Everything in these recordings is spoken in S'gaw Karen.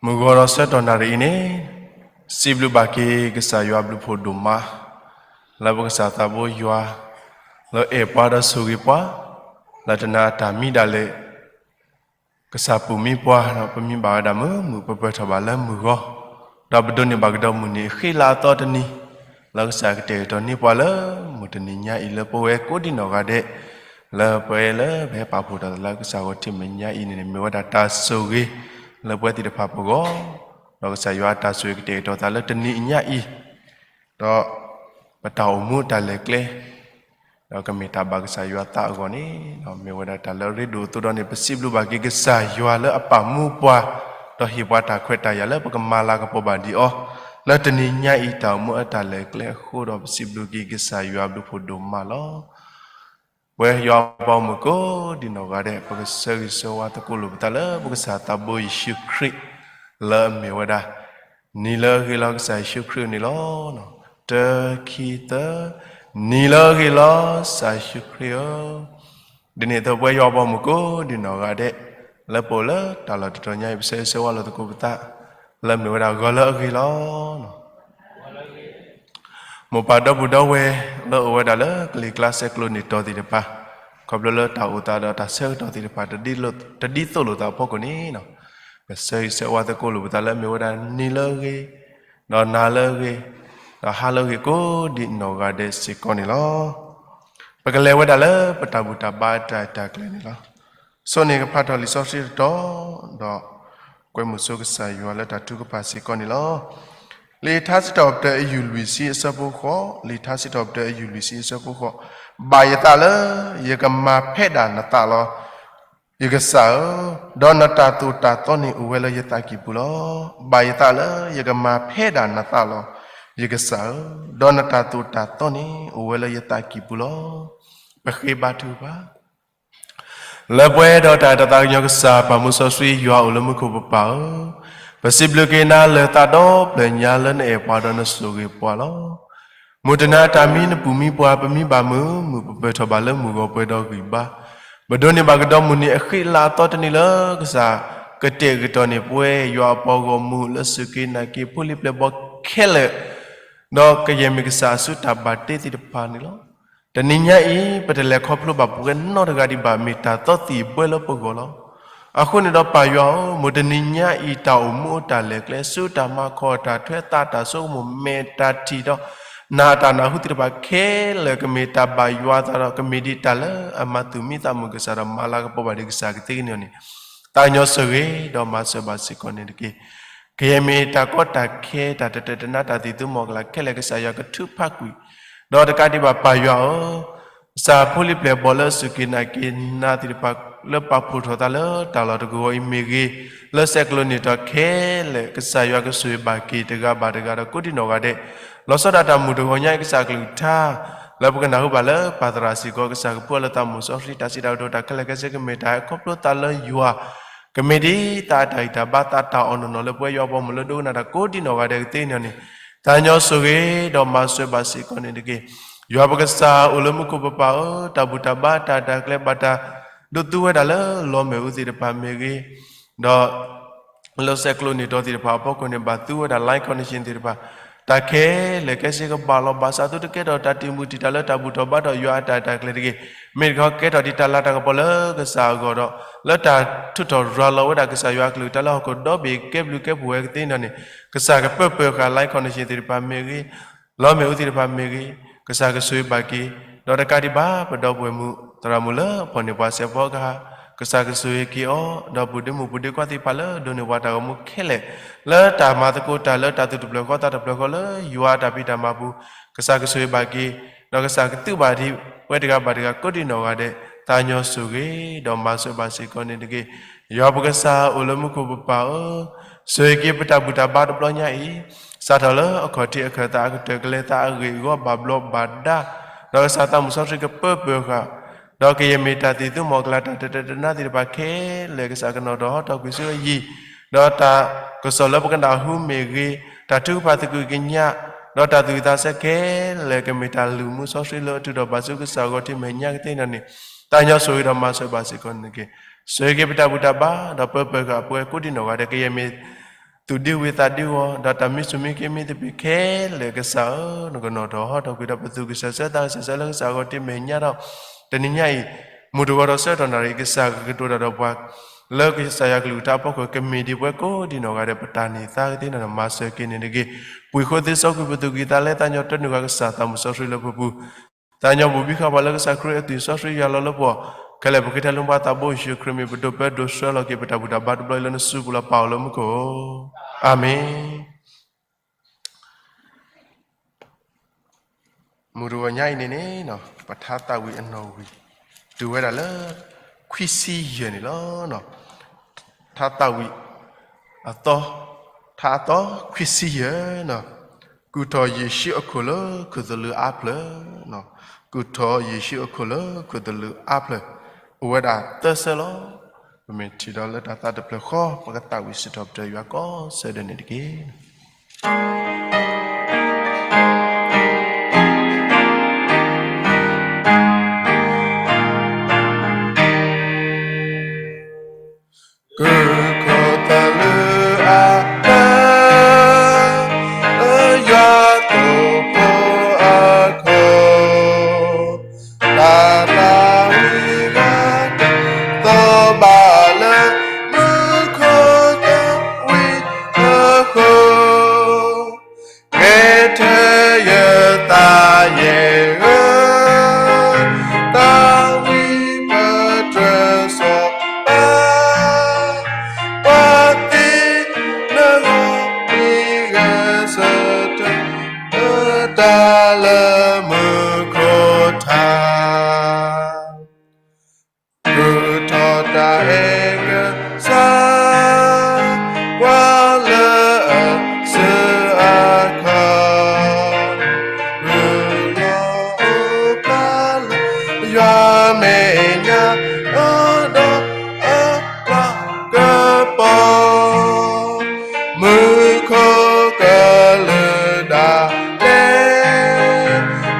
မုၢ်ဂီၤဒီးဆၢကတီၢ်နၣ်ရံၣ်အံၤန့ၣ်, စံးဘျုးဘၣ်က့ၤကစၢ်ယွၤဘျုးဖှိၣ်ဒိၣ်မး, လၢပကစၢ်သးဘိယွၤ, လၢအဲၣ်ပှၤဒီးဆိၣ်ဂ့ၤပှၤ, လၢတနၤအတၢ်မံဒၣ်လဲာ် ကစၢ်ပူၤမံပှၤဒီး ပမံဘၣ်ဝဲဒၣ်မုာ်မုာ်ပၢၤပၢၤထီၣ်ဘၣ်လၢမုၢ်ဂီၤ, ဒီးပဒိးန့ၢ်ဘၣ်ကဒီးမုၢ်နံၤအဃံလၤအသီတနံၤ, လၢကစၢ်ကတဲာ်ကတီၤန့ၢ်ပှၤလၢမုၢ်တနံၤညါအံၤ လၢပဝဲကိးဒံနီၢ်ဂၤဒဲး, လၢပဝဲလၢပဟဲပာ်ဖှိၣ်ထီၣ်သးလၢကစၢ်ဂီၤထံးမဲာ်ညါအံၤန့ၣ် မ့ၢ်ဝဲဒၣ်တၢ်ဆိၣ်ဂ့ၤ လၢပဝဲသ့ၣ်တဖၣ်ပဂီၢ်, ဒီးကစၢ်ယွၤအတၢ်ဆိၣ်ဂ့ၤကတဲာ်ကတီၤသးလၢတနံၤအညါအံၤ, ဒီးပတၢ်အိၣ်မူတၢ်လဲၤကျဲ ဒီးကမ့ၢ်တၢ်ဘၣ်ကစၢ်ယွၤသးအဂီၢ်န့ၣ်, မ့ၢ်ဝဲဒၣ်တၢ်လၢအရ့ဒိၣ်အသိးဒီးန့ၣ် ပစံးဘျုးဘၣ်က့ၤကစၢ်ယွၤလၢအပာ်မူပှၤ, ဒီးဟ့ၣ်ပှၤတၢ်ခွဲးတၢ်ယာ်လၢပကမၤလၤကပီၤဘၣ်ဒံးအီၤ, လၢတနံၤညါအံၤတၢ်အိၣ်မူအတၢ်လဲၤကျဲအဃိဒီး ပစံးဘျုးက့ၤကစၢ်ယွၤဘျုးဖှိၣ်ဒိၣ်မးလီၤ. ပဝဲယွၤပှၤဂီၢ်မုၢ်ကိးဒံနီၢ်ဂၤဒဲး ပကဆၢဂ့ၤဆၢဝါသကိးလိာ်ပသးလၢပကစၢ်သးဘိယ့ၣ်ၡူးခရံာ် လၢအမ့ၢ်ဝဲဒၣ် နံၤလၢအဂ့ၤလီၤကစၢ်ယ့ၣ်ၡူးခရံာ်န့ၣ်လီၤ. တၢ ခံ သၢ, နံၤလၢအဂ့ၤလီၤ ကစၢ်ယ့ၣ်ၡူးခရံာ်ဧၢ, ဒ်န့ၣ်အသိးပဝဲယွၤပှၤဂီၢ်မုၢ်ကိးဒံနီၢ်ဂၤဒဲး လၢပအိၣ်လၢတၢ်လီၢ်တတီၤညါအံၤ ပဆၢဂ့ၤဆၢဝါလိာ်သကိးပသး လၢအမ့ၢ်ဝဲဒၣ်ဂီၤလၢအဂ့ၤလီၤ. မိၢ်ပၢ်ဒီပုၢ်ဒီဝဲၢ်လၢအိၣ်ဝဲဒၣ်လၢကလံၤကျါဆဲးကျိးနံၣ်တီၤသ့ၣ်တဖၣ်, ခီဖျိလၢတၢ်အိၣ်သးဒီးတၢ်ဆၢကတီၢ်သ့ၣ်တဖၣ် တဒ်သိးလိာ်သးအဖီခိၣ်န့ၣ်, ပဆၢဂ့ၤဆၢဝါသကိးလိာ်ပသးလၢအမ့ၢ်ဝဲဒၣ်နံၤလၢအဂ့ၤ, ဒီးနၤလၢအဂ့ၤ, ဒီးဟါလၢအဂ့ၤကိးဒံနီၢ်ဂၤဒဲးစ့ၢ်ကီးန့ၣ်လီၤ. ပကလဲၤဝဲဒၣ်လၢပတၢ်ဘူၣ်တၢ်ဘါအတၢ်အဲၣ်တၢ်ကျဲၤန့ၣ်လီၤ. ဆိၣ်န့ၢ်ကဖးထီၣ်လံာ်စီဆှံတတီၤ, ဒီးကွဲမုာ်ဆိကစၢ်ယွၤလၢတၢ်ထုကဖၣ်စ့ၢ်ကီးန့ၣ်လီၤ. လံာ်ထါစံးထီၣ်ပတြၢၤအယူၢ်လွံၢ်ဆံအဆၢဖိဃိး, လံာ်ထါစံးထီၣ်ပတြၢၤအယူၢ်လွံၢ်ဆံအဆၢဖိဃိး, ဘၣ်ယသးလၢယကမၤဖဲဒၣ်နသးလီၤ. ယကစၢ်ဧၢ, ဒီးနတၢ်သိၣ်တၢ်သီန့ၣ်အိၣ်ဝဲလၢယသးကံၢ်ပူၤလီၤ. ဘၣ်ယသးလၢယကမၤဖဲဒၣ်နသးလီၤ. ယကစၢ်ဧၢ, ဒီးနတၢ်သိၣ်တၢ်သီန့ၣ်အိၣ်ဝဲလၢယသးကံၢ်ပူၤလီၤ. ပဃ့ဘါထုကဖၣ် လၢပှဲၤဒီးတၢ်အဲၣ်တၢ်သးကညီၤကစၢ် ပၢ်မူစီဆှံယွၤအိၣ်လၢမူခိၣ်ပပၢ်ဧၢ, ပစံးဘျုးက့ၤနၤလၢသးဒီဖျၢၣ်ညါလၢနအဲၣ်ပှၤဒီးနဆိၣ်ဂ့ၤပှၤလီၤ. မုၢ်တနၤတၢ်မံနပူၤမံပှၤ ပမံဘၣ်မုာ်မုာ်ပပၢၤထီၣ်ဘၣ်လၢမုၢ်ဂီၤပှဲၤဒီးဂံၢ်ဘါ, ပဒိးန့ၢ်ဘၣ်ကဒီးမုၢ်နံၤအဃံလၤအသီတနံၤလၢကစၢ်ကတဲာ်ကတီၤန့ၢ်ပှၤ ယွၤအပှၤဂီၢ်မုၢ်လၢစူၢ်က့ၤနာ်က့ၤဖိလံၤပျဲၢ်ဘီၣ်ခဲလၢာ် ဒီးကယဲၢ်မ့ၢ်ကစၢ်အစုတၢ်ဘၣ်တ့သ့ၣ်တဖၣ်န့ၣ်လီၤ. တနံၤညါအံၤ ပတလဲၤခီဖျိဘၣ်ပဝဲနီတဂၤဒံးဘၣ် မ့ၢ်တၢ်သီသံၣ်ဘှဲလၢပဂီၢ်လီၤ. အဃိန့ၣ်ဒီးပၢ်ယွၤဧၢ, မုၢ်တနံၤညါအံၤ တၢ်အိၣ်မူအတၢ်လဲၤကျဲ ဆူတၢ်မၤခီၣ် တၢ်ထွဲသး တၢ်ဆိကမိၣ် မဲာ်တၢ်ထံၣ်ဒီး နၢ်အတၢ်နၢ်ဟူသ့ၣ်တဖၣ်ခဲလၢာ် ကမ့ၢ်တၢ်ဘၣ်ယွၤအသးဒီး ကမ့ၢ်ဒ်တၢ်လၢအမၤသူၣ်မံသးမုာ်ကစၢ်ဒီး မၤလၤကပီၤဘၣ်ဒံးကစၢ်ကသ့ကန့ၣ်န့ၣ် သးကညီၤဆိၣ်ဂ့ၤ ဒီးမၤစၢၤဘၣ်စ့ၢ်ကီးန့ၣ်တက့ၢ်. ကယဲၢ်မ့ၢ်တၢ်ကီတၢ်ခဲ တၢ်တတၢၢ်တနါ တၢ်သံၣ်သူမီၤကလၤခဲလၢာ် ကစၢ်ယွၤကထုးဖးကွံာ်, ဒီးတကးဒံးဘၣ်ပၢ်ယွၤဧၢ, ကစၢ်ဖိလံၤပျဲၢ်ဘီၣ်လၢအစူၢ်က့ၤနာ်က့ၤနၤသ့ၣ်တဖၣ် လၢပာ်ဖှိၣ်ထီၣ်သးလၢတၢ်လီၢ်တကဝီၤအံၤမ့ၢ်ဂ့ၤ, လၢဆဲးကျိးနံၣ်တီၤခဲလၢာ် ကစၢ်ယွၤကဆိၣ်ဂ့ၤဘၣ်က့ၤတဂၤဘၣ်တဂၤဒီးကိးဒံနီၢ်ဂၤဒဲး, လီၤဆီဒၣ်တၢ်မုာ်တဂီၤညါအံၤ ကစၢ်အကလုၢ်ကထါ လၢပကနၢ်ဟူဘၣ်လၢပၢ်သရၣ်စ့ၢ်ကီး ကစၢ်ကဖှူလၢသးမုာ်စီဆှံ တၢ်စံးတၢ်ကတိၤ တၢ်ခဲလၢာ်ခဲဆ့ ကမ့ၢ်တၢ်ဟဲခီဖျိသးလၢယွၤ, ကမ့ၢ်ဒ်သးအတၢ်ဂံၢ်တၢ်ဘါ သးတၢ်အီၣ်နီၢ်နီၢ်လၢပဝဲယွၤပှၤမုၣ်လၢဒိကနၣ်တၢ်ကိးဒံနီၢ်ဂၤဒဲးကသ့န့ၣ်န့ၣ်, သးကညီၤဆိၣ်ဂ့ၤ ဒီးမၤစၢၤဘၣ်စ့ၢ်ကီးန့ၣ်တက့ၢ်. ယွၤပကစၢ်အိၣ်လၢမူခိၣ်ပပၢ်ဧၢ, တၢ်ဘူၣ်တၢ်ဘါ တၢ်တၢ်ကျဲၤ ဘၣ်တၢ်ဒိးသူဝဲဒၣ်လၢလီၤမ့ၣ်အူသ့ၣ်တဖၣ်မ့ၢ်ဂ့ၤ, ဒီး လၢဆဲးကျိးနံၣ်တီၤသ့ၣ်တဖၣ်အဖီခိၣ်န့ၣ် ဘၣ်သူဝဲဒၣ် line connection သ့ၣ်တဖၣ်, တၢ်ခဲလၢာ်ခဲဆ့ကဘၣ်လီၤဘၣ်စး သုတကဲထီၣ်တၢ်တံာ်မုၢ်တံာ်တာ်လၢတၢ်ဘူၣ်ထီၣ်ဘါထီၣ်ယွၤအတၢ်အဲၣ်တၢ်ကျဲၤတဂ့ၤ, မ့ၢ်တခီကဲထီၣ်ဒံးတၢ်လၤတၢ်ကပီၤလၢကစၢ်အဂီၢ်ဒီး လၢတၢ်ထုးထီၣ်ရၤလီၤဝဲဒၣ်ကစၢ်ယွၤအကလုၢ်ကထါလၢဟီၣ်ခိၣ်ဒီဘ့ၣ် ကဲဘျုးကဲဖှိၣ်ဝဲကသ့န့ၣ်န့ၣ်, ကစၢ်ကပၢၢ်ပၢၢ်ဃာ် line connection သ့ၣ်တဖၣ်မ့ၢ်ဂ့ၤ, လီၤမ့ၣ်အူသ့ၣ်တဖၣ်မ့ၢ်ဂ့ၤ, ကစၢ်ကဆိၣ်ဂ့ၤဘၣ်က့ၤ, ဒီးတကးဒံးဘၣ် ပဒီပုၢ်ဝဲၢ်မုၣ် သရၣ်မုၣ်လၢအဖီၣ်န့ၢ်ပှၤစဲးဖီကဟၣ်, ကစၢ်ကဆိၣ်ဂ့ၤက့ၤအီၤ, ဒီးပုၢ်ဒ့မုၣ်ပုၢ်ဒ့ခွါသ့ၣ်တဖၣ်လၢဒိးန့ၢ်ပှၤတၢ်ဂီၤမူခဲလၢာ်, လၢတၢ်မၤသကိးတၢ်လၢတၢ်သူၣ်တဖျၢၣ်ဃီသးတဖျၢၣ်ဃီလၢယွၤအတၢ်ဖံးတၢ်မၤပူၤ, ကစၢ်ကဆိၣ်ဂ့ၤဘၣ်က့ၤ, ဒီးကစၢ်ကသုးဘၣ်ဒံးဝဲတဂၤဘၣ်တဂၤကိးဒံနီၢ်ဂၤဒဲး, သးကညီၤဆိၣ်ဂ့ၤ ဒီးမၤစၢၤဘၣ်စ့ၢ်ကီးန့ၣ်တက့ၢ်. ယွၤပကစၢ်အိၣ်လၢမူခိၣ်ပပၢ်ဧၢ, ဆိၣ်ဂ့ၤက့ၤပတၢ်ဘူၣ်တၢ်ဘါတဘျီညါအံၤ, စးထီၣ်လၢအခီၣ်ထံးအခၢၣ်သး အကတၢၢ်ကလဲၤသး အဂ့ၢ်အဂီၢ်ဘၣ်ဘျီးဘၣ်ဒါ, ဒီးကစၢ်သးမုၢ်စီဆှံကပၢၢ်ပၢၢ်ဃာ်, ဒီးကယဲၢ်မ့ၢ်တၢ်သံၣ်သူမီၤကလၤ တၢ်တတၢၢ်တနါသ့ၣ်တဖၣ်ခဲလၢာ် ကစၢ်ကနီၤထီၣ်ဟီထီၣ်ကွံာ်ဆူအယံၤ, ဒီးတၢ်ကစီၣ်လၢပကနၢ်ဟူမ့ၢ်ဂ့ၤ, တၢ်ထုကဖၣ်သကုၤကညး, ဒီးတၢ်သူၣ်ဝံၣ်သးဆၢခဲလၢာ် ကမ့ၢ်တၢ်လုၢ်မူစီဆှံလၢအထုးထီၣ်ဘၣ်ဆူကစၢ်အဂီၢ်ထံးမဲာ်ညါကသ့န့ၣ်န့ၣ်, သးကညီၤဆိၣ်ဂ့ၤဒီးမၤစၢၤဘၣ်စ့ၢ်ကီးန့ၣ်တက့ၢ်. ဆိၣ်ဂ့ၤက့ၤပတၢ်ဘူၣ်တၢ်ဘါ ဒီးပၢၢ်ပၢၢ်ဃာ်ပဝဲကိးဒံနီၢ်ဂၤဒဲး ကယဲၢ်မ့ၢ် သူၣ်ဒ့ဝံၤသးဒ့ဝီၤ ဒီးတၢ်မံဆူၣ်မံက့ၤမံသပ့ၤခဲလၢာ် ကစၢ်ဧၢ, နကနီၣ်ထီၣ်ဟီထီၣ်ကွံာ်ဒီးပသူၣ်ကစၢ်ဆၢ သးကစၢ်ဆၢလၢကစၢ်အဂီၢ်တမ့ၢ်ညါဒီး တနံၤညါအံၤ မုၢ်တဂီၤဒီးဆၢကတီၢ်နၣ်ရံၣ် ကစၢ်ကကတိၤတၢ်ဒီးပှၤ လၢကစၢ်ယွၤကလုၢ်ကထါအဖီခိၣ် ကမ့ၢ်ဒ်ပဝဲကိးဒံနီၢ်ဂၤဒဲး ပတၢ်န့ၢ်သါကသ့နီၢ်နီၢ် မၤစၢၤက့ၤန့ၣ်တက့ၢ်. ပှ့ၤဃိသ့စီကွံာ်ပသူၣ်ကံၢ်သးလဲ သးညီတၢ်နုာ်ဃာ်ကစၢ်သးမုၢ်စီဆှံလၢပပူၤ သးညီဘူၣ်ဘံဃာ်ပှၤလၢကစၢ်ခရံာ်အသွံၣ်စီဆှံယွၤလီၤလၢပဂီၢ် ခဲလၢာ်ပဃ့ထဲလၢမူဘၣ်သးဘိယ့ၣ်ၡူးခရံာ်မံၤ ပဒိးပၢဒိးဆှၢလီၤက့ၤပတၢ်ဘူၣ်တၢ်ဘါတဘျီအံၤလၢနစုပူၤလီၤ ပၢ်အိၣ်လၢမူခိၣ်ဧၢ. အၤမ့ၣ်. မုၢ်တဂီၤညါအံၤန့ၣ်န့ၣ် ပထါသးဝံၣ်အနီၣ်ဝံၤ တုၤဝဲဒၣ်လၢ ခွံဆံယဲၢ်န့ၣ်လီၤ. ထါသးဝံၣ် အသီ, ထါအသီ ခွံဆံယဲၢ်န့ၣ်, ကူၣ်ထီၣ်ယ့ၣ်ၡူးအခိၣ်လၢခူၣ်သလုးအါဖျၢၣ်, ကူၣ်ထီၣ်ယ့ၣ်ၡူးအခိၣ်လၢခူၣ်သလုးအါဖျၢၣ်, အိၣ်ဝဲဒၣ်သၢဆၢလီၤ. ပမ့ၢ်ထံၣ်ဒီးလၢတၢ်သးတဖျၢၣ်ဃီ ပကသးဝံၣ်စံးထီၣ်ပတြၢၤယွၤကိးဆၢဒဲးန့ၣ်တက့ၢ်. ကူၣ်ထီၣ်သလုးအါဖျၢၣ် လၢယွၤသိဖိအခိၣ်, တၢ်သးဝံၣ်ဂၤ သီဘၣ်လၢ မူခိၣ်သးဝံၣ်အဃိ ဂဲၤထၢၣ်ယသးယဲၢ်ဧၢ, သးဝံၣ်ပတြၢၤစီၤပၤ, ပှၤသ့ၣ်နဂီၢ်မ့ၢ်ဂဲၤဆၢထၢၣ် တၢ်လၢမူခိၣ်ထါ ကူၣ်ထီၣ်တၢ်အဲၣ်ကစၢ် ပှၤလၢအစုအခီၣ်, ဂုၢ်လီၤအိၣ်ဖျါလၢ ယွၤမဲာ်ညါ အိၣ်ဒီးအလၤကပီၤ မူခိၣ်ကလုာ်ဒၣ်လဲာ်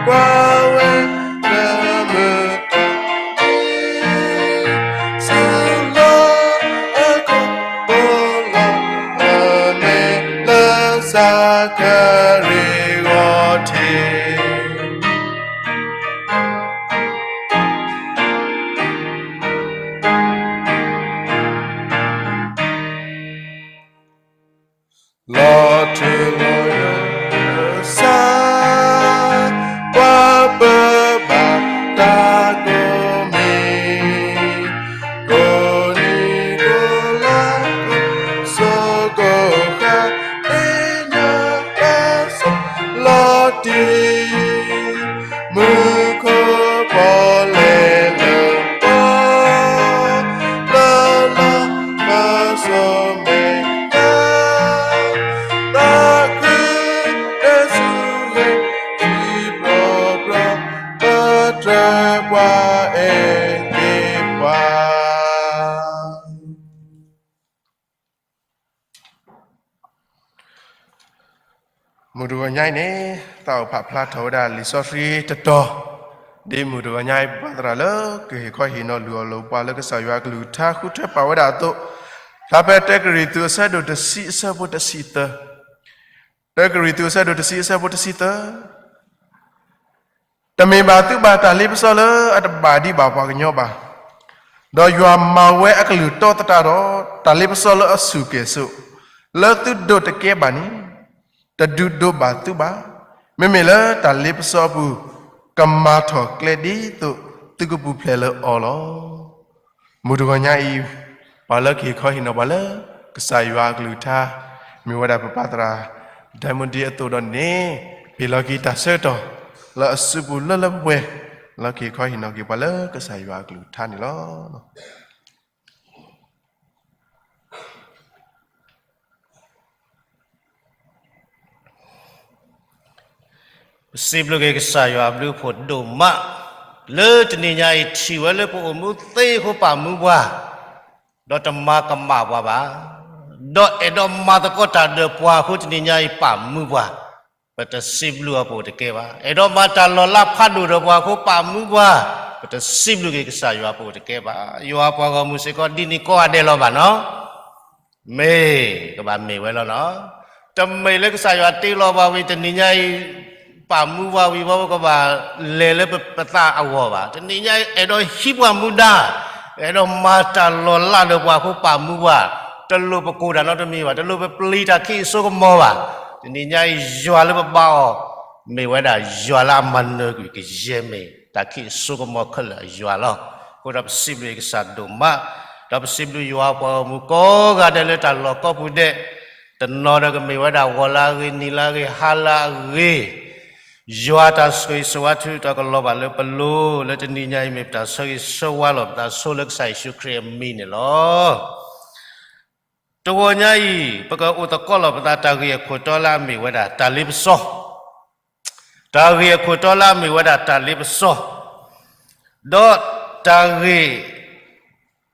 ကွၢ်ဝဲလၢမုၢ်တနံၤ စူၤလီၤအခီၣ် ဘီလီၤ အမဲာ်လၢစၤခရံးဂီၤထံး လီၤထူလီၤယိာ်ကစၢ် ပှၤပၢၤဘၣ်တၢ်ကိးမံၤ, ကိးနံၤကိးလါ ကိးစိကိးဃၣ် သ့ၣ်ညါဘၣ်စၢၤလီၤတံၢ် မူခိၣ်ပီၣ်လဲၣ်လၢပီၣ် လၢလီၤပစိၤမဲာ်ညါ သးခုဒၢဆူဂ့ၤ ထံဘျီဘျီ ပတြၢၤပှၤအဲၣ်က့ၤပှၤ မုၢ်တဂီၤညါအံၤန့ၣ် သးအိၣ်ဖးဖျါထီၣ်ဝဲဒၣ်လံာ်စီဆှံတတီၤ, ဒ်မုၢ်တဂီၤညါအံၤ ပှၤသရၣ်လၢကဟ့ၣ်ခီဟ့ၣ်နီၤလုၢ်အီၣ်လိာ်ပှၤလၢကစၢ်ယွၤအကလုၢ်ကထါဃုထၢပာ်ဝဲဒၣ်အသိး, ဖျါဖဲတၢကရံၣ်သူးအဆၢဒိၣ်တဆံအဆၢဖိတဆံသၢ, တၢကရံၣ်သူးအဆၢဒိၣ်တဆံအဆၢဖိတဆံသၢ တမ့ၢ်ဘၣ်သုဘၣ်တၢ်လ့ပစီလၢအတဘၣ်ဒံးဘၣ်ပှၤကညီဘၣ်. ဒီးယွၤမၤဝဲအကလုၢ်တီသတးဒီး တၢ်လ့ပစီလၢအဆူၣ်ကဲၣ်ဆိး လၢသုဒိးတကဲဘၣ်န့ၣ် တဒုးဒိးဘၣ်သုဘၣ်. မ့မ့ၢ်လၢတၢ်လ့ပစီအပူၤ ကမၤထီၣ်ကျဲဒ်သိးသုကပူၤဖျဲးလၢအီၤလီၤ. မုၢ်တဂီၤညါအံၤ ပှၤလၢကဟ့ၣ်ခီဟ့ၣ်နီၤပှၤလၢ ကစၢ်ယွၤအကလုၢ်ကထါ မ့ၢ်ဝဲဒၣ်ပပၢ်သရၣ် ဒဲမူဒံအသိးဒီးန့ၣ် ဟ့ၣ်လီၤက့ၤတၢ်ဆၢကတီၢ် လၢအစုပူၤလၢလၢပှဲၤပှဲၤ လၢကဟ့ၣ်ခီဟ့ၣ်နီၤက့ၤပှၤလၢကစၢ်ယွၤအကလုၢ်ကထါန့ၣ်လီၤ. ပစံးဘျုးက့ၤကစၢ်ယွၤအဘျုးအဖှိၣ်ဒိၣ်မး, လၢတနံၤညါအံၤ ထံၣ်ဝဲလၢပအိၣ်မူသ့အဃိပာ်မူပှၤ, ဒီးတမၤကမၣ်ပှၤဘၣ်, ဒီးအဲၣ်ဒိးမၤသကိးတၢ်ဒီးပှၤအဃိတနံၤညါအံၤပာ်မူပှၤ, ပတစံးဘျုးအီၤပအိၣ်တကဲဘၣ်. အဲၣ်ဒိးမၤတၢ်လီၤလးဖးဒိၣ်ဒီးပှၤအဃိပာ်မူပှၤ, ပတစံးဘျုးက့ၤကစၢ်ယွၤပအိၣ်တကဲဘၣ်. ယွၤပှၤဂီၢ်မုၢ်စ့ၢ်ကီးဒ်န့ၣ်ကိးဂၤဒဲးလီၤဘၣ်နီၤ. မ့ၢ်, ကဘၣ်မ့ၢ်ဝဲလီၤနီၤ. တမ့ၢ်လၢကစၢ်ယွၤတ့လီၤဘၣ်ဝံၤ တနံၤညါအံၤ ပာ်မူဘၣ်ဝံၤ ဘၣ်ကဘၣ်လဲၤလၢပသးအဂီၢ်ဘၣ်. တနံၤညါအံၤ အဲၣ်ဒိးဟံးပှၤမူဒါ, အဲၣ်ဒိးမၤတၢ်လီၤလးဒီးပှၤအဃိ ပာ်မူဘၣ်, တလိၣ်ပကိၢ်တၢ်နီတမံၤဘၣ်, တလိၣ်ပပျံၤတၢ်ခံးအစိကမီၤဘၣ်. တနံၤညါအံၤ ယွၤလၢပဘါအီၤ မ့ၢ်ဝဲဒၣ်ယွၤလၢအမၤနၢၤကွံာ်ကယဲၢ်မ့ၢ် တၢ်ခံးအစိကမီၤခဲလၢာ်အယွၤလီၤ. အဃိဒီးပစံးဘျုးကစၢ်ဒိၣ်မး, ဒီးပစံးဘျုးယွၤပှၤဂီၢ်မုၢ်ကိးဂၤဒဲးလၢတၢ်လီၢ်ကိးပူၤဒဲး, တနီၤဒီးကမ့ၢ်ဝဲဒၣ်ဂီၤလၢအဂ့ၤ နံၤလၢအဂ့ၤ ဟါလၢအဂ့ၤ, ယွၤတၢ်ဆိၣ်ဂ့ၤဆိၣ်ဝါထုးထီၣ်ကလီၤဘၣ်လၢပလိၤ လၢတနံၤညါအံၤမ့ၢ်ပတၢ်ဆၢဂ့ၤဆၢဝါလီၤပသးဆိလၢကစၢ်ယ့ၣ်ၡူးခရံာ်အမံၤန့ၣ်လီၤ. တဂီၤညါအံၤ ပကအိၣ်သကိးလီၤပသးတၢ်ဂ့ၢ်အခိၣ်တီလၢအမ့ၢ်ဝဲဒၣ်တၢ်လ့ပစီ, တၢ်ဂ့ၢ်အခိၣ်တီလၢအမ့ၢ်ဝဲဒၣ်တၢ်လ့ပစီ, ဒီးတၢ်ဂ့ၢ်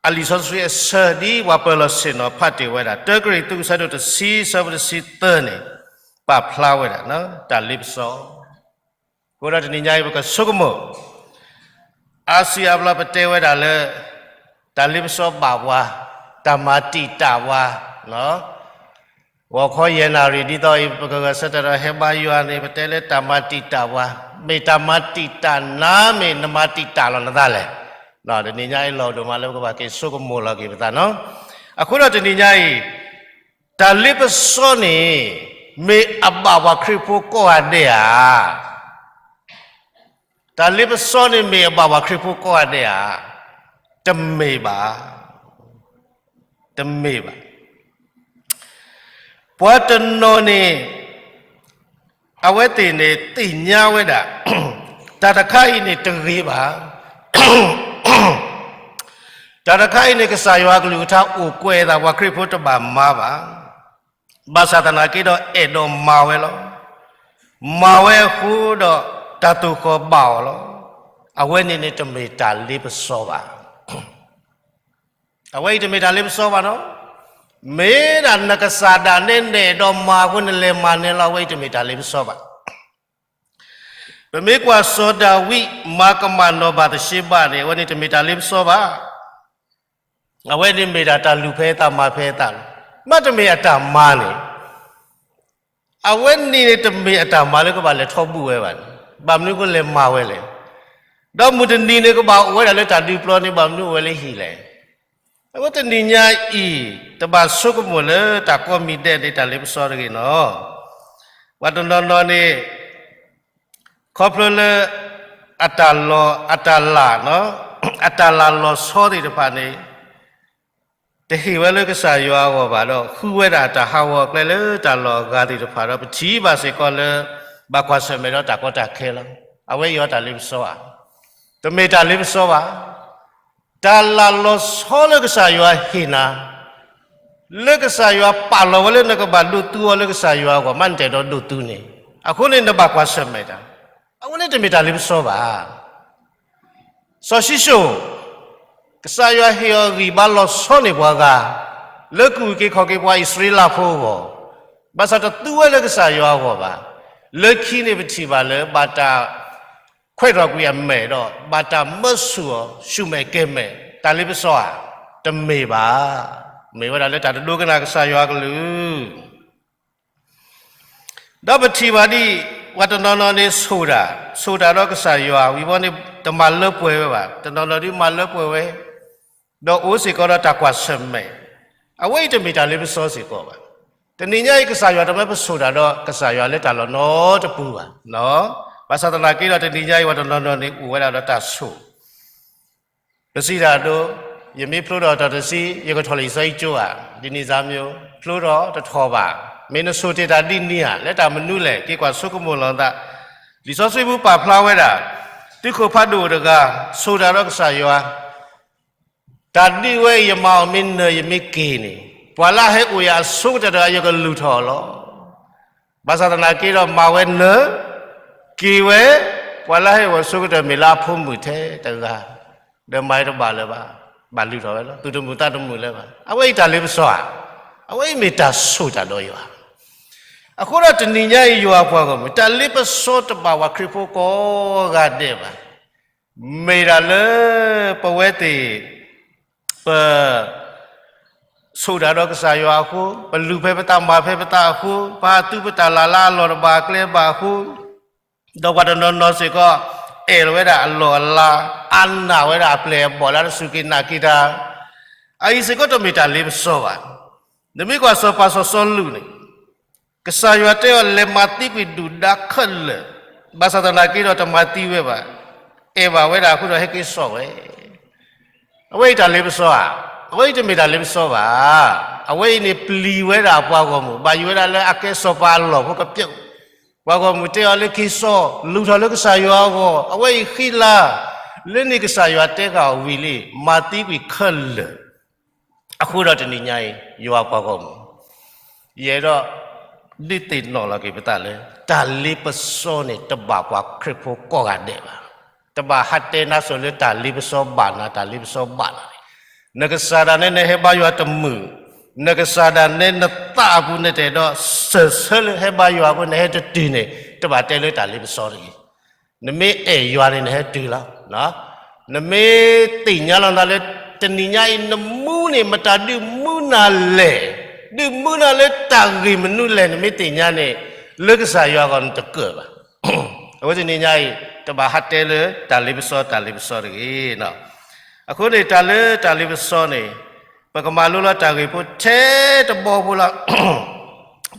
အလံာ်စီဆှံအဆၢဒ်ပှၤပၢၤလီၢ်ဆ့ၣ်နီၤဖးတ့ၢ်ဝဲဒၣ် တၢကရံၣ်သူး အဆၢဒိၣ်တဆံ အဆၢဖိတဆံသၢန့ၣ် ပာ်ဖျါဝဲဒၣ် တၢ်လ့ပစီ. အဃိဒီးတနံၤညါအံၤပကဆိကမိၣ် အါစုအါဘျီပတဲဝဲဒၣ်လၢ တၢ်လ့ပစီဘၣ်ပှၤ, တၢ်မၤတံာ်တာ်ပှၤ, ဂီၤခီယဲၢ်နၣ်ရံၣ်ဒ်သိးအံၤ ပကဂဲၤဆၢထၢၣ်ဒီးဟဲဘါယွၤန့ၣ် ပတဲလၢတၢ်မၤတံာ်တာ်ပှၤ, မ့ၢ်တၢ်မၤတံာ်တာ်နၤ မ့ၢ်နမၤတံာ်တာ်လီၤနသးလဲၣ်. တနံၤညါအံၤလီၤဒိၣ်မးလၢပကဘၣ်က့ၤဆိကမိၣ်လီၤက့ၤပသးနီၤ. အဃိဒီးတနံၤညါအံၤ တၢ်လ့ပစီန့ၣ် မ့ၢ်အဘၣ်ပှၤခရံာ်ဖိကိးဂၤဒဲးဧါ. တၢ်လ့ပစီန့ၣ် မ့ၢ်အဘၣ်ပှၤခရံာ်ဖိကိးဂၤဒဲးဧါ. တမ့ၢ်ဘၣ်. တမ့ၢ်ဘၣ်. ပှၤတနီၤန့ၣ် အဝဲသ့ၣ်န့ၣ်သ့ၣ်ညါဝဲဒၣ် တၢ်တခါအံၤန့ၣ်တဂ့ၤဘၣ်. တၢ်တခါအံၤန့ၣ် ကစၢ်ယွၤအကလုၢ်ကထါအိၣ်ကွဲးအသး ပှၤခရံာ်ဖိတဘၣ်မၤဘၣ်. ဘၣ်ဆၣ်သနာ်က့ဒီးအဲၣ်ဒိးမၤဝဲလီၤ. မၤဝဲအဃိဒီးတၢ်သူၣ်ဃီၣ်ဘၣ်အီၤလီၤ. အဝဲန့ၣ်န့ၣ်တမ့ၢ်တၢ်လ့ပစီဘၣ်. အဝဲအံၤတမ့ၢ်တၢ်လ့ပစီဘၣ်နီၤ. မ့ၢ်ဒၣ်နကစၢ်ဒၣ်နဲနဲၣ်ဒီးမၤအဃိနလဲၤမၤန့ၢ်လီၤ အဝဲအံၤတမ့ၢ်တၢ်လ့ပစီဘၣ်. ပမ့ၢ်ကွၢ်စီၤဒၤဝံး မၤကမၣ်နီၢ်ဘၤသရှ့ဘၣ်န့ၣ် အဝဲန့ၣ်တမ့ၢ်တၢ်လ့ပစီဘၣ်. အဝဲန့ၣ်မ့ၢ်ဒၣ်တၢ်လုၢ်ဖဲအသးမၤဖဲအသးလီၤ. မ့တမ့ၢ်အတၢ်မၤန့ၣ် အဝဲန့ၣ်န့ၣ်တမ့ၢ်အတၢ်မၤလၢကဘၣ်လဲၤထီၣ်ဘူၣ်ဝဲဘၣ်န့ၣ် ဘၣ်မနုၤကလဲၤမၤဝဲလဲၣ်. ဒီးမုၢ်တနံၤန့ၣ် ကဘၣ်အိၣ်ဝဲဒၣ်လၢတၢ်ဒုးပျီန့ၣ် ဘၣ်မနုၤအိၣ်ဝဲလၢဟံၣ်လဲၣ်. အဝဲတနံၤညါအံၤ တဘၣ်ဆိကမိၣ်လၢတၢ်ကိးမံၤဒဲးန့ၣ် တၢ်လ့ပစီတဂ့ၤနီၤ. ပှၤတနီၤနီၤန့ၣ် ခီဖျိလၢ အတၢ်လီၢ် အတၢ်လၢ် အတၢ်လၢ်လီၤဆီသ့ၣ်တဖၣ်န့ၣ် တဟ့ၣ်ဝဲလၢကစၢ်ယွၤအဂီၢ်ဘၣ်ဒီး ဃုဝဲဒၣ်တၢ်ဟးဂီၤအကျဲလၢတၢ်လီၢ်အဂၤသ့ၣ်တဖၣ်ဒီး ပထံၣ်ဘၣ်စ့ၢ်ကီးလၢ ဘၣ်ကွၢ်ဆၢၣ်မဲာ်ဒီးတၢ်ကီတၢ်ခဲလီၤ. အဝဲအံၤအီၤတၢ်လ့ပစီဧါ. တမ့ၢ်တၢ်လ့ပစီဘၣ်. တၢ်လၢ်လီၤဆီလၢကစၢ်ယွၤဟ့ၣ်နၤ လၢကစၢ်ယွၤပာ်လီၤဝဲလၢနကဘၣ်ဒိးသူအီၤလၢကစၢ်ယွၤအဂီၢ် မ့ၢ်နတအဲၣ်ဒိးဒိးသူန့ၣ် အဃိန့ၣ်နဘၣ်ကွၢ်ဆၢၣ်မဲာ်တၢ်, အဝဲန့ၣ်တမ့ၢ်တၢ်လ့ပစီဘၣ်. စီၤၡံၣ်စိၣ်, ကစၢ်ယွၤဟ့ၣ်အီၤဂံၢ်ဘါလီၤဆီန့ၢ်ပှၤဂၤ လၢကအုၣ်က့ၤခီၣ်က့ၤပှၤအံၣ်စရ့လးဖိအဂီၢ်, ဘၣ်ဆၣ်တသူဝဲလၢကစၢ်ယွၤအဂီၢ်ဘၣ်. လၢခံန့ၣ်ပထံၣ်ဘၣ်လၢ ဘၣ်တၢ် ခွဲးထီၣ်ကွံာ်အမဲာ်ဒီး ဘၣ်တၢ်မၢဆူၣ်အီၤ ဆူၣ်မဲာ်ကဲၤမဲာ် တၢ်လ့ပစီဧါ. တမ့ၢ်ဘၣ်. မ့ၢ်ဝဲဒၣ်လၢတၢ်တဒိကနၣ်ကစၢ်ယွၤအကလုၢ် ဒီးပထံၣ်ဘၣ်ဒ် ပှၤတနီၤနီၤန့ၣ်ဆိၣ်တၢ်, ဆိၣ်တၢ်ဒီးကစၢ်ယွၤ ဝံၤဘီန့ၣ် တမၤလၢပှဲၤဝဲဘၣ်. တနီၤနီၤဒ်မၤလၢပှဲၤဝဲ, ဒီးအိၣ်စ့ၢ်ကီးဒီးတၢ်ကွၢ်ဆၢၣ်မဲာ်, အဝဲအံၤတမ့ၢ်တၢ်လ့ပစီစ့ၢ်ကီးဘၣ်. တနံၤညါအံၤ ကစၢ်ယွၤတမၢပဆိၣ်တၢ်ဒီးကစၢ်ယွၤလၢတၢ်လီၢ်နီတပူၤဘၣ်. ဘၣ်ဆၣ်သနာ်က့ဒီး တနံၤညါအံၤ ပှၤတနီၤနီၤန့ၣ် အိၣ်ဝဲဒၣ်ဒီးတၢ်ဆိၣ် ပစံးတၢ်ဒိ, ယမ့ၢ်ဖျိထီၣ်တၢ်တဆံ ယကထီၣ်လံာ်စီဆှံကၠိဧါ, ဒ်န့ၣ်စၢ်မ့ၢ် ဖျိထီၣ်တထီၣ်ဘၣ်. မ့ၢ်နဆိၣ်တ့ၢ်တၢ်ဒ်န့ၣ်ဧါ, လၢတၢ်မနုၤလဲၣ်, က့ၤကွၢ်ဆိကမိၣ်လီၤသး. လံာ်စီဆှံပူၤပာ်ဖျါဝဲဒၣ်, သုးခိၣ်ဖးဒိၣ်တဂၤ ဆိၣ်တၢ်ဒီးကစၢ်ယွၤ တၢ်ဒ်ဝဲအံၤ ယမၤအီၤမ့ၢ်နၢၤ ယမ့ၢ်က့ၤန့ၣ်, ပှၤလၢအဟဲအိၣ်ယၤအဆိကတၢၢ်တဂၤ ယကလုၢ်ထီၣ်အီၤလီၤ. ဘၣ်ဆၣ်သနာ်က့ဒီး မၤဝဲနၢၤ, က့ၤဝဲ, ပှၤလၢဟဲအိၣ်အဆိကတၢၢ် မ့ၢ်လၢအဖိမုၣ်ထဲတဂၤ, ဒီးမၤဝဲတဘၣ်လၢၤဘၣ်, ဘၣ်လုၢ်ထီၣ်ဝဲလီၤ. သူၣ်တမုာ်သးတမုာ်လၢၤဘၣ်. အဝဲအံၤတၢ်လ့ပစီဧါ. အဝဲအံၤမ့ၢ်တၢ်ဆိၣ်တၢ်ဒီးယွၤ. အဃိဒီးတနံၤညါအံၤ ယွၤအပှၤဂီၢ်မုၢ် တၢ်လ့ပစီတဘၣ်ပှၤခရံာ်ဖိကိးဂၤဒဲးဘၣ်. မ့ၢ်ဒၣ်လၢပဝဲသ့ၣ် ပ စ ဆိၣ်တၢ်ဒီးကစၢ်ယွၤအဃိ, ပလူၤဖဲပတၢ်မၤဖဲပတၢ်အဃိ, ပဟးသူပတၢ်လၢ်လၢအလီၢ်တဘၣ်အကျဲဘၣ်အဃိ, ဒီးပှၤတနီၤနီၤစ့ၢ်ကီး အဲၣ်လီၤဝဲဒၣ်အလီၢ်အလၤ, အါနာ်ဝဲဒၣ်အပျဲၢ်အဘီၣ်လၢတစူၢ်က့ၤနာ်က့ၤတၢ်, အအံၤစ့ၢ်ကီးတမ့ၢ်တၢ်လ့ပစီဘၣ်. နမ့ၢ်ကွၢ်စီၤပၤစီၤစီလူးန့ၣ် ကစၢ်ယွၤတဲအီၤလဲၤမၤသံကွံာ်ဒုၣ်ဒါခဲလၢာ်, ဘၣ်ဆၣ်သနာ်က့ဒီးတမၤသံဝဲဘၣ်, အဲၣ်ဘၣ်ဝဲဒၣ်အဃိဒီးဟဲက့ၤစိာ်ဝဲ အဝဲအံၤတၢ်လ့ပစီဧါ, အဝဲအံၤတမ့ၢ်တၢ်လ့ပစီဘၣ်. အဝဲအံၤန့ၣ်ပျံၤဝဲဒၣ်ပှၤဂီၢ်မုၢ်, ဘၣ်ယိၣ်ဝဲဒၣ်လၢအကဲစီၤပၤအလီၢ်ဖိကပျိာ်, ပှၤဂီၢ်မုၢ်တဲအီၤလၢက့ၤစိာ်, လူၤထီၣ်လၢကစၢ်ယွၤအဂီၢ်, အဝဲအံၤဃံလၤ, လၢန့ၣ်ကစၢ်ယွၤတဲဃာ်အီၤဝံၤလံ, မၤသံကွံာ်ခဲလၢာ် အဃိဒီးတနံၤညါအံၤ ယွၤပှၤဂီၢ်မုၢ်, ယအဲၣ်ဒိး ဒုးသ့ၣ်နီၣ်လီၤက့ၤပသးလၢ တၢ်လ့ပစီန့ၣ် တဘၣ်ပှၤခရံာ်ဖိကိးဂၤဒဲးဘၣ်. တဘၣ်ဟးတဲနါစိၤလၢတၢ်လ့ပစီဘၣ်နၤ, တၢ်လ့ပစီဘၣ်နၤန့ၣ်, နကစၢ်ဒၣ်နဲနဟဲဘါယွၤတမုာ်, နကစၢ်ဒၣ်နဲနသးအပူၤနတအဲၣ်ဒိးစၢၤဆၢလၢဟဲဘါယွၤအဃိ နဟဲတတုၤန့ၣ် တဘၣ်တဲလၢတၢ်လ့ပစီတဂ့ၤ. နမ့ၢ်အဲၣ်ယွၤန့ၣ် နဟဲတုၤလီၤ. နမ့ၢ်သ့ၣ်ညါလီၤနၤလၢ တနံၤညါအံၤ နမူန့ၣ် မတၤဒုးမူနၤလဲၣ်, ဒုးမူနၤလၢတၢ်ဂ့ၢ်မနုၤလဲၣ်, နမ့ၢ်သ့ၣ်ညါန့ၣ် လၢကစၢ်ယွၤအဂီၢ်နတကၢၣ်ဘၣ်. အဃိတနံၤညါအံၤ တဘၣ်ဟးတဲလၢတၢ်လ့ပစီ တၢ်လ့ပစီတဂ့ၤ. အဃိန့ၣ် တၢ်လၢတၢ်လ့ပစီန့ၣ် ပကမၤလိလီၤတၢ်ဂ့ၢ်ဖိထဲတဘီဖိလီၤ.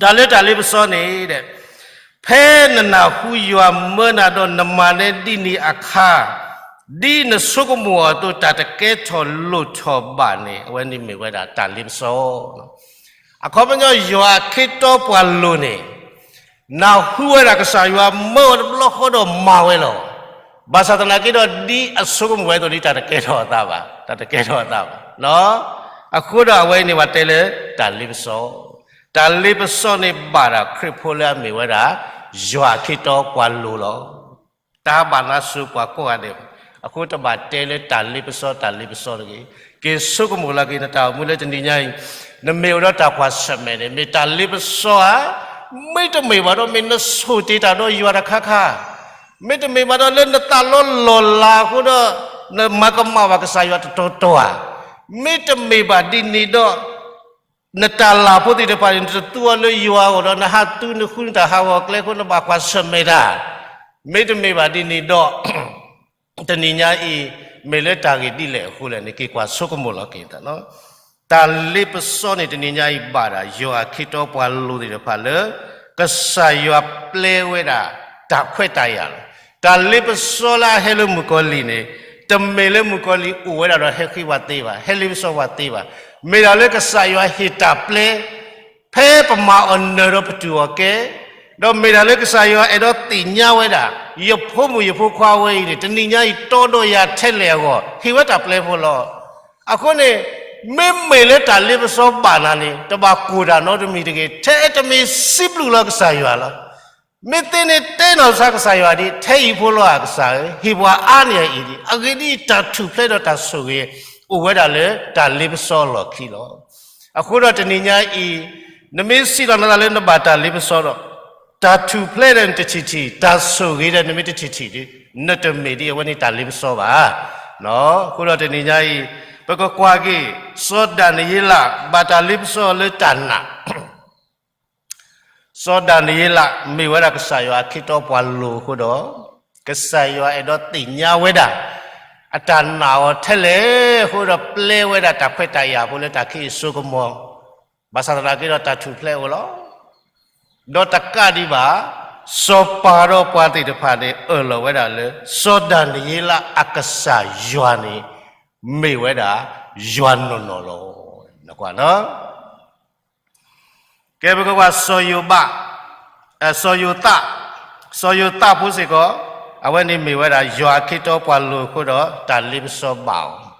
တၢ်လၢတၢ်လ့ပစီန့ၣ် ဖဲနနၢ်ဟူယွၤမၢနၤဒီးနမၤနဲဒ်န့ၣ်အခါ, ဒ်နဆိကမိၣ်အသိးတၢ်တကဲထီၣ်လိၣ်ထီၣ်ဘၣ်န့ၣ် အဝဲန့ၣ်မ့ၢ်ဝဲဒၣ်တၢ်လ့ပစီ. အခီပညီယွၤအခ့တီပှၤလိၤန့ၣ် နၢ်ဟူဝဲဒၣ်ကစၢ်ယွၤမၢအီၤတဘျီဃီဒီးမၤဝဲလီၤ. ဘၣ်ဆၣ်သနာ်က့ဒီးဒ်အဆိကမိၣ်ဝဲအသိးန့ၣ် တၢ်တကဲထီၣ်အသးဘၣ်, တၢ်တကဲထီၣ်အသးဘၣ်. အဃိဒီးအဝဲအံၤန့ၣ် ပှၤတဲလၢတၢ်လ့ပစီ, တၢ်လ့ပစီန့ၣ်ဘၣ်ဒၣ်ခရံာ်ဖိလၢအမ့ၢ်ဝဲဒၣ် ယွၤအခ့တီပှၤလိၤလီၤ. တၢ်ဘၣ်နါစိၤပှၤကိးဂၤဒဲး, အဃိတဘၣ်တဲလၢတၢ်လ့ပစီ တၢ်လ့ပစီတဂ့ၤ. က့ၤဆိကမိၣ်လီၤက့ၤနတၢ်အိၣ်မူလၢတနံၤညါအံၤ, နမ့ၢ်အိၣ်ဒီးတၢ်ကွၢ်ဆၢၣ်မဲာ်န့ၣ် မ့ၢ်တၢ်လ့ပစီဧါ, မ့တမ့ၢ်ဘၣ်ဒီး မ့ၢ်နဆိၣ်တ့ၢ်တၢ်ဒီးယွၤတခါခါ, မ့တမ့ၢ်ဘၣ်ဒီးလၢနသးလီလီၢ်လၤအဃိဒီး နမၤကမၣ်ဘၣ်ကစၢ်ယွၤတတီၤတီၤဧါ, မ့တမ့ၢ်ဘၣ်ဒ်န့ၣ်ဒီး နတၢ်လၤဖိသ့ၣ်တဖၣ်န့ၣ် နတသူအီၤလၢယွၤအဂီၢ်ဒီး နဟးသူနဃုနတၢ်ဟးဂီၤကျဲအဃိ နဘၣ်ကွၢ်ဆၢၣ်မဲာ်တၢ်, မ့တမ့ၢ်ဘၣ်ဒ်န့ၣ်ဒီး တနံၤညါအံၤ မ့ၢ်လၢတၢ်ဂ့ၢ်ဒ်လဲၣ်အဃိလဲၣ်န့ၣ် က့ၤကွၢ်ဆိကမိၣ်လီၤက့ၤတၢ်လီၤ. တၢ်လ့ပစီန့ၣ် တနံၤညါအံၤဘၣ်ဒၣ် ယွၤအခ့တီပှၤလိၤသ့ၣ်တဖၣ်လၢ ကစၢ်ယွၤပျဲဝဲဒၣ် တၢ်ခွဲးတၢ်ယာ်လီၤ. တၢ်လ့ပစီလၢအဟဲလၢမုၣ်ကီၤလံၢ်န့ၣ် တမ့ၢ်လၢမုၣ်ကီၤလံၢ်အိၣ်ဝဲဒၣ်ဒီးဟဲဃ့ပှၤသ့ဘၣ်, ဟဲလ့ပစီပှၤသ့ဘၣ်. မ့ၢ်ဒၣ်လၢကစၢ်ယွၤဟ့ၣ်တၢ်ပျဲ ဖဲပမၤအီၤနၢၤဒီးပတူၢ်အီၤကဲ, ဒီးမ့ၢ်ဒၣ်လၢကစၢ်ယွၤအဲၣ်ဒိးသ့ၣ်ညါဝဲဒၣ် ယဖိမုၣ်ယဖိခွါဝဲအံၤန့ၣ် တနံၤညါအံၤတီဒီးယၤထဲလဲၣ်အဂီၢ် ဟ့ၣ်ဝဲတၢ်ပျဲဖိလီၤ. အဃိန့ၣ် မ့မ့ၢ်လၢတၢ်လ့ပစီဘၣ်နၤန့ၣ် တဘၣ်ကိၢ်တၢ်နီတမံၤတဂ့ၤ, ထဲတမ့ၢ်စံးဘျုးလီၤကစၢ်ယွၤလီၤ. မ့ၢ်သ့န့ၣ်တဲနီၢ်ကစၢ်ကစၢ်ယွၤဒ် ထဲအံၤဖိလီၤဧါကစၢ်ဧၢ, ဟ့ၣ်ပှၤအါန့ၢ်အံၤဒ်, အဂ့ၢ်ဒ်အံၤ တၢ်ထူၣ်ဖျဲးဒီးတၢ်ဆိၣ်ဂ့ၤ အိၣ်ဝဲဒၣ်လၢတၢ်လ့ပစီအလီၢ်ခံလီၤ. အဃိဒီးတနံၤညါအံၤ နမ့ၢ်စံးလီၤနသးလၢနဘၣ်တၢ်လ့ပစီဒီး တၢ်ထူၣ်ဖျဲးဒီးနတထံၣ်ထံၣ်, တၢ်ဆိၣ်ဂ့ၤဒီးနမ့ၢ်တထံၣ်ထံၣ်ဒီး နတမ့ၢ်ဒ်အဝဲန့ၣ်တၢ်လ့ပစီဘၣ်. အဃိဒီးတနံၤညါအံၤ ပကကွၢ်က့ၤ စီၤဒၤနံးယ့လး ဘၣ်တၢ်လ့ပစီလၢတၢ်နာ် စီၤဒၤနံးယ့လး မ့ၢ်ဝဲဒၣ်ကစၢ်ယွၤအခ့တီပှၤလိၤအဃိဒီး ကစၢ်ယွၤအဲၣ်ဒိးသ့ၣ်ညါဝဲဒၣ် အတၢ်နာ်အီၤထဲလဲၣ်အဃိဒီး ပျဲဝဲဒၣ်တၢ်ခွဲးတၢ်ယာ်ဖိလၢတၢ်ခံးအစိကမီၤ, ဘၣ်ဆၣ်သနာ်က့ဒီးတၢ်ထူၣ်ဖျဲးအိၣ်လီၤ. ဒီးတကးဒံးဘၣ် စီၤပၤဒီးပှၤသ့ၣ်တဖၣ်န့ၣ် အၢၣ်လီၤဝဲဒၣ်လၢ စီၤဒၤနံးယ့လးအကစၢ်ယွၤန့ၣ် မ့ၢ်ဝဲဒၣ် ယွၤနီၢ်နီၢ်လီၤ. နကွၢ်နီၤ ကဲ ပကကွၢ် စီၤယိၤဘး, စီၤယိၤသး, စီၤယိၤသးဖိစ့ၢ်ကီး အဝဲန့ၣ်မ့ၢ်ဝဲဒၣ် ယွၤအခ့တီပှၤလိၤအဃိဒီး တၢ်လ့ပစီဘၣ်အီၤ,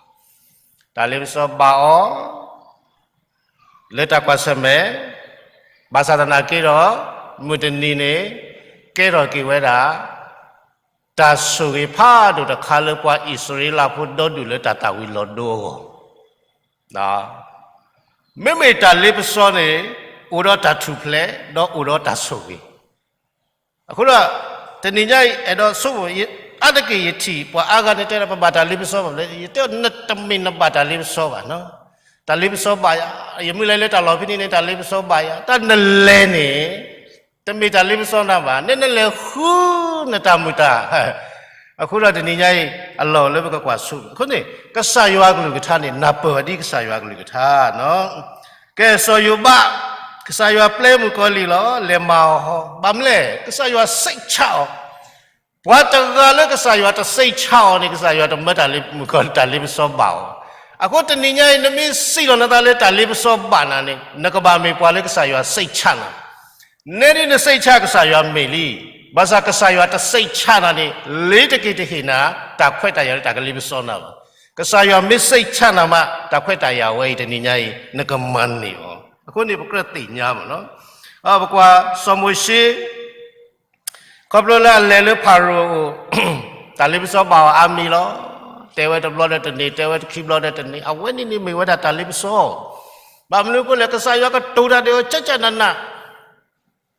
တၢ်လ့ပစီဘၣ်အီၤ လၢတၢ်ကွၢ်ဆၢၣ်မဲာ်, ဘၣ်ဆၣ်သနာ်က့ဒီး မုၢ်တနံၤန့ၣ် ကဲထီၣ်က့ၤဝဲဒၣ် တၢ်ဆိၣ်ဂ့ၤဖးဒိၣ်တခါလၢပှၤအံၣ်စရ့လးဖိဒီဒူၣ်လၢတၢ်သၣ်ဝံၤလီၤဒိအဂီၢ်, မ့မ့ၢ်တၢ်လ့ပစီန့ၣ် အိၣ်ဒီးတၢ်ထူၣ်ဖျဲး ဒီးအိၣ်ဒီးတၢ်ဆိၣ်ဂ့ၤ, အဃိဒီး တနံၤညါအံၤ အဲၣ်ဒိးဆိကမိၣ် အါတက့ၢ်ယထံၣ် ပှၤအါဂၤန့ၣ်တဲဒီး ပဘၣ်တၢ်လ့ပစီဘၣ်လဲၣ်, ယတဲအီၤ နတမ့ၢ်နဘၣ်တၢ်လ့ပစီဘၣ်နီၤ. တၢ်လ့ပစီဘၣ်ယၤ, ယမုၢ်လၢ်လၢတၢ်လီၢ်ဖဲန့ၣ်န့ၣ် တၢ်လ့ပစီဘၣ်ယၤ, တၢ်နလဲၤန့ၣ် တမ့ၢ်တၢ်လ့ပစီနၤဘၣ်, နနလဲၤဃုနတၢ်မုာ်တၢ် အဃိဒီးတနံၤညါအံၤ အလီၢ်လၢပကကွၢ်ဆိ, အဃိန့ၣ် ကစၢ်ယွၤကလုၢ်ကထါန့ၣ် နၢ်ပၢၢ်ဝဲဒ်ကစၢ်ယွၤကလုၢ်ကထါ, ကဲစီၤယိၤဘး, ကစၢ်ယွၤပျဲမုၣ်ကီၤလံၢ်လီၤ, လဲၤမၤအီၤဟီ, ဘၣ်မနုၤလဲၣ်, ကစၢ်ယွၤစိတ်ချအီၤ, ပှၤတဂၤလၢကစၢ်ယွၤတစိတ်ချအီၤန့ၣ် ကစၢ်ယွၤတမၢတၢ်လ့ပစီဘၣ်အီၤ, အဃိတနံၤညါအံၤ နမ့ၢ်စံးလီၤနသးလၢတၢ်လ့ပစီဘၣ်နၤန့ၣ် နကဘၣ်မ့ၢ်ပှၤလၢကစၢ်ယွၤစိတ်ချနၤ နဲဒ်နစိတ်ချကစၢ်ယွၤမ့ၢ်လံ, ဘၣ်ဆၣ်ကစၢ်ယွၤတစိတ်ချနၤန့ၣ် လ့ၤတက့ၤတဟ့ၣ်နၤ တၢ်ခွဲးတၢ်ယာ်လၢတၢ်ကလ့ပစီနၤဘၣ်, ကစၢ်ယွၤမ့ၢ်စိတ်ချနၤမး တၢ်ခွဲးတၢ်ယာ်ဝဲအံၤတနံၤညါအံၤ နကမၤန့ၢ်အီၤ, အဃိန့ၣ် ပကြၢးသ့ၣ်ညါမးနီၤ, ပကွၢ်စီၤမိၤၡ့ ခီဖျိလၢအလဲၤလၢဖၤရိၤအအိၣ်, တၢ်လ့ပစီဘၣ်အီၤအါမံၤလီၤ, တဲဝဲတဘျီဒီးတန့ၢ်, တဲဝဲတခံဘျီဒီးတန့ၢ်, အဝဲန့ၣ်န့ၣ်မ့ၢ်ဝဲဒၣ်တၢ်လ့ပစီ, ဘၣ်မနုၤအဃိလဲၣ်, ကစၢ်ယွၤကတိၤတၢ်ဒီးအီၤ ကၠၢ်ကၠၢ်နးနး,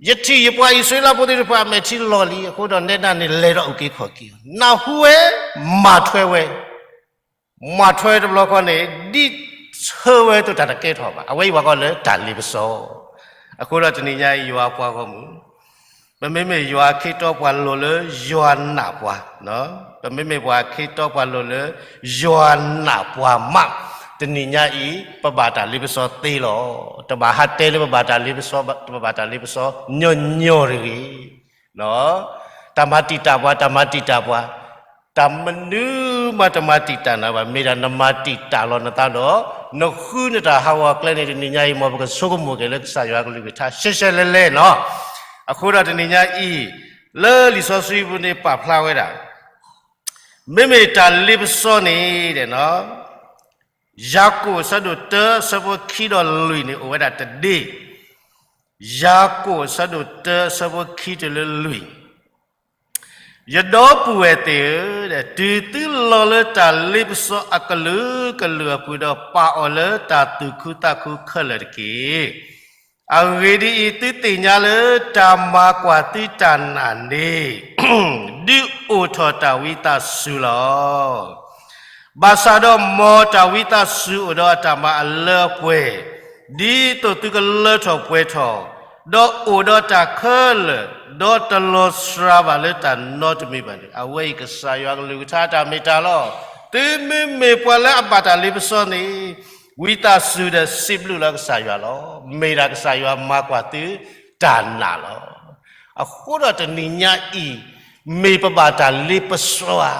ယထံၣ်ယပှၤအံၣ်စရ့လးဖိသ့ၣ်တဖၣ်အမဲာ်ထံလီၤလံ, အဃိဒီးနဲဒၣ်န့ၣ် လဲၤဒီးအုၣ်က့ၤခီၣ်က့ၤအီၤ, နၢ်ဟူဝဲ, မၤထွဲဝဲ မၤထွဲတဘျီဃီန့ၣ် ဒ်ဆၢဝဲအသိးတၢ်တကဲထီၣ်ဘၣ်, အဝဲအံၤပှၤကိးလၢတၢ်လ့ပစီ, အဃိဒီးတနံၤညါအံၤယွၤပှၤဂီၢ်မုၢ်, ပမ့မ့ၢ်ယွၤအခ့တီပှၤလိၤလၢယွၤနာ်ပှၤ, ပမ့မ့ၢ်ပှၤအခ့တီပှၤလိၤလၢယွၤနာ်ပှၤမး, တနံၤညါအံၤ ပဘၣ်တၢ်လ့ပစီသ့လီၤ, တဘၣ်ဟးတဲလၢပဘၣ်တၢ်လ့ပစီ, ပဘၣ်တၢ်လ့ပစီညီညီတဂ့ၤ တၢ်မၤတံာ်တာ်ပှၤ, တၢ်မၤတံာ်တာ်ပှၤ, တၢ်မနုၤမးတမၤတံာ်တာ်နၤဘၣ်, မ့ၢ်ဒၣ်နမၤတံာ်တာ်လီၤနသးဒီး နဃုနတၢ်ဟးဂီၤကျဲန့ၣ် တနံၤညါအံၤ မ်ပကဆိကမိၣ်က့ၤလၢကစၢ်ယွၤကလုၢ်ကထါ ရှဲရှဲလဲလဲနီၤ. အဃိဒီးတနံၤညါအံၤ လၢလံာ်စီဆှံပူၤန့ၣ်ပာ်ဖျါဝဲဒၣ် မ့မ့ၢ်တၢ်လ့ပစီန့ၣ် ယၤကိာ်အဆၢဒိၣ်တၢ အဆၢဖိခံဒီးလွံၢ်န့ၣ် အိၣ်ဝဲဒၣ်တဒ့, ယၤကိာ်အဆၢဒိၣ်တၢ အဆၢဖိခံတုၤလၢလွံၢ်, ယဒီပုၢ်ဝဲၢ်သ့ၣ်ဧၢ, တုၤသုလီၤလၢတၢ်လ့ပစီအကလုာ်ကလုာ်အပူၤဒီး ပာ်အီၤလၢတၢ်သူၣ်ခုသးခုခဲလၢာ်တက့ၢ်. အဂ့ၢ်ဒ်အံၤ, သုသ့ၣ်ညါလၢတၢ်မၤကွၢ်သုတၢ်နာ်န့ၣ် ဒုးအိၣ်ထီၣ်တၢ်ဝံသးစူၤလီၤ. ဘၣ်ဆၣ်ဒီးမ်တၢ်ဝံသးစူၤအိၣ်ဒီးအတၢ်မၤအလၢအပှဲၤ, ဒ်သိးသုကလၢထီၣ်ပှဲၤထီၣ်, ဒီးအိၣ်ဒီးတၢ်ခဲလၢာ်, ဒီးတလီၤစှၤဘၣ်လၢတၢ်နီတမံၤဘၣ်န့ၣ်, အဝဲအံၤကစၢ်ယွၤကလုၢ်ကထါတၢ်မ့ၢ်တၢ်လီၤ. သုမ့မ့ၢ်ပှၤလၢအဘၣ်တၢ်လ့ပစီန့ၣ် ဝံသးစူၤဒီးစံးဘျုးလၢကစၢ်ယွၤလီၤ. မ့ၢ်ဒၣ်ကစၢ်ယွၤမၤကွၢ်သုတၢ်နာ်လီၤ. အဃိဒီးတနံၤညါအံၤ မ့ၢ်ပဘၣ်တၢ်လ့ပစီဧါ,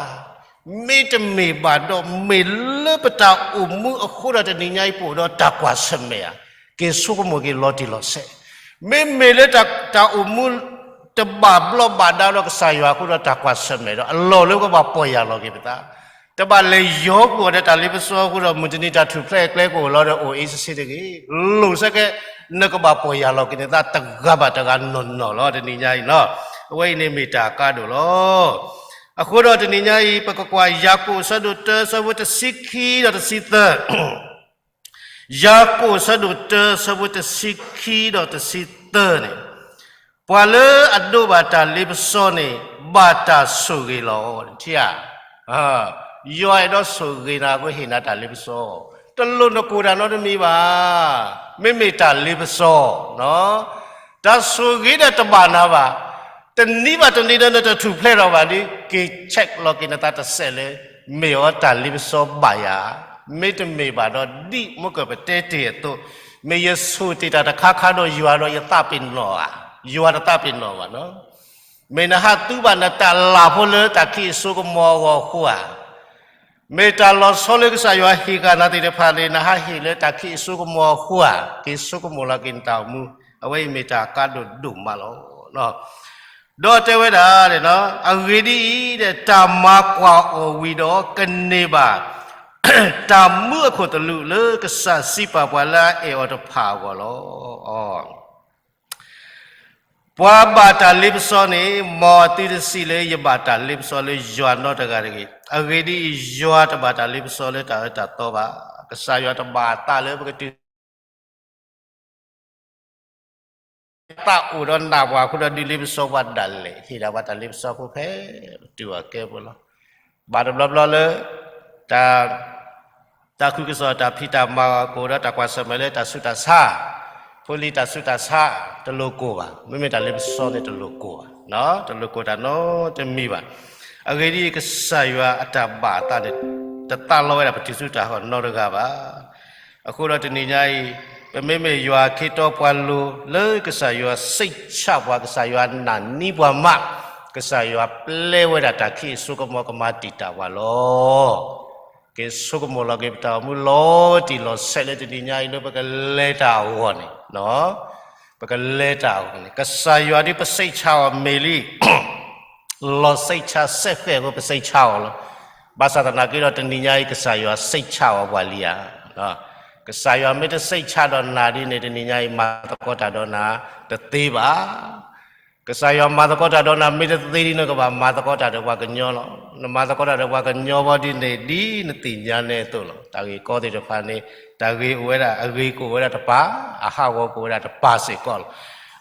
မ့တမ့ၢ်ဘၣ်ဒီး မ့ၢ်လၢပတၢ်အိၣ်မူအဃိဒီးတနံၤညါအံၤ ပအိၣ်ဒီးတၢ်ကွၢ်ဆၢၣ်မဲာ်ဧါ, က့ၤဆိကမိၣ်က့ၤလီၤတံၢ်လီၤဆဲး, မ့မ့ၢ်လၢတၢ်အိၣ်မူ တဘၣ်ဘျီးဘၣ်ဒါဒီးကစၢ်ယွၤအဃိဒီးတၢ်ကွၢ်ဆၢၣ်မဲာ်ဒီး အလီၢ်လၢပကဘၣ်ပီၢ်ယၢ်လီၤက့ၤပသး, တဘၣ်လဲၤယီၤကွံာ်အီၤဒီးတၢ်လ့ပစီအဃိဒီး မုၢ်တနံၤတၢ်ထူၣ်ဖျဲးအကျဲကအိၣ်လီၤဒီးအိၣ်အ့စ့ၣ်စ့ၣ်တဂ့ၤ, လိၣ်စ့ၢ်ကီး နကဘၣ်ပီၢ်ယၢ်လီၤက့ၤနသးတဂၤဘၣ်တဂၤနီၢ်နီၢ်လီၤ တနံၤညါအံၤနီၤ. အဝဲအံၤန့ၣ်မ့ၢ်တၢ်အကါဒိၣ်လီၤ. အဃိဒီးတနံၤညါအံၤ ပကကွၢ်ယၤကိာ်အဆၢဒိၣ်တၢ အဆၢဖိတဆံခံဒီးတဆံသၢ ယၤကိာ်အဆၢဒိၣ်တၢ အဆၢဖိတဆံခံဒီးတဆံသၢန့ၣ်, ပှၤလၢအဒိးဘၣ်တၢ်လ့ပစီန့ၣ် ဘၣ်တၢ်ဆိၣ်ဂ့ၤလီၤ. ထံဧါ, ယွၤအဲၣ်ဒိးဆိၣ်ဂ့ၤနၤအဃိဟ့ၣ်နၤတၢ်လ့ပစီ, တလိၣ်နကိၢ်တၢ်နီတမံၤဘၣ်, မ့မ့ၢ်တၢ်လ့ပစီ, တၢ်ဆိၣ်ဂ့ၤဒီးတဘၣ်နၤဘၣ်, တနံၤဘၣ်တနံၤဒီးနတထူၣ်ဖျဲးထီၣ်ဘၣ်ဒီး က့ၤ check လီၤက့ၤနသးတစဲးလၢ မ့ၢ်အီၤတၢ်လ့ပစီဘၣ်ယၤ, မ့တမ့ၢ်ဘၣ်ဒီး ဒ်မ့ၢ်ကပတဲတ့ၢ်အသိး, မ့ၢ်ယဆိၣ်တ့ၢ်တၢ်တခါခါဒီးယွၤဒီးယသးပ့ၤနီၣ်ဧါ, ယွၤတသးပ့ၤနီၣ်ဘၣ်နီၤ. မ့ၢ်နဟးသူဘၣ်နတၢ်လၢ်ဖိလၢတၢ်ခံးအစိကမီၤအဂီၢ်အဃိဧါ, မ့ၢ်တၢ်လီၤဆီလၢကစၢ်ယွၤဟ့ၣ်ဃာ်နၤသ့ၣ်တဖၣ်န့ၣ် နဟးဟ့ၣ်လၢတၢ်ခံးအစိကမီၤအဃိဧါ, က့ၤဆိကမိၣ်လီၤက့ၤနတၢ်အိၣ်မူ, အဝဲအံၤမ့ၢ်တၢ်ကါဒိၣ်ဒိၣ်မးလီၤ. ဒီးတဲဝဲဒၣ်, အဂ့ၢ်ဒ်အံၤ, တၢ်မၤကွၢ်အီၤဝံၤဒီးကန့ၢ်ဘၣ် တၢ်မူအခိၣ်သလုးလၢကစၢ်စံးပာ်ပှၤလၢအအဲၣ်အီၤတဖၣ်အဂီၢ်လီၤ. ပှၤဘၣ်တၢ်လ့ပစီန့ၣ် မ်အသုတစံးလၢယဘၣ်တၢ်လ့ပစီလၢယွၤနီတဂၤတဂ့ၤ. အဂ့ၢ်ဒ်အံၤ, ယွၤတဘၣ်တၢ်လ့ပစီလၢတၢ်အၢတၢ်သီဘၣ်. ကစၢ်ယွၤတဘၣ်အသးလၢပကတုၤ သးအိၣ်ဒီးနာ်ပှၤအဃိဒီး ဒုးလ့ပစီပှၤဒၣ်လဲာ်, ဟ့ၣ်ဒၣ်ပှၤတၢ်လ့ပစီဖိဖဲပတုၤအကဲဖိလီၤ. ဘၣ်တဘျီဘျီလၢ တၢ် တၢ်သးခုကစီၣ်တၢ်ဖံးတၢ်မၤကအိၣ်ဒီးတၢ်ကွၢ်ဆၢၣ်မဲာ်လၢတၢ်ဆူးတၢ်ဆါ, ဖိလံၤတၢ်ဆူးတၢ်ဆါ, တလိၣ်ကိၢ်ဘၣ်. မ့မ့ၢ်တၢ်လ့ပစီန့ၣ်တလိၣ်ကိၢ်ဘၣ်, တလိၣ်ကိၢ်တၢ်နီတမံၤဘၣ်. အဂ့ၢ်ဒ်အံၤ, ကစၢ်ယွၤအတၢ်ဘၣ်အသးန့ၣ် တသးလီဝဲဒၣ်ပတုၤဆူတၢ်ဟီၣ်နီတဂၤဘၣ်. အဃိဒီးတနံၤညါအံၤ, ပမ့မ့ၢ်ယွၤခ့တီပှၤလိၤလၢကစၢ်ယွၤစံးဆၣ်ပှၤ, ကစၢ်ယွၤနာ်န့ၢ်ပှၤမး, ကစၢ်ယွၤပျဲဝဲဒၣ်တၢ်ခံးအစိကမီၤကမၤတံာ်တာ်ပှၤလီၤ. က့ၤဆိကမိၣ်လီၤက့ၤပတၢ်အိၣ်မူလီၤတံၢ်လီၤဆဲးလၢတနံၤညါအံၤလၢပကလဲၤတၢ်အဂီၢ်န့ၣ်, ပကလဲၤတၢ်အဂီၢ်န့ၣ် ကစၢ်ယွၤဒ်ပစံးဆၣ်အီၤမ့ၢ်လံ လီၤစံးဆၣ်စဲးဃဲးအဃိ ပစံးဆၣ်အီၤလီၤ. ဘၣ်ဆၣ်သနာ်က့ဒီးတနံၤညါအံၤ ကစၢ်ယွၤစံးဆၣ်အီၤပှၤလံဧါ. ကစၢ်ယွၤမ့ၢ်တစံးဆၣ်ဒီးနၤဒ်န့ၣ် တနံၤညါအံၤ မၤသကိးတၢ်ဒီးနၤတသ့ဘၣ်. ကစၢ်ယွၤမၤသကိးတၢ်ဒီးနၤမ့ၢ်တသ့ဒ်န့ၣ် နကဘၣ်မၤသကိးတၢ်ဒီးပှၤကညီလီၤ. နမၤသကိးတၢ်ဒီးပှၤကညီဘီဒ်န့ၣ် ဒ်နသ့ၣ်ညါန့ၣ်အသိးလီၤ. တၢ်ဂ့ၢ်ကီသ့ၣ်တဖၣ်န့ၣ် တၢ်ဂ့ၢ်အိၣ်ဝဲဒၣ် အဂ့ၤကအိၣ်ဝဲဒၣ်တပၤ, အဟးဂီၤကအိၣ်ဝဲဒၣ်တပၤစ့ၢ်ကီးလီၤ.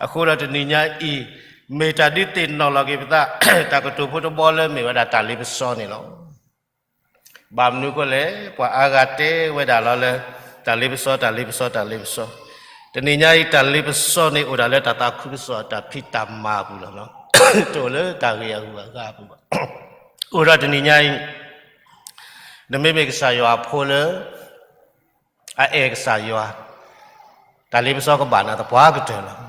အဃိဒီးတနံၤညါအံၤ မ့ၢ်တၢ်ဒုးသ့ၣ်နီၣ်လီၤက့ၤပသး တၢ်ကတိၤဖိတဘီလၢမ့ၢ်ဝဲဒၣ်တၢ်လ့ပစီန့ၣ်လီၤ. ဘၣ်မနုၤအဃိလဲၣ်, ပှၤအါဂၤတဲဝဲဒၣ်လီၤလၢ တၢ်လ့ပစီ တၢ်လ့ပစီ တၢ်လ့ပစီ, တနံၤညါအံၤ တၢ်လ့ပစီန့ၣ်အိၣ်ဒၣ်လၢတၢ်သးခုကစီၣ်အတၢ်ဖံးတၢ်မၤအပူၤလီၤ. တအိၣ်လၢတၢ်ဂ့ၢ်အဂုၤအဂၤအပူၤဘၣ်. အိၣ်ဒီးတနံၤညါအံၤ နမ့မ့ၢ်ကစၢ်ယွၤအဖိလၢ အအဲၣ်ကစၢ်ယွၤ, တၢ်လ့ပစီကဘၣ်နၤသပှၢ်ကတၢၢ်လီၤ.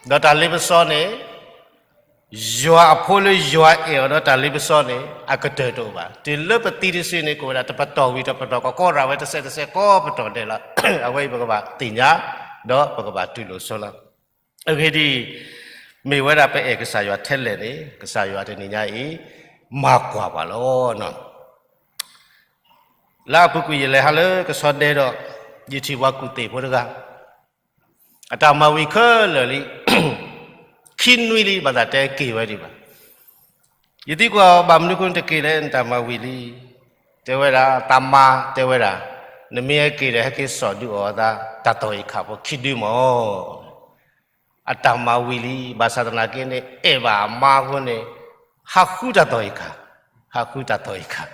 ဒီးတၢ်လ့ပစီန့ၣ် ယွၤအဖိလၢယွၤအဲၣ်အီၤဒီးတၢ်လ့ပစီန့ၣ် အကတၢၢ်တအိၣ်ဘၣ်. တုၤလၢပသံတစုန့ၣ် ကအိၣ်ဝဲဒၣ်တပတီၢ်ဝံၤတပတီၢ် ကကီရၤဝဲတစဲးတစဲးကိးပတီၢ်ဒဲးလီၤ. အဝဲအံၤပကဘၣ်သ့ၣ်ညါ ဒီးပကဘၣ်တူၢ်လိာ်ဆိလီၤ. အဂ့ၢ်ဒ်အံၤ, မ့ၢ်ဝဲဒၣ်ပအဲၣ်ကစၢ်ယွၤထဲလဲၣ်န့ၣ် ကစၢ်ယွၤတနံၤညါအံၤ မၤကွၢ်ပှၤလီၤ. လၢအပူၤကွံာ်ယလဲၤဟးလၢကဆီဒဲဒီး ယထံၣ်ပှၤကူၣ်သ့ၣ်ဖိတဂၤ အတၢ်မၤဝံၤခဲလၢာ်လံ, ခံနွံလံ ဘၣ်သးတဲက့ၤဝဲဒံးဘၣ်. ယသံကွၢ်အီၤ ဘၣ်မနုၤဃိနတက့ၤလဲၣ် နတၢ်မၤဝံၤလံ. တဲဝဲဒၣ် သးမါ တဲဝဲဒၣ်, နမ့ၢ်ဟဲက့ၤဒီး ဟဲက့ၤစိာ်ဒုးအီၤအသး တၢ်သီၣ်အံၤခးဖိခံဒုမၢ်. အတၢ်မၤဝံၤလံ, ဘၣ်ဆၣ်သနာ်က့န့ၣ် အဲၣ်ဘၣ်အမါအဃိန့ၣ် ဟးဃုတၢ်သီၣ်အံၤခး, ဟးဃုတၢ်သီၣ်အံၤခး.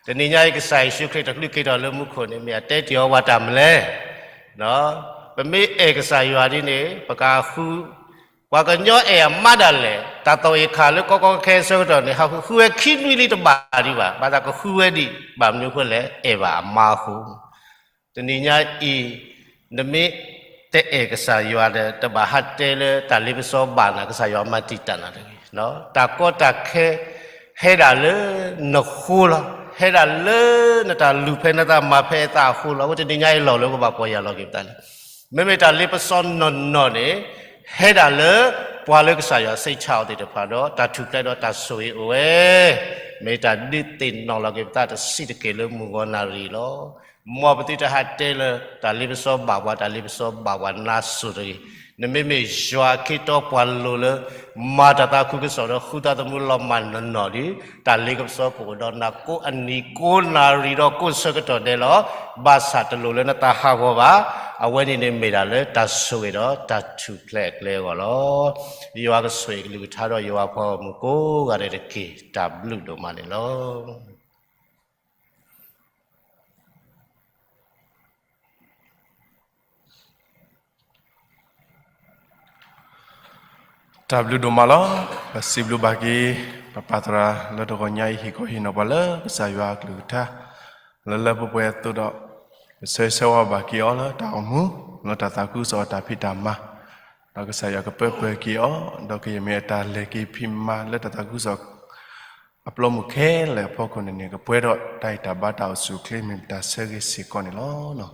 တနံၤညါအံၤကစၢ်ယ့ၣ်ၡူးခရံာ်တချုးက့ၤထီၣ်လၢမူခိၣ်န့ၣ် မ့ၢ်အတဲတ့ၢ်အီၤဝဲတၢ်မနုၤလဲၣ်. ပမ့ၢ်အဲၣ်ကစၢ်ယွၤဒ်န့ၣ် ပကဃု, ပှၤကညီအဲၣ်အမါဒၣ်လဲာ် တၢ်သီၣ်အံၤခးလၢကီကီခဲခဲဆၢကတီၢ်န့ၣ် ဟးဃုဃုဝဲခံနွံလံတဘၣ်ဒံးဘၣ်, ဘၣ်သးကဃုဝဲဒံး, ဘၣ်မနုၤအဃိလဲၣ် အဲၣ်ဘၣ်အမါအဃိ တနံၤညါအံၤ နမ့ၢ်တအဲၣ်ကစၢ်ယွၤဒီး တဘၣ်ဟးတဲလၢတၢ်လ့ပစီဘၣ်နၤ ကစၢ်ယွၤမၤတံာ်တာ်နၤတဂ့ၤ. တၢ်ကီတၢ်ခဲ ဟဲဒၣ်လၢနဃိလီၤ. ဟဲဒၣ်လၢနတၢ်လူၤဖဲနသးမၤဖဲအသးအဃိလီၤ. အဃိတနံၤညါအံၤလီၢ်လၢပဘၣ်ပီၢ်ယၢ်လီၤက့ၤပသးန့ၣ် မ့မ့ၢ်တၢ်လ့ပစီနီၢ်နီၢ်န့ၣ် ဟဲဒၣ်လၢပှၤလၢကစၢ်ယွၤစံးဆၣ်အီၤသ့ၣ်တဖၣ်ဒီး တၢ်ထူၣ်ဖျဲးဒီးတၢ်ဆိၣ်ဂ့ၤအိၣ်ဝဲ မ့ၢ်တၢ်ဒုးသ့ၣ်နီၣ်လီၤက့ၤပသးတဆံးတက့ၢ်လၢမုၢ်ဂီၤနၣ်ရံၣ်လီၤ. မ်ပသုတဟးတဲလၢ တၢ်လ့ပစီဘၣ်ပှၤ တၢ်လ့ပစီဘၣ်ပှၤနါစိၤတဂ့ၤ. နမ့မ့ၢ်ယွၤအခ့တီပှၤလိၤလၢ မၤတၢ်သးခုကစီၣ်ဒီး ဃုသးသမူလီၤမၢ်နီၢ်နီၢ်ဒီး တၢ်လ့ပစီကအိၣ်ဒီးနၤကိးအနံၤကိးနၣ်ရံၣ်ဒီးကိးဆၢကတီၢ်ဒဲးလီၤ. ဘၣ်ဆၣ်တလိၣ်လၢနသးဟးဂီၤဘၣ်. အဝဲန့ၣ်န့ၣ်မ့ၢ်ဒၣ်လၢတၢ်ဆိၣ်ဂ့ၤဒီးတၢ်ထူၣ်ဖျဲးအကျဲအဂီၢ်လီၤ. ယွၤကဆိၣ်ဂ့ၤကလုၢ်ကထါဒီး ယွၤပှၤဂီၢ်မုၢ်ကိးဂၤဒဲးတက့ၢ်. တၢ်ဘျုးဒိၣ်မးန့ၣ်လီၤ. တၢ်ဘျုးဒိၣ်မးလီၤ. ပစံးဘျုးဘၣ်က့ၤ ပပၢ်သရၣ်လၢတဂီၤညါအံၤ ဟ့ၣ်ကီဟ့ၣ်နီၤပှၤလၢကစၢ်ယွၤအကလုၢ်ကထါ လၢလၢပှဲၤပှဲၤအသိးဒီး ပဆၢဂ့ၤဆၢဝါဘၣ်က့ၤအီၤလၢတၢ်အိၣ်မူ လၢတၢ်သးခုကစီၣ်အတၢ်ဖံးတၢ်မၤ ဒီးကစၢ်ယွၤကပၢပၢၤက့ၤအီၤ ဒီးကယဲၢ်မ့ၢ်အတၢ်လဲၤက့ၤဖံးမၤလၢတၢ်သးခုကစီၣ် အပျီမုၢ်ခဲလၢာ်အဖီခိၣ်န့ၣ်န့ၣ် ကပှဲၤဒီးတၢ်ဂံၢ်တၢ်ဘါတၢ်အိၣ်ဆူၣ်အိၣ်ချ့ မ့ၢ်ပတၢ်ဆၢဂ့ၤစ့ၢ်ကီးန့ၣ်လီၤ.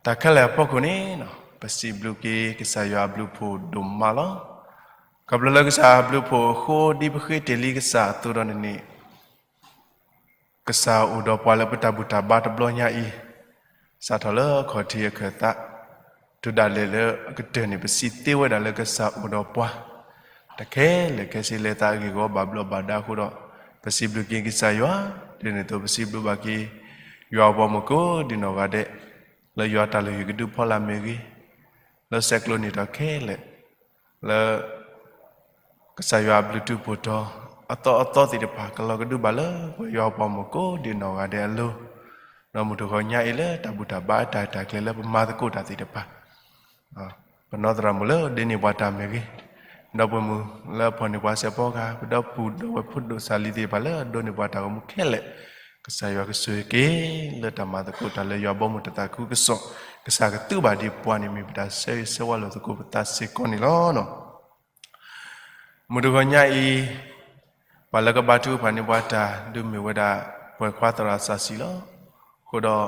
တၢ်ခဲလၢာ်အဖီခိၣ်န့ၣ် ပစံးဘျုးက့ၤကစၢ်ယွၤအဘျုးအဖှိၣ်ဒိၣ်မးလီၤ. ခီဖျိလၢကစၢ်အဘျုးအဖှိၣ်အဃိ ဒ်ပဃ့တ့ၢ်လံကစၢ်အသိးဒီးန့ၣ်န့ၣ် ကစၢ်အိၣ်ဒီးပှၤလၢပတၢ်ဘူၣ်တၢ်ဘါတဘျီညါအံၤ စးထီၣ်လၢအခီၣ်ထံးအခၢၣ်သး တုၤဒၣ်လဲာ်လၢအကတၢၢ်န့ၣ် ပစံးသ့ဝဲဒၣ်လၢကစၢ်အိၣ်ဒီးပှၤ တခဲလၢာ်ခဲဆ့လၢသးအဂ့ၢ်အဂီၢ်ဘၣ်ဘျီးဘၣ်ဒါအဃိဒီး ပစံးဘျုးက့ၤကစၢ်ယွၤ ဒ်န့ၣ်အသိး ပစံးဘျုးဘၣ်က့ၤ ယွၤအပှၤမုၣ်ကိးဒံးနီၢ်ဂၤဒဲး လၢယွၤတၢ်လုၢ်ဟံၣ်ကဒုဖီလာ်မ့ၢ်ဂ့ၤ, လၢဆဲးကျိးနံၣ်ထီၣ်ခဲလၢာ် လၢ ကစၢ်ယွၤအဘျုးတူၢ်ဖှိၣ်ထီၣ် အသီအသီသ့ၣ်တဖၣ် ကလီၤကဒုဘၣ်လၢပှၤယွၤအပှၤမုၣ်ကိးဒံးနီၢ်ဂၤဒဲးအလိၤ, ဒီးမုၢ်တဂီၤညါအံၤလၢတၢ်ဘူၣ်တၢ်ဘါအတၢ်တၢ်ကျဲၤလၢပမၤသကိးတၢ်သ့ၣ်တဖၣ် ပနီၢ်သရၣ်မုၣ်လၢဒ့န့ၢ်ပှၤတၢ်မ့ၢ်ဂ့ၤ, ဒီပုၢ်ဝဲၢ်မုၣ်လၢအဖီၣ်န့ၢ်ပှၤစဲးဖီကဟၣ်, ပဒီပုၢ်ဒီဝဲၢ်ဖိဒိၣ်စၢ်လံၤသ့ၣ်တဖၣ်လၢအဒိးန့ၢ်ပှၤတၢ်ဂီၤမူခဲလၢာ်, ကစၢ်ယွၤကဆိၣ်ဂ့ၤက့ၤ လၢတၢ်မၤသကိးတၢ်လၢယွၤဘီမုၢ်တၢ်သးခုကစီၣ်, ကစၢ်ကသုးဘၣ်ဒံးပှၤန့ၣ် မ့ၢ်ပတၢ်ဆၢဂ့ၤဆၢဝါလိာ်သကိးပသးစ့ၢ်ကီးန့ၣ်လီၤ. မုၢ်တဂီၤညါအံၤ, ပှၤလၢကဘါထုကဖၣ်န့ၢ်ပှၤတၢ် ဒုးမ့ၢ်ဝဲဒၣ် ပှၤခွါသရၣ်စၢ်စံလီၤ. အဃိဒီး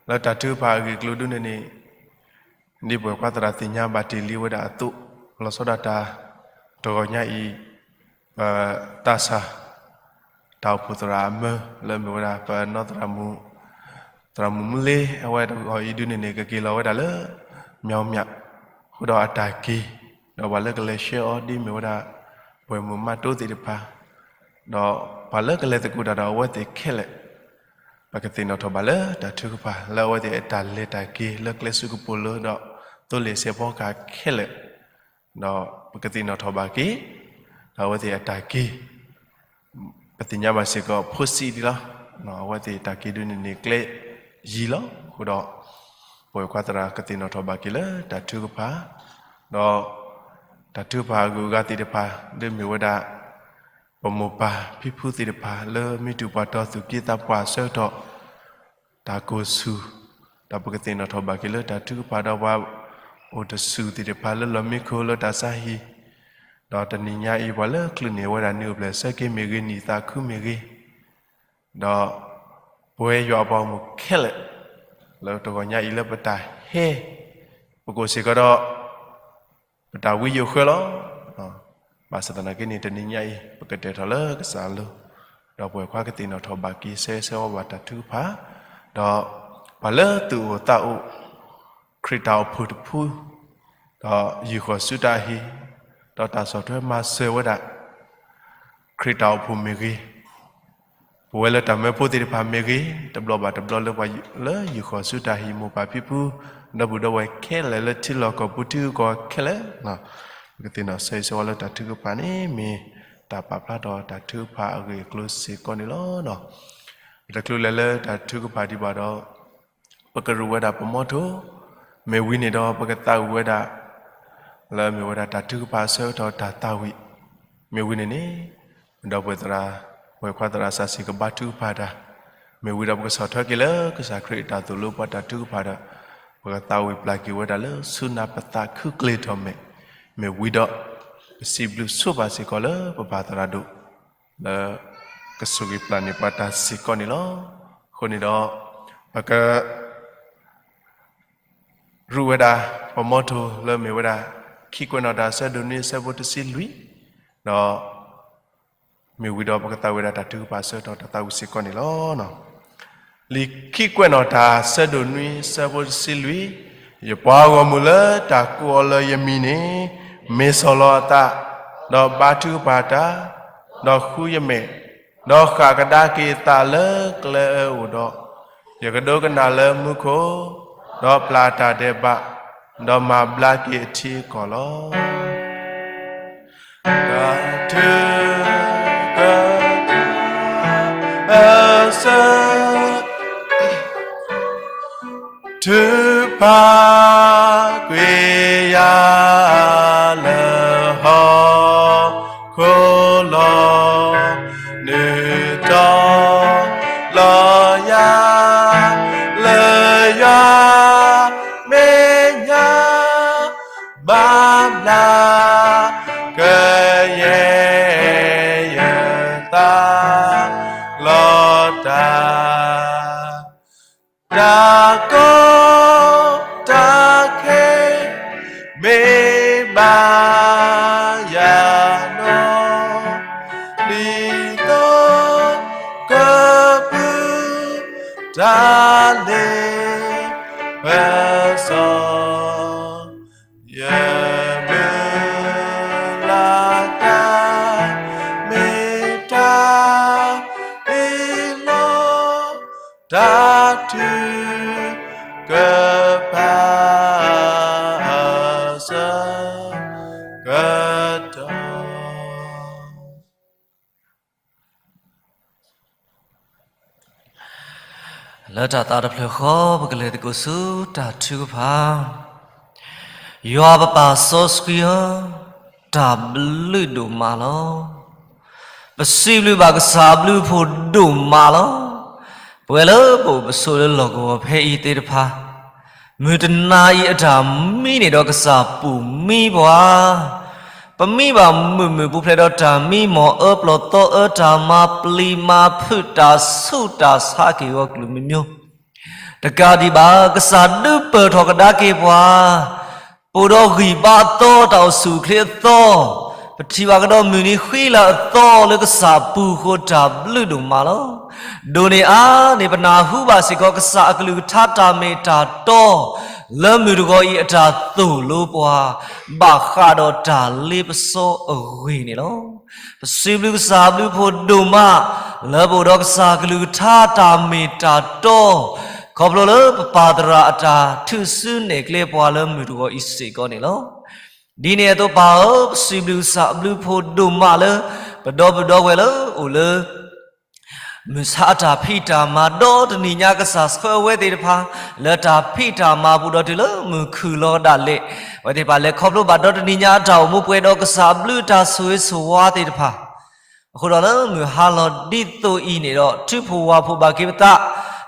လၢတၢ်ထုကဖၣ်အဂ့ၢ်အကျိၤဒုန့ၣ်န့ၣ်, ဒ်ပှၤခွါသရၣ်သ့ၣ်ညါဘၣ်တ့ၢ်လံဝဲဒၣ်အသိး, လီၤဆီဒၣ်တၢ် တဂီၤညါအံၤ, ပသးစၢ် တၢ်အိၣ်ဖှိၣ်သရၣ်အမၢ လၢမ့ၢ်ဝဲဒၣ်ပနီၢ်သရၣ်မုၣ်, သရၣ်မုၣ်မူလ့ အဝဲတဂီၤအံၤဒုန့ၣ်န့ၣ် ကက့ၤလီၤဝဲဒၣ်လၢ မၠီမၠး, အဃိဒီးအတၢ်က့ၤ, ဒီးပှၤလၢကလဲၤဆှၢအီၤဒ်မ့ၢ်ဝဲဒၣ် ပှဲၤမုၢ်မးတိသ့ၣ်တဖၣ်, ဒီးပှၤလၢကလဲၤသကိးတၢ်ဒီးအဝဲသ့ၣ်ခဲလၢာ်, ပကသ့ၣ်နီၣ်ထီၣ်ဘၣ်လၢတၢ်ထုကဖၣ် လၢအဝဲသ့ၣ်အတၢ်လဲၤတၢ်က့ၤလၢကျဲစူးကပိာ်လိၤဒီး သိလ့ၣ်စဲးဖီကဟၣ်ခဲလၢာ်, ဒီးပကသ့ၣ်နီၣ်ထီၣ်ဘၣ်က့ၤ ဒီးအဝဲသ့ၣ်အတၢ်က့ၤ, ပသ့ၣ်ညါဘၣ်စ့ၢ်ကီးဖိစံးဒ်လီၤ, အဝဲသ့ၣ်တၢ်က့ၤဒုန့ၣ်န့ၣ်ကျဲယံၤလီၤ. အဃိဒီး ပှၤခွါသရၣ်ကသ့ၣ်နီၣ်ထီၣ်ဘၣ်က့ၤလၢတၢ်ထုကဖၣ်, ဒီးတၢ်ထုကဖၣ်အဂုၤအဂၤသ့ၣ်တဖၣ် ဒ်မ့ၢ်ဝဲဒၣ် ပမိၢ်ပၢ်ဖံဖုသ့ၣ်တဖၣ်လၢမ့ၢ်တုၤပှၤတီၤသူၣ်က့သးပှၢ်အဆၢကတီၢ် တၢ်ကိၢ်ဆူၣ်, ဒီးပကသ့ၣ်နီၣ်ထီၣ်ဘၣ်က့ၤလၢတၢ်ထုကဖၣ်ဒီးပှၤအိၣ်တဆူၣ်သ့ၣ်တဖၣ်လၢလီၢ်မံခိၣ်လၢတၢ်ဆါဟံၣ်, ဒီးတနံၤညါအံၤ ပှၤလၢချုးန့ၢ်ဝဲဒၣ်နံၣ်အိၣ်ဖျဲၣ်ဆၢက့ၤမ့ၢ်ဂ့ၤ နံၣ်သးခုမ့ၢ်ဂ့ၤ, ဒီးပဝဲယွၤအပှၤဂီၢ်မုၢ်ခဲလၢာ် လၢတဂီၤညါအံၤလၢပတၢ်ဟဲ ပကိၣ်စ့ၢ်ကီးဒီး ပတၢ်ဝံယိာ်ဃၢလီၤ. ဘၣ်ဆၣ်သနာ်က့န့ၣ် တနံၤညါအံၤ ပကတဲာ်ထီၣ်လၢကစၢ်အလိၤ, ဒီးပှၤခွါကသ့ၣ်နီၣ်ထီၣ်ဘၣ်က့ၤ ဆၢဂ့ၤဆၢဝါဘၣ်တၢ်ထုကဖၣ်, ဒီးပှၤလၢသူၣ်အိၣ်သးအိၣ် ခရံာ်တၢ်အိၣ်ဖှိၣ်တဖု, ဒီးယူာ်ဃီၤဆူတၢ်ဟံၣ်, ဒီးတၢ်ဆီၣ်ထွဲမၤစၢၤဝဲဒၣ် ခရံာ်တၢ်အိၣ်ဖှိၣ်မ့ၢ်ဂ့ၤ, ပဝဲလၢတၢ်မၢဖိသ့ၣ်တဖၣ်မ့ၢ်ဂ့ၤ, တဘျီဘၣ်တဘျီလၢပှၤလၢယူာ်ဃီၤဆူတၢ်ဟံၣ်မိၢ်ပၢ်ဖံဖု, ဒီပုၢ်ဒီဝဲၢ်ခဲလၢာ်လၢထံလီၢ်ကီၢ်ပူၤထံဂုၤကီၢ်ဂၤခဲလၢာ်, ပကသ့ၣ်နီၣ်ဆၢဂ့ၤဆၢဝါလၢတၢ်ထုကဖၣ်န့ၣ် မ့ၢ်တၢ်ပာ်ဖျါထီၣ်တၢ်ထုကဖၣ်အဂ့ၢ်အကျိၤစ့ၢ်ကီးန့ၣ်လီၤ. ပတချုးလဲၤလၢတၢ်ထုကဖၣ်ဒံးဘၣ်ဒီး ပကရူးဝဲဒၣ်ပမီထိ, မ့ၢ်ဝံၤန့ၣ်ဒီးပကသးဝံၣ်ဝဲဒၣ် လၢမ့ၢ်ဝဲဒၣ်တၢ်ထုကဖၣ်အဆၢကတီၢ်တၢ်သးဝံၣ်, မ့ၢ်ဝံၤန့ၣ်န့ၣ် ဒီပုၢ်ဝဲၢ်သရၣ်, ပှၤခွါသရၣ်စၢ်စံၣ်ကဘါထုကဖၣ်တၢ်, မ့ၢ်ဝံၤဒီးပကဆီၣ်ထွဲက့ၤလၢကစၢ်ခရံာ်အတၢ်သိၣ်လိပှၤတၢ်ထုကဖၣ်ဒီး ပကသးဝံၣ်ပျၢ်က့ၤဝဲဒၣ်လၢဆူနၢ်ပသးခုကျ့ထီၣ်မဲာ်, မ့ၢ်ဝံၤဒီး ပစံးဘျုးဆိဘၣ်စ့ၢ်ကီးလၢပပၢ်သရၣ်ဒိၣ် လၢကဆိၣ်ဂ့ၤပျၢ်န့ၢ်ပှၤတၢ်စ့ၢ်ကီးန့ၣ်လီၤ. အဃိန့ၣ်ဒီး ပက ရူးဝဲဒၣ် ပမီထိလၢမ့ၢ်ဝဲဒၣ် ခံကွဲးနီၣ်တၢ်အဆၢဒိၣ်နွံအဆၢဖိတဆံလွံၢ်, ဒီး မ့ၢ်ဝံၤဒီးပကသးဝံၣ်ဝဲဒၣ်တၢ်ထုကဖၣ်အဆၢကတီၢ်တၢ်သးဝံၣ်စ့ၢ်ကီးန့ၣ်လီၤ. လံာ်ခံကွဲးနီၣ်တၢ်အဆၢဒိၣ်နွံအဆၢဖိတဆံလွံၢ်, ယပှၤဂီၢ်မုၢ်လၢတၢ်ကိးအီၤလၢယမံၤန့ၣ်, မ့ၢ်ဆီၣ်လီၤအသး, ဒီးဘါထုကဖၣ်တၢ်, ဒီးဃုယမဲာ်, ဒီးဃၣ်ကဒါက့ၤအသးလၢကျဲအၢအအိၣ်ဒီး, ယကဒိကနၣ်လၢမူခိၣ်, ဒီးပျၢ်တၢ်ဒဲးဘး, ဒီးမၤဘျါက့ၤအထံအကီၢ်လီၤ. တၢ်ထု က အဆၢ ထုကဖၣ်ကွံာ်ယၤလၢဟီၣ်ခိၣ်လီၤ, နုာ်ထီၣ်လီၤယၤ လၢယွၤမဲာ်ညါ ဘၣ်ဘျါ ကယဲၢ်ယသး လီၤတၢ် တၢ်ကီတၢ်ခဲ မ့ၢ်ဘၣ်ယၤနီၤ ဒ်သိးကပုၢ် တၢ်လ့ပစီ ယမုၢ်လၢ်တၢ် မ့ၢ်တၢ်အ့ၣ်လိာ် တၢ်ထုကဖၣ် အဆၢကတီၢ် လၢတၢ်သးတဖျၢၣ်ဃီ ပကလဲၤသကိးဆူတၢ်ထုကဖၣ်. ယွၤပပၢ်စီဆှံဧၢ, တၢ်ဘျုးဒိၣ်မးလီၤ. ပစံးဘျုးဘၣ်ကစၢ်အဘျုးအဖှိၣ်ဒိၣ်မးလီၤ. ပဝဲလၢပအိၣ်ပဆိးလၢလီၢ်ကဝီၤဖဲအံၤသ့ၣ်တဖၣ်, မုၢ်တနၤအံၤအတၢ်မံန့ၣ်ဒီးကစၢ်ပူၤမံပှၤ ပမံဘၣ်မုာ်မုာ်ပူၤဖျဲးဒီးတၢ်မံမီၢ်အၢပျီၢ်သီအၢ တၢ်မၤပျံၤမၤဖုး တၢ်ဆါက့ၤဂီၤကျိၤမံၤမံၤ တကးဒံးဘၣ် ကစၢ်ဒုးပၢၢ်ထီၣ်ကဒါက့ၤပှၤ ပအိၣ်ဒီးဂံၢ်ဘါအသီ တၢ်အိၣ်ဆူၣ်အိၣ်ချ့အသီ, ပထံၣ်ဘၣ်ကဒီးမုၢ်နံၤဃံလၤအသီလၢကစၢ်ပူၤအဃိ တၢ်ဘျုးဒိၣ်မးလီၤ. ဒိၣ်န့ၢ်အါန့ၢ် ပနၢ်ဟူဘၣ်စ့ၢ်ကီး ကစၢ်အကလုၢ်ကထါတၢ်မ့ၢ်တၢ်တီ လၢမုၢ်တဂီၤအံၤအတၢ်သိၣ်လိပှၤ ဘၣ်ဃးဒီးတၢ်လ့ပစီအဂ့ၢ်န့ၣ်လီၤ. ပစံးဘျုးကစၢ်အဘျုးအဖှိၣ်ဒိၣ်မး လၢပအိၣ်ဒီးကစၢ်ကလုၢ်ကထါတၢ်မ့ၢ်တၢ်တီ, ခီဖျိလၢပပၢ်သရၣ်အတၢ်ထုးစုနဲၣ်ကျဲပှၤလၢမုၢ်တဂီၤအံၤစ့ၢ်ကီးန့ၣ်လီၤ. ဒ်န့ၣ်အသိးပၢ်ဧၢ, ပစံးဘျုးကစၢ်အဘျုးအဖှိၣ်ဒိၣ်မးလၢ ပဒီပုၢ်ဒီဝဲၢ်လၢအိၣ်လၢ မုၢ်ဆါအတၢ်ဖံးတၢ်မၤ ဒီတနံၤညါကစၢ်ဆှၢအဝဲသ့ၣ်တဖၣ် လၢတၢ်ဖံးတၢ်မၤပူၤဒီးတုၤလၢမုၢ်ခုၣ်လီၤကဒါလဲာ်, အဝဲသ့ၣ်တဖၣ်လဲၤခီဖျိဘၣ်ဒီတနံၤညါအတၢ်အိၣ်မူပှဲၤဒီးကစၢ်အဘျုးတၢ်ဆိၣ်ဂ့ၤဆိၣ်ဝါသ့ၣ်တဖၣ် အဃိဒီးလၢမုၢ်ဟါလီၤဒ်သိးအံၤန့ၣ်ဒီး ထုးဖှိၣ်ဝၣ်ဖှိၣ်ဘၣ်က့ၤပသး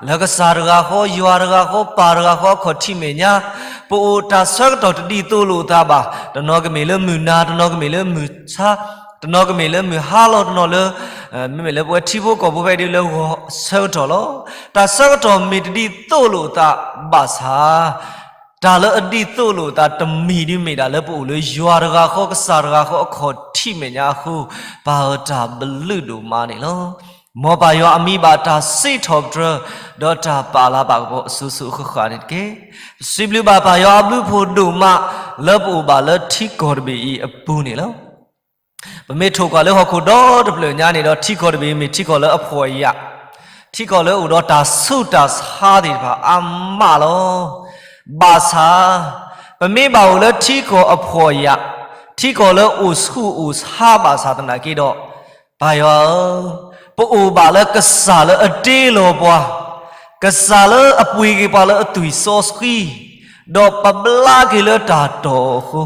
လၢကစၢ်တဂၤဃီ ယွၤတဂၤဃီ ပၢ်တဂၤဃီအခီၣ်ထံးမဲာ်ညါ, ပအိၣ်တၢ်ဆၢကတီၢ်တဒ်သိးလိာ်အသးဘၣ်. တနီၤကမ့ၢ်လၢမုၢ်နၤ, တနီၤကမ့ၢ်လၢမုၢ်ဆါ, တနီၤကမ့ၢ်လၢမုၢ်ဟါလီၤ, တနီၤလၢ မ့မ့ၢ်လၢပဝဲထံဖိကီၢ်ဖိဖဲဒ်လၢဂီၤဆၢကတီၢ်လီၤ. တၢ်ဆၢကတီၢ်မ့ၢ်တဒ်သိးလိာ်အသးဘၣ်ဆၣ် တၢ်လၢအဒ်သိးလိာ်အသးတမံၤဒ်မ့ၢ်ဒၣ်လၢပအိၣ်လၢယွၤတဂၤဃီ ကစၢ်တဂၤဃီအခီၣ်ထံးမဲာ်ညါအဃိ, ပၢ်ဧၢတၢ်ဘျုးဒိၣ်မးန့ၣ်လီၤ. မ်ပၢ်ယွၤအမံၤဘၣ်တၢ်စံးထီၣ်ပတြၢၤ ဒီးတၢ်ပာ်လၤပာ်ကပီၤအစိၤစိၤအဃၣ်ဃၣ်န့ၣ်တက့ၢ်. ပစံးဘျုးဘၣ်ပၢ်ယွၤအဘျုးအဖှိၣ်ဒိၣ်မး လၢပအိၣ်ဘၣ်လၢထံကီၢ်တဘ့ၣ်အံၤအပူၤန့ၣ်လီၤ. ပမ့ၢ်ထိၣ်ကွၢ်လၢဟီၣ်ခိၣ်ဒီတဖျၢၣ်ညါန့ၣ်ဒီး ထံကီၢ်တဘ့ၣ်အံၤမ့ၢ်ထံကီၢ်လၢအဖှီၣ်အယာ်, ထံကီၢ်လၢအိၣ်ဒီးတၢ်ဆူးတၢ်ဆါသ့ၣ်တဖၣ်အါမးလီၤ. ဘၣ်ဆၣ် ပမ့ၢ်ဘၣ်အိၣ်လၢထံကီၢ်အဖှီၣ်အယာ်, ထံကီၢ်လၢအိၣ်ဆူၣ်အိၣ်ဆါဘၣ်ဆၣ်သနာ်က့ဒီး, ပၢ်ယွၤဧၢ, ပအိၣ်ဘၣ်လၢကစၢ်လၢအတ့လီၤပှၤ, ကစၢ်လၢအပှ့ၤက့ၤပှၤလၢအသွံၣ်စီဆှံ, ဒီးပဘျါက့ၤလၢတၢ်တီၢ်အီၤအဃိ,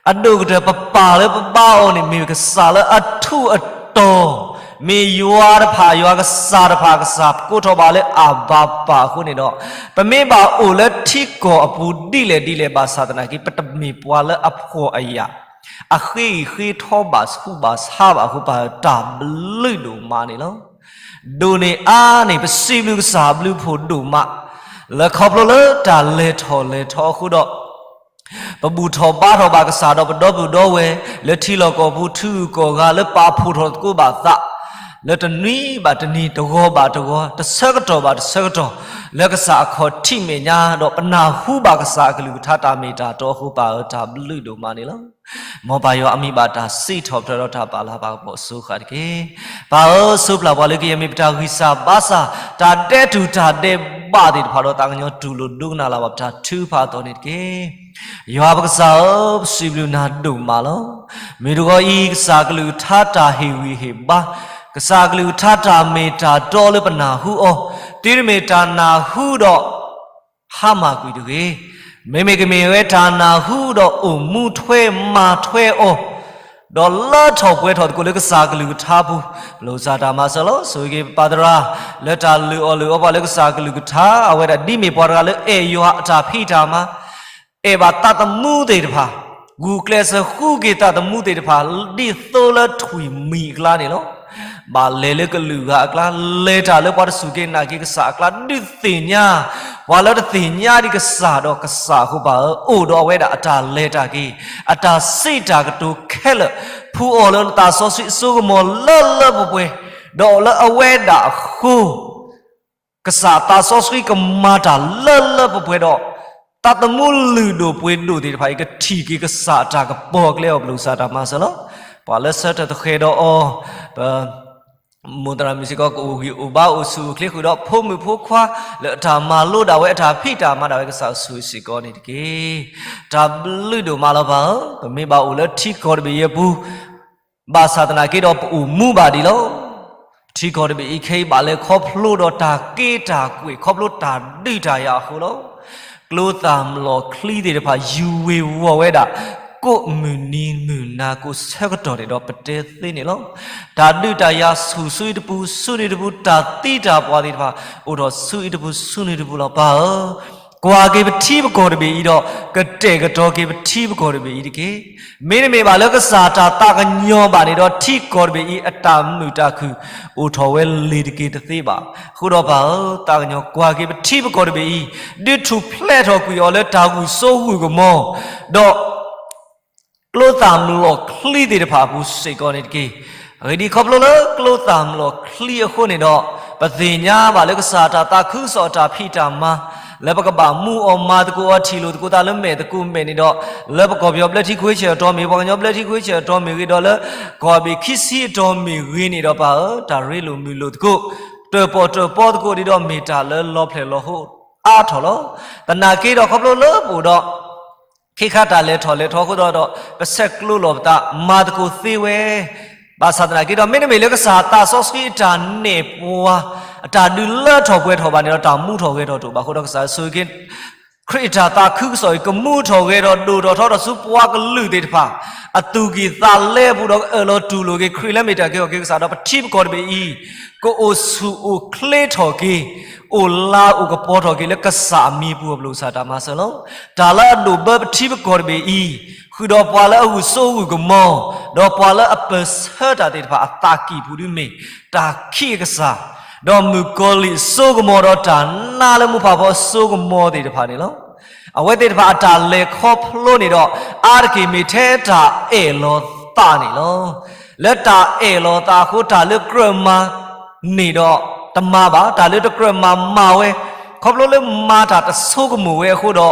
အဒိၣ်ကတၢၢ်ပပၢ်လၢပဘါအီၤန့ၣ် မ့ၢ်ကစၢ်လၢအထူးအတီၤ, မ့ၢ်ယွၤတဖၣ် ယွၤကစၢ်တဖၣ် ကစၢ်ကိးထီၣ်ဘၣ်လၢအဘၤပၢ်အဃိန့ၣ်ဒီး, ပမ့ၢ်ဘၣ်အိၣ်လၢထံကီၢ်အပူၤဒ်လဲၣ်ဒ်လဲၣ်ဘၣ်ဆၣ်သနာ်က့ ပတမ့ၢ်ပှၤလၢအဖှီၣ်အယာ်, အဃ့အံၤဃ့ထီဘၣ်ဆူးဘၣ်ဆါဘၣ်အဃိ ပၢ်ဧၢတၢ်ဘျုးဒိၣ်မးန့ၣ်လီၤ. ဒိၣ်န့ၢ်အါန့ၢ် ပစံးဘျုးကစၢ်အဘျုးအဖှိၣ်ဒိၣ်မး, လၢခီဖျိလၢတၢ်လဲၤထီၣ်လဲၤထီအဃိဒီး ပဘူၣ်ထီၣ်ဘါထီၣ်ဘၣ်ကစၢ်ဒီးပဒီပုၢ်ဒီဝဲၢ် လၢထံလီၢ်ကီၢ်ပူၤ ထူကီၢ်ဂၤလၢပာ်ဖှိၣ်ထီၣ်သကိးဘၣ်သး, လၢတနွံဘၣ်တနွံ တဂီၤဘၣ်တဂီၤ တဆၢကတီၢ်ဘၣ်တဆၢကတီၢ် လၢကစၢ်အခီၣ်ထံးမဲာ်ညါ ဒီးပနၢ်ဟူဘၣ်ကစၢ်အကလုၢ်ကထါတၢ်မ့ၢ်တၢ်တီအဃိ ပၢ်ဧၢတၢ်ဘျုးဒိၣ်မးန့ၣ်လီၤ. မ်ပၢ်ယွၤအမံၤဘၣ်တၢ်စံးထီၣ်ပတြၢၤဒီးတၢ်ပာ်လၤပာ်ကပီၤအစိၤဃၣ်တက့ၢ်. ပၢ်ဧၢ ဆိးပျၢ်ပှၤလၢကယဲၢ်မ့ၢ်ပတၢ်ဂံၢ်စၢ်ဘါစၢ် တၢ်ဒဲးတူၢ်တၢ်ဒဲးဘးသ့ၣ်တဖၣ်ဒီးသးကညီၤတူၢ်လိာ်ဒိကနၣ်လၢ်ဘၣ်ပတၢ်ထုကဖၣ်အသိးန့ၣ်တက့ၢ်. ယွၤပကစၢ်ဧၢ, ပစံးဘျုးနၤဒိၣ်မးလီၤ. မုၢ်တဂီၤအံၤ ကစၢ်ကလုၢ်ကထါတၢ်ဟ့ၣ်ဂံၢ်ဟ့ၣ်ဘါ, ကစၢ်ကလုၢ်ကထါတၢ်မ့ၢ်တၢ်တီလၢပနၢ်ဟူအီၤ, သုတမ့ၢ်တၢ်နၢ်ဟူဒီး ဟါမၢ်ကွံာ်တဂ့ၤ. မ့မ့ၢ်ကမ့ၢ်ဝဲတၢ်နၢ်ဟူဒီးအိၣ်မူထွဲမၤထွဲအီၤ, ဒီးလၢထီၣ်ပှဲၤထီၣ်သကိးလၢကစၢ်ကလုၢ်ကထါပူၤ, ပလိၣ်စၢ်တၢ်မၤစၢၤလီၤ. ဆိၣ်ဂ့ၤက့ၤပပၢ်သရၣ် လၢတၢ်လုၢ်အီၣ်လုၢ်အီပှၤလၢကစၢ်ကလုၢ်ကထါ, အဝဲဒၣ်ဒ်မ့ၢ်ပှၤတဂၤလၢအဲၣ်ယွၤအတၢ်ဖံးတၢ်မၤ အဲၣ်ဘၣ်သးသမူသ့ၣ်တဖၣ်, ဂုာ်ကျဲးစၢးဃုက့ၤသးသမူသ့ၣ်တဖၣ် ဒ်သိးလၢထွံၣ်မံၤအကျါန့ၣ်လီၤ. ဘၣ်လဲၤလၢကလုာ်ဂၤအကျါ, လဲၤတၢ်လၢပှၤတစူၢ်က့ၤနာ်က့ၤကစၢ်အကျါ, ဒုးသ့ၣ်ညါ ပှၤလၢတသ့ၣ်ညါဒံးကစၢ်ဒီးကစၢ်အဃိ ပၢ်ဧၢ, အိၣ်ဒီးအဝဲဒၣ်အတၢ်လဲၤတၢ်က့ၤ, အတၢ်စံးတၢ်ကတိၤခဲလၢာ်, ဖှူအီၤလၢနသးစီဆှံအစိကမီၤလၢလၢပှဲၤပှဲၤ, ဒီးလၢအဝဲဒၣ်အဃိ ကစၢ်သးစီဆှံကမၤတၢ်လၢလၢပှဲၤပှဲၤဒီး သးသမူလုၢ်ဒိၣ်ပှ့ၤဒိၣ်သ့ၣ်တဖၣ်အံၤ ကထံၣ်က့ၤကစၢ်အတၢ်ကပီၤအကျဲအီၤ ပလိၣ်စၢ်တၢ်မၤစၢၤလီၤ. ပှၤလၢဆၢထၢၣ်သဃဲၤဒီးအီၤ, ပ မိၢ်သရၣ်မုၣ်စ့ၢ်ကီး ကအိၣ်ဂံၢ်အိၣ်ဘါအိၣ်ဆူၣ်အိၣ်ချ့ဃုာ်ဒီး ဖိမုၣ်ဖိခွါလၢအတၢ်မၤလိဒၣ်ဝဲ အတၢ်ဖံးတၢ်မၤဒၣ်ဝဲ ကစၢ်ဆိၣ်ဂ့ၤစ့ၢ်ကီးန့ၣ်တက့ၢ်. တၢ်ဘျုးဒိၣ်မးလီၤပၢ်ဧၢ, ပမ့ၢ်ဘၣ်အိၣ်လၢထံကီၢ်တဘ့ၣ်အံၤအပူၤ ဘၣ်ဆၣ်သနာ်က့ဒီး ပအိၣ်မူဘၣ်ဒံးလီၤ. ထံကီၢ်တဘ့ၣ်အံၤခဲအံၤဘၣ်လဲၤခီဖျိဒီးတၢ်က့တၢ်ကွဲၢ် ခီဖျိတၢ်ဒုးတၢ်ယၤအဃိလီၤ. ကျိသၣ်မျိာ်ချံသ့ၣ်တဖၣ် ယူၤဝ့ၤဝီၤဝဲဒၣ် ကိးမုၢ်နံၤမုၢ်နၤ ကိးဆၢကတီၢ်န့ၣ်ဒီးပတဲသ့န့ၣ်လီၤ. တၢ်ဒုးတၢ်ယၤဆူၣ်ဆူအံၤတပူၤ ဆူနုၤတပူၤ, တၢ်သံတၢ်ပှၢ်သ့ၣ်တဖၣ် အိၣ်ထီၣ်ဆူအံၤတပူၤ ဆူနုၤတပူၤလီၤ. ပၢ်ဧၢ, ကွၢ်က့ၤပထံပကီၢ်တဘ့ၣ်အံၤဒီး ကတဲာ်ကတီၤက့ၤပထံပကီၢ်တဘ့ၣ်အံၤတက့ၢ်. မ့တမ့ၢ်ဘၣ်လၢကစၢ်တၢ်သးကညီၤဘၣ်န့ၣ်ဒီး ထံကီၢ်တဘ့ၣ်အံၤအတၢ်မုာ်တၢ်ခုၣ် အိၣ်ထီၣ်ဝဲလ့ၤတက့ၤတသ့ဘၣ်. အဃိဒီးပၢ်ဧၢ, သးကညီၤကွၢ်က့ၤပထံပကီၢ်တဘ့ၣ်အံၤ ဒုးထူၣ်ဖျဲးထီၣ်ကွံာ်အီၤလၢတၢ်ဂုာ်စိဂုာ်ကမီၤ ဒီး ကျိသၣ်မျိာ်ချံသ့ၣ်တဖၣ်အပူၤစ့ၢ်ကီးန့ၣ်တက့ၢ်. အဂ့ၢ်ဒ်အံၤ, ခီဖျိလၢကျိသၣ်မျိာ်ချံအဃိန့ၣ်ဒီး ပသ့ၣ်ညါဘၣ်လၢကစၢ်တၢ်သးခုကစီၣ်အတၢ်ဖံးတၢ်မၤ လၢပကဘၣ်မူအီၤမၤသကိးအီၤ ထံၣ်လိာ်သကိးသးလၢမဲာ်သကိးမဲာ်န့ၣ်ဒီး လၢပကီၢ်ပယီၤဘျၢထံခဝ့ဆၢၣ်အတီၢ်မ့ၢ်ဂ့ၤ, ပှၤကညီဘျၢထံခဝ့ဆၢၣ်အတီၢ်မ့ၢ်ဂ့ၤ, ဒီးလၢကီၢ်ဘ့ၣ်ခံဆံအတီၢ်မ့ၢ်ဂ့ၤန့ၣ်ဒီး ပၢ်ဧၢ, တၢ်ရ့လိာ်မုာ်လိာ်သကိး, တၢၣ်ပီၣ်တၢၣ်ပီသကိးဒ်ဒီး မ့ၢ်တၢ်လၢလီၤဖျဲၣ်လီၤဟိအါထီၣ်လီၤ. သနာ်က့ဒီး ခီဖျိလၢပအိၣ်ဒီး ခ့ခါတၢ်လဲၤထီၣ်လဲၤထီအဃိဒီး ပဆဲးကျိးလိာ်ပသး မၤသကိးသ့ဝဲ, ဘၣ်ဆၣ်သနာ်က့ဒီး မ့တမ့ၢ်လၢကစၢ်သးစီဆှံအတၢ်နဲၣ်ပှၤ အတၢ်ဒုးလၢထီၣ်ပှဲၤထီၣ်ဘၣ်န့ၣ်ဒီး တၢ်မူထီၣ်ဂဲၤထီၣ်တအိၣ်ဘၣ်. အဃိဒီးကစၢ်ယ့ၣ်ၡူးခရံာ် ခရံာ်အတၢ်သးခုကစီၣ်အံၤ ကမူထီၣ်ဂဲၤထီၣ်ဒိၣ်ထီၣ်ထီထီၣ်ဆူပှၤကလုာ်သ့ၣ်တဖၣ် အသူၣ်ကံၢ်သးလဲအပူၤဒီး အၢၣ်လီၤတူၢ်လိာ်က့ၤခရံာ်လၢမ့ၢ်တၢ်ကဲထီၣ်က့ၤကစၢ်ဒီး ပထံပကီၢ်တဘ့ၣ်အံၤ ကအိၣ်ဆူၣ်အိၣ်ချ့ထီၣ်က့ၤ အိၣ်လၤအိၣ်ကပီၤထီၣ်က့ၤလၢကစၢ်အမံၤအပူၤအပူၤ ပလီၢ်ကစၢ်တၢ်မၤစၢၤလီၤ. တၢ်လၢအဒိၣ်ဘၢပထံပကီၢ်တဘ့ၣ်အံၤ ဃုာ်ဒီးပှၤလၢအဂုာ်စိဂုာ်ကမီၤ ဒီးပှၤလၢအပၢၢ်ဆၢတၢ်သ့ၣ်တဖၣ်အသးကံၢ်ပူၤဒ်မ့ၢ် တၢ်ခံးအကစၢ်, ဒီးမုၣ်ကီၤလံၢ်အစိကမီၤဒီးတၢ်နါလၢမိၢ်ပၢ်ဖိအစိကမီၤသ့ၣ်တဖၣ်န့ၣ်လီၤ. အဝဲသ့ၣ်တဖၣ်အတၢ်လဲၤခီဖျိန့ၣ်ဒီး အါတက့ၢ်မ့ၢ်ထဲတၢ်အဲၣ်လီၤသးန့ၣ်လီၤ. လၢတၢ်အဲၣ်လီၤသးအဃိ တၢ်လၢကြၢးမၤန့ၣ်ဒီးတမၤဘၣ်, တၢ်လၢတကြၢးမၤမၤဝဲ, ခီဖျိလၢမၤတၢ်တဆိကမိၣ်ဝဲအဃိဒီး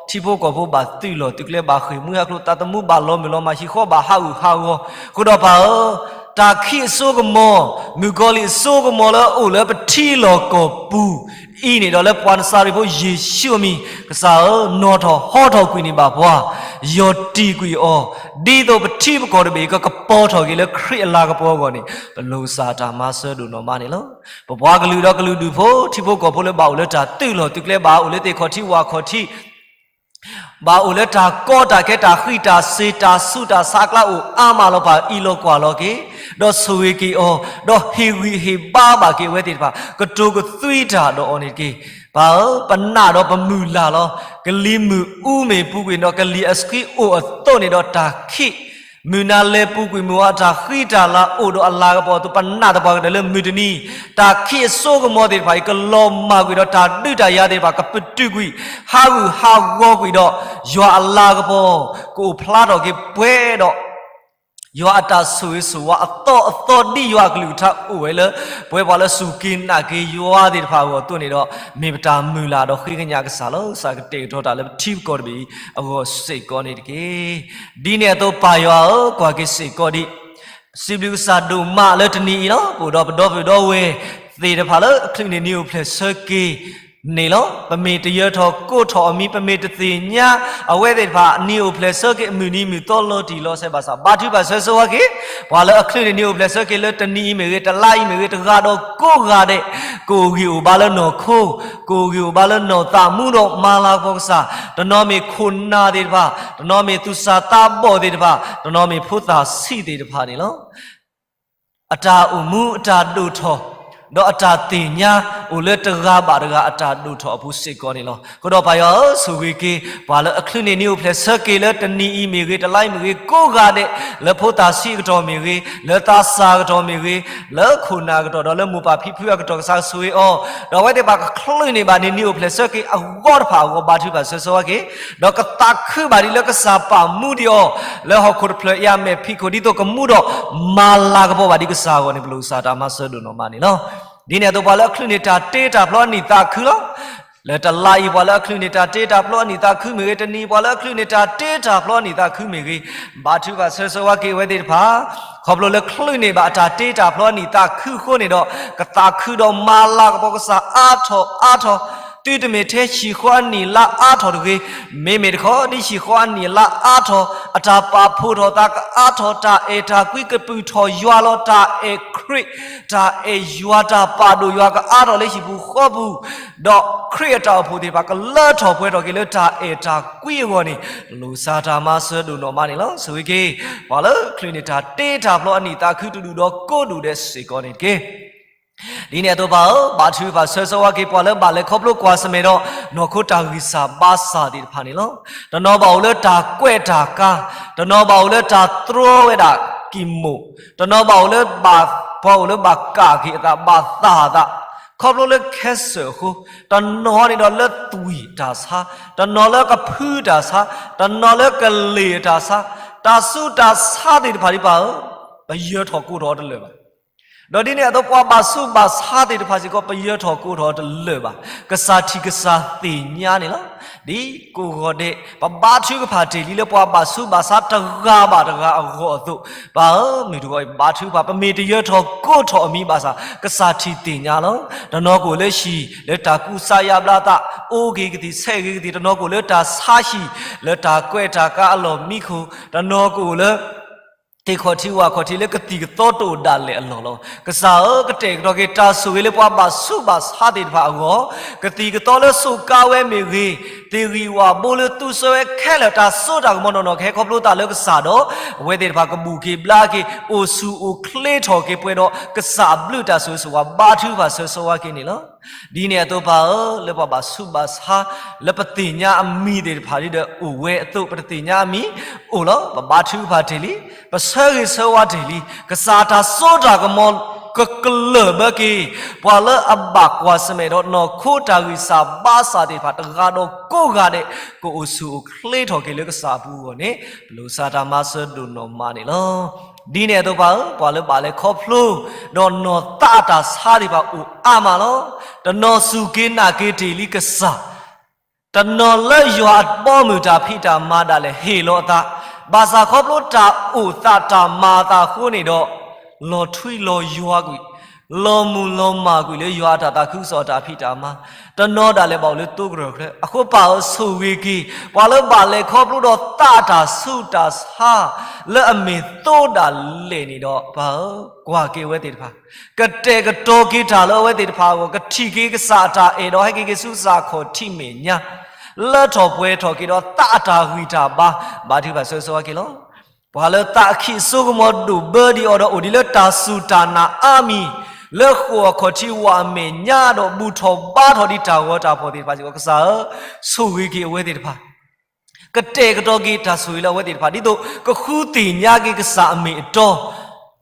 ထံဖိကီၢ်ဖိဘၣ်သုးလီၢ်သုးကျဲ ဘၣ်ဃ့ၢ်မှံဟးဖျိး သးသမူဘၣ်လီၤမုၢ်လီၤမၢ် ဟံၣ်ဃီဘၣ်ဟးဂူာ်ဟးဂီၤ, အဃိဒီးပၢ်ဧၢ, တၢ်ခံးအစိကမီၤ, မုၣ်ကီၤလံၢ်အစိကမီၤလၢအအိၣ်လၢပထံလီၢ်ကီၢ်ပူၤအံၤန့ၣ်ဒီး လၢပှၤနစၤရ့းဖိယ့ၣ်ၡူးအမံၤ ကစၢ်ဧၢ, နီၣ်ထီၣ်ဟီထီၣ်ကွံာ်န့ၢ်ဘၣ်ပှၤ, ယီၢ်တံၢ်ကွံာ်အီၤ, ဒ်သိးပထံပကီၢ်တဘ့ၣ်အံၤ ကကပီၤထီၣ်က့ၤလၢခရံာ်အလၤကပီၤအဂီၢ်န့ၣ် ပလီၢ်ကစၢ်တၢ်မၤစၢၤဒိၣ်နီၢ်မးန့ၣ်လီၤ. ပပှၤကလုာ်ဒီးကလုာ်ဒူၣ်ဖိ ထံဖိကီၢ်ဖိလၢဘၣ်အိၣ်လၢတၢ်သုးလီၢ်သုးကျဲ ဘၣ်အိၣ်လၢသ့ၣ်ခီၣ်ထံးဝၣ်ခီၣ်ထံး ဘၣ်အိၣ်လၢတၢ်ကီတၢ်ခဲ တၢ်ဃံးတၢ်စ့ၤ တၢ်ဆူးတၢ်ဆါအကျါအိၣ်အါမးလီၤ. ပၢ်အံးလီၤကွၢ်လီၤက့ၤ, ဒီးဆိၣ်ဂ့ၤက့ၤအီၤ, ဒီးဟ့ၣ်ဂံၢ်ဟ့ၣ်ဘါဘၣ်က့ၤအဝဲသ့ၣ်တဖၣ်, ကတိၤကသွံတၢ်ဒီးအီၤန့ၣ်တက့ၢ်. ပၢ်ဧၢ, ပနာ်ဒီးပမုၢ်လၢ်လီၤ. ကလံၤမုၢ်အူမ့ၢ်ပူၤကွံာ်ဒီး ကလံၤအဆှံအိၣ်အသိးန့ၣ်ဒီးတၢ်ခံး မုၢ်နၤလဲၤပူၤကွံာ်မုၢ်ဝါ တၢ်ဃံတၢ်လၤအိၣ်ဒီးအလၤကပီၤအသိး ပနာ်သပှၢ်ကတၢၢ်လၢမုၢ်တနံၤ တၢ်ခံးအစိကမီၤသ့ၣ်တဖၣ်အံၤ ကလီၤမၢ်ကွံာ်ဒီးတၢ်ဒုးတၢ်ယၤသ့ၣ်တဖၣ် ကပတုာ်ကွံာ် ဟးဂူာ်ဟးဂီၤကွံာ်ဒီး ယွၤအလၤကပီၤ ကအိၣ်ဖျါထီၣ်က့ၤပှဲၤဒီး ယွၤအတၢ်ဆိၣ်ဂ့ၤဆိၣ်ဝါအသီအသီ ဒ်ယွၤအကလုၢ်ကထါအိၣ်ဝဲလၢ ပဝဲပှၤလၢစူၢ်က့ၤနာ်က့ၤယွၤသ့ၣ်တဖၣ်အဂီၢ်အသိးန့ၣ်ဒီး မ့ၢ်ပတၢ်မုၢ်လၢ်ဒီးဃ့ကညးကစၢ်လၢ ကစၢ်ကတဲာ်ကတီၤတၢ်လၢပထံပကီၢ်တဘ့ၣ်အံၤအဂီၢ်စ့ၢ်ကီးန့ၣ်တက့ၢ်. ဒ်န့ၣ်အသိးပၢ်ယွၤဧၢ, ကွၢ်က့ၤစ့ၢ်ကီးဒံး စံးဘျုးကစၢ်ဒိၣ်မးလၢတနံၤအံၤလီၤ. ပအိၣ်ဒီးပဒီပုၢ်ဒီဝဲၢ်သ့ၣ်တဖၣ်လၢအချုးန့ၢ်နံၤအိၣ်ဖျဲၣ်ဆၢက့ၤန့ၣ်လီၤ. ပမ့ၢ်တယၢၤထီၣ်ကိးထီၣ်အမံၤ, ပမ့ၢ်တသ့ၣ်ညါအဝဲသ့ၣ်တဖၣ် နံၤအိၣ်ဖျဲၣ်ဆၢက့ၤအမုၢ်နံၤမုၢ်သီလီၤတံၢ်လီၤဆဲးဘၣ်ဆၣ် ဘါထုကဖၣ်ဆၢဂ့ၤဆၢဝါက့ၤ ပှၤလၢအချုးန့ၢ်နံၤအိၣ်ဖျဲၣ်ဆၢက့ၤလၢတနံၤအံၤမ့ၢ်ဂ့ၤ, တလါအံၤမ့ၢ်ဂ့ၤ, တဂၤဒီးကိးဂၤဒဲး, ကအိၣ်ဂံၢ်အိၣ်ဘါလၢနီၢ်ခိ, ကအိၣ်ဂံၢ်အိၣ်ဘါလၢနီၢ်သးမူဒီးမၤလၤကပီၤကစၢ်, တနီၤမ့ၢ်ခိၣ်နၢ်သ့ၣ်တဖၣ်, တနီၤမ့ၢ်သူၣ်စၢ်သးဘီၣ်သ့ၣ်တဖၣ်, တနီၤမ့ၢ်ဖိသၣ်ဆံးသ့ၣ်တဖၣ်န့ၣ်လီၤ. အတၢ်အိၣ်မူအတၢ်ဒိၣ်ထီၣ်, ဒီးအတၢ်သ့ၣ်ညါအိၣ်လၢတဂၤဘၣ်တဂၤအတၢ်ဒိၣ်ထီၣ်အပူၤစ့ၢ်ကီးန့ၣ်လီၤ. အဃိဒီးပၢ်ယွၤဧၢ, ဆိၣ်ဂ့ၤက့ၤ ပှၤလၢအချုးန့ၢ်နံၤအိၣ်ဖျဲၣ်ဆၢက့ၤလၢတနံၤအံၤမ့ၢ်ဂ့ၤ, တလါအံၤမ့ၢ်ဂ့ၤ, ကိးဂၤဒဲး, လၢဖိသၣ်ဆံးအကတီၢ်မ့ၢ်ဂ့ၤ, လၢသးစၢ်အကတီၢ်မ့ၢ်ဂ့ၤ, လၢခိၣ်နၢ်အကတီၢ်, ဒီးလၢမိၢ်ပၢ်ဖံဖုအကတီၢ် ကစၢ်ဆိၣ်ဂ့ၤအီၤ, ဒီးအဝဲသ့ၣ်တဖၣ်ကချုးန့ၢ်ဘၣ်န့ၢ် နံၤအိၣ်ဖျဲၣ်ဆၢက့ၤအဂီၢ်တဖၣ်အဂီၢ် ဘါထုကဖၣ်ဆၢဂ့ၤဆၢဝါက့ၤ, ဒီးကသးခုဘၣ်ဒ်လၢကစၢ်ပာ်မူဒံးအီၤ လၢဟီၣ်ခိၣ်တဖျၢၣ်အံၤအမဲာ်ဖံးခိၣ် ဒ်သိးကမူဒီးမၤလၤကပီၤဘၣ်ဒံးကစၢ်အဂီၢ်န့ၣ် ပလီၢ်ကစၢ်တၢ်မၤစၢၤဒိၣ်နီၢ်မးန့ၣ်လီၤ. ဒ်န့ၣ်အသိးပှၤလၢအချုးန့ၢ်တၢ်တ့တၢ်ဖျီအနံၣ်သးခုလီၤ. လၢတလါအံၤပှၤလၢအချုးန့ၢ်တၢ်တ့တၢ်ဖျီအနံၣ်သးခုမ့ၢ်ဂ့ၤ, တနံၤပှၤလၢအချုးန့ၢ်တၢ်တ့တၢ်ဖျီအနံၣ်သးခုမ့ၢ်ဂ့ၤ, ဘါထုကဖၣ်ဆၢဂ့ၤဆၢဝါက့ၤအဝဲသ့ၣ်တဖၣ်, ခီဖျိလၢချုးန့ၢ်ဘၣ်အတၢ်တ့တၢ်ဖျီအနံၣ်သးခုအဃိန့ၣ်ဒီး ကသးခုဒီးမၤလၤကပီၤကစၢ်အါထီၣ်အါထီၣ် တုၤတမ့ၢ်ထဲဟံၣ်ဃီအနံၣ်လါအါထီၣ်တဂ့ၤ, မ့မ့ၢ်တခီ ဒ်ဟံၣ်ဃီအနံၣ်လါအါထီၣ်, အတၢ်ပာ်ဖှိၣ်ထီၣ်သးကအါထီၣ်, တၢ်အဲၣ်တၢ်ကွံကပုာ်ထီၣ်ယွၤလီၤ, တၢ်အဲၣ်ခရံာ်, တၢ်အဲၣ်ယွၤ, တၢ်ပာ်ဒိၣ်ယွၤကအါထီၣ်လၢဟံၣ်ပူၤဃီပူၤ, ဒီးခရံာ်အတၢ်အိၣ်ဖှိၣ်သ့ၣ်တဖၣ်ကလၢထီၣ်ပှဲၤထီၣ်က့ၤလၢတၢ်အဲၣ်တၢ်ကွံအဂီၢ်န့ၣ်, လိၣ်စၢ်တၢ်မၤစၢၤဒိၣ်နီၢ်မးန့ၣ်လီၤ. ဆိၣ်ဂ့ၤက့ၤ ပှၤလၢချုးန့ၢ်တၢ်တ့တၢ်ဖျီအနံၣ်သးခုတဒူၣ်ဒီးကိးဒူၣ်ဒဲးစ့ၢ်ကီးန့ၣ်တက့ၢ်. ဒ်န့ၣ်အသိးပၢ်ဧၢ, ဘါထုကဖၣ်ဆၢဂ့ၤဆၢဝါက့ၤ ပှၤလၢဘၣ်လဲၤခီဖျိကွၢ်ဆၢၣ်မဲာ်ဒီး နီၢ်ခိတၢ်ဂံၢ်စၢ်ဘါစၢ်သ့ၣ်တဖၣ်န့ၣ်လီၤ. တနီၤဘၣ်အိၣ်လၢတၢ်ကွဲးတၢ်ကါ, တနီၤဘၣ်အိၣ်လၢတၢ်တြီဝဲဒၣ်ကံၢ်မိၢ်, တနီၤဘၣ်အိၣ်လၢဘၣ်, ပှၤအိၣ်လၢဘၣ်ကၣ်က့ၤအသး ဘၣ်သၣ်အသး, ခီဖျိလၢခဲစၢၣ်အဃိ, တနီၤန့ၣ်ဒီးလၢသွံၣ်တၢ်ဆါ, တနီၤလၢကဖုတၢ်ဆါ, တနီၤလၢကလ့ၣ်တၢ်ဆါ, တၢ်ဆူးတၢ်ဆါသ့ၣ်တဖၣ်ဒ်ပၢ်ဧၢ, ပယၢၤထီၣ်ကိးထီၣ်အီၤတလၢာ်ဘၣ်. ဒီးဒ်န့ၣ်အသိးပှၤဘၣ်ဆူးဘၣ်ဆါသ့ၣ်တဖၣ်စ့ၢ်ကီး ပယၢၤထီၣ်ကိးထီၣ်အီၤတလၢာ်ဘၣ်. ကစၢ်ထံၣ်ကစၢ်သ့ၣ်ညါန့ၣ်လီၤ. ဒ်ကိးဂီၤဒဲး ပဘါထုကဖၣ်တ့ၢ်လံလၢပှၤဘၣ်ဆူးဘၣ်ဆါတဂၤဘၣ်တဂၤအဂီၢ်အသိး, ပၢ်ဧၢ, မုၢ်တဂီၤအံၤ ပဘါထုကဖၣ် ပမ့ၢ်တယၢၤထီၣ်ကိးထီၣ်အမံၤဘၣ်ဆၣ် ကစၢ်ထံၣ်သ့ၣ်ညါလီၤ. တနီၤကအိၣ်လၢဟံၣ် လၢတၢ်ကူစါယါဘျါသး, အိၣ်က့ၤကသံၣ်ဆဲးဂ့ၤကသံၣ်, တနီၤကအိၣ်လၢတၢ်ဆါဟံၣ် လၢတၢ်ကွဲးတၢ်ကါအလီၢ်မံခိၣ်, တနီၤကအိၣ်လၢ သ့ၣ်ခီၣ်ထံးဝၣ်ခီၣ်ထံးလၢကသံၣ်ကသီတအိၣ်ဒၣ်လဲာ်အလီၢ်လီၤ. ကစၢ်ဧၢ, ကတဲာ်ကတီၤက့ၤတၢ်ဆိၣ်ဂ့ၤလၢပှၤဘၣ်ဆူးဘၣ်ဆါသ့ၣ်တဖၣ်အဂီၢ်, ကသံၣ်ကသီလၢစူးကါဝဲမ့ၢ်ဂ့ၤ, သ့ၣ်ဂံၢ်ဝၣ်ဘိလၢသူစိဝဲခဲလၢာ်, တၢ်စိတၢ်ကမီၤနီၢ်နီၢ်ကဟဲခီဖျိသးလၢကစၢ်ဒီး အဝဲသ့ၣ်တဖၣ်ကဘူၣ်က့ၤဘျါက့ၤ အိၣ်ဆူၣ်အိၣ်ချ့ထီၣ်က့ၤပှဲၤဒီး ကစၢ်အဘျုးတၢ်ဆိၣ်ဂ့ၤဆိၣ်ဝါ ဘါထုကဖၣ်ဆၢဂ့ၤဆၢဝါက့ၤန့ၣ်လီၤ. ဒ်န့ၣ်အသိးပၢ်ဧၢ, လၢပှၤဘၣ်ဆူးဘၣ်ဆါ လၢပသ့ၣ်ညါအမံၤသ့ၣ်တဖၣ်ဒ်ဒီးအိၣ်ဝဲအသိး, ပတသ့ၣ်ညါအမံၤအိၣ်လီၤ. ပဘါထုကဖၣ်တ့ၢ်လံ, ပဆၢဂ့ၤဆၢဝါတ့ၢ်လံ, ကစၢ်တၢ်စိတၢ်ကမီၤကကလၢၢ်ဘၢက့ၤ ပှၤလၢအဘၣ်ကွၢ်ဆၢၣ်မဲာ်ဒီးနီၢ်ခိတၢ်ဂံၢ်စၢ်ဘါစၢ်သ့ၣ်တဖၣ်တဂၤဒီးကိးဂၤဒဲး, ကအိၣ်ဆူၣ်အိၣ်ချ့ထီၣ်က့ၤလၢကစၢ်အပူၤအဂီၢ်န့ၣ်, ပလိၣ်စၢ်တၢ်မၤစၢၤဒိၣ်နီၢ်မးန့ၣ်လီၤ. ဒ်န့ၣ်အသိးပၢ်ဧၢ, ပှၤလၢဘၣ်လဲၤခီဖျိ ဒီးနီၢ်သးအတၢ်ဆါသ့ၣ်တဖၣ်အိၣ်အါမးလီၤ. တနီၤစူၢ်က့ၤနာ်က့ၤတ့ၢ်လံကစၢ်, တနီၤလၢယွၤအဘီအမုၢ်တၢ်ဖံးတၢ်မၤဒၣ်လဲာ်ဟ့ၣ်လီၤအသး, ဘၣ်ဆၣ်ခီဖျိတၢ်အိၣ်သးတၢ်မၤအသးအဃိန့ၣ်ဒီး လီၤထွံလီၤယွၤကွံာ်, လီၤမုၢ်လီၤမၢ်ကွံာ်လၢယွၤအတၢ်သးခုကစီၣ်အတၢ်ဖံးတၢ်မၤ, တနီၤဒၣ်လဲာ်ဘၣ်အိၣ်လၢသိကရၢၢ်ချၢ, အဃိပၢ်ဧၢဆိၣ်ဂ့ၤက့ၤ ပှၤလၢဘၣ်လဲၤခီဖျိဒီးသးတၢ်ဆူးတၢ်ဆါ လၢအမ့ၢ်သိဒၣ်လဲာ်န့ၣ်ဒီး ပၢ်ဧၢ, ကွၢ်က့ၤအဝဲသ့ၣ်တဖၣ်, ကတဲာ်ကတီၤက့ၤတၢ်လၢအဝဲသ့ၣ်တဖၣ်အဂီၢ်, ကထံၣ်က့ၤကစၢ်အတၢ်အဲၣ်ဒီးဟဲက့ၤက့ၤဆူကစၢ်ခီၣ်ထံးမဲာ်ညါ, လၢထီၣ်ပှဲၤထီၣ်က့ၤဒီးသးအတၢ်ဂံၢ်တၢ်ဘါ, ဘါထုကဖၣ်ဆၢဂ့ၤဆၢဝါက့ၤလီၤ. ပှၤလၢသးအခံးအစိကမီၤဒိၣ်ဘၢဒံးအီၤဒီးအိၣ်ဒံးလၢတၢ်စူၢ်တၢ်နာ်အါမံၤ, လၢဃိာ်အခီၣ်ထံးဝၣ်အမဲာ်ညါဒီးဘူၣ်ထီၣ်ဘါထီၣ်ဒံးတၢ်ဂီၤတၢ်ဖှီၣ်သ့ၣ်တဖၣ်စ့ၢ်ကီး ကစၢ်ဧၢ, ဆိၣ်ဂ့ၤက့ၤအဝဲသ့ၣ်တဖၣ်, ကတဲာ်ကတီၤက့ၤတၢ်ဆိၣ်ဂ့ၤလၢအဝဲသ့ၣ်တဖၣ် ဒ်သိးကဃုသ့ၣ်ညါက့ၤကစၢ်အမ့ၢ်အတီ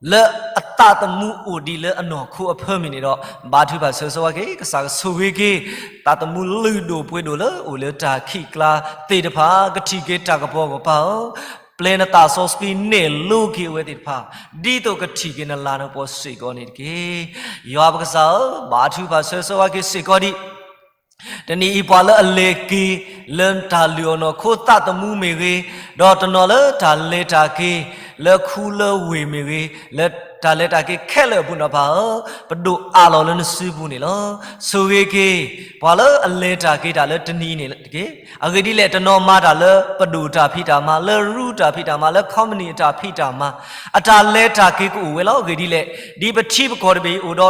လၢအသးသမူအိၣ်ဒံးလၢအနီၢ်ခိအဖၢမုၢ်န့ၣ်ဒီး ဘါထုကဖၣ်ဆၢဂ့ၤဆၢဝါက့ၤ, ကစၢ်ကဆိၣ်ဂ့ၤက့ၤ သးသမူလုၢ်ဒိၣ်ပှ့ၤဒိၣ်လၢအိၣ်လၢတၢ်ခံးကျါသ့ၣ်တဖၣ် ကထံၣ်က့ၤတၢ်ကပီၤအဂီၢ်ပၢ်ဧၢ, ပျဲနသးစီဆှံနဲၣ်လိက့ၤအဝဲသ့ၣ်တဖၣ် ဒ်သိးကထံၣ်က့ၤနလၤနကပီၤစ့ၢ်ကီးန့ၣ်တက့ၢ်. ယွၤပကစၢ်ဧၢ, ဘါထုကဖၣ်ဆၢဂ့ၤဆၢဝါက့ၤစ့ၢ်ကီးဒံး တနံၤအံၤပှၤလၢအလဲၤက့ၤ လၢတၢ်လုၢ်အီၣ်နီၢ်ခိသးသမူမ့ၢ်ဂ့ၤ, ဒီးတနီၤလၢတၢ်လဲၤတၢ်က့ၤ လၢခူလၢဝ့ၢ်မ့ၢ်ဂ့ၤ, လၢတၢ်လဲၤတၢ်က့ၤခဲလၢာ်အပူၤန့ၣ်ပၢ်ဧၢ, ပဒိၣ်အးလီၤလၢနစုပူၤန့ၣ်လီၤ. ဆိၣ်ဂ့ၤက့ၤ ပှၤလၢအလဲၤတၢ်က့ၤတၢ်လၢတနံၤအံၤန့ၣ်တက့ၢ်. အဂ့ၢ်ဒ်လဲၣ် တနီၤမၤတၢ်လၢပဒိၣ်တၢ်ဖံးတၢ်မၤ, လၢရူတၢ်ဖံးတၢ်မၤ, လၢ company အတၢ်ဖံးတၢ်မၤ, အတၢ်လဲၤတၢ်က့ၤကအိၣ်ဝဲလီၤ. အဂ့ၢ်ဒ်လဲၣ် ဒ်ပထံပကီၢ်တဘ့ၣ်အံၤ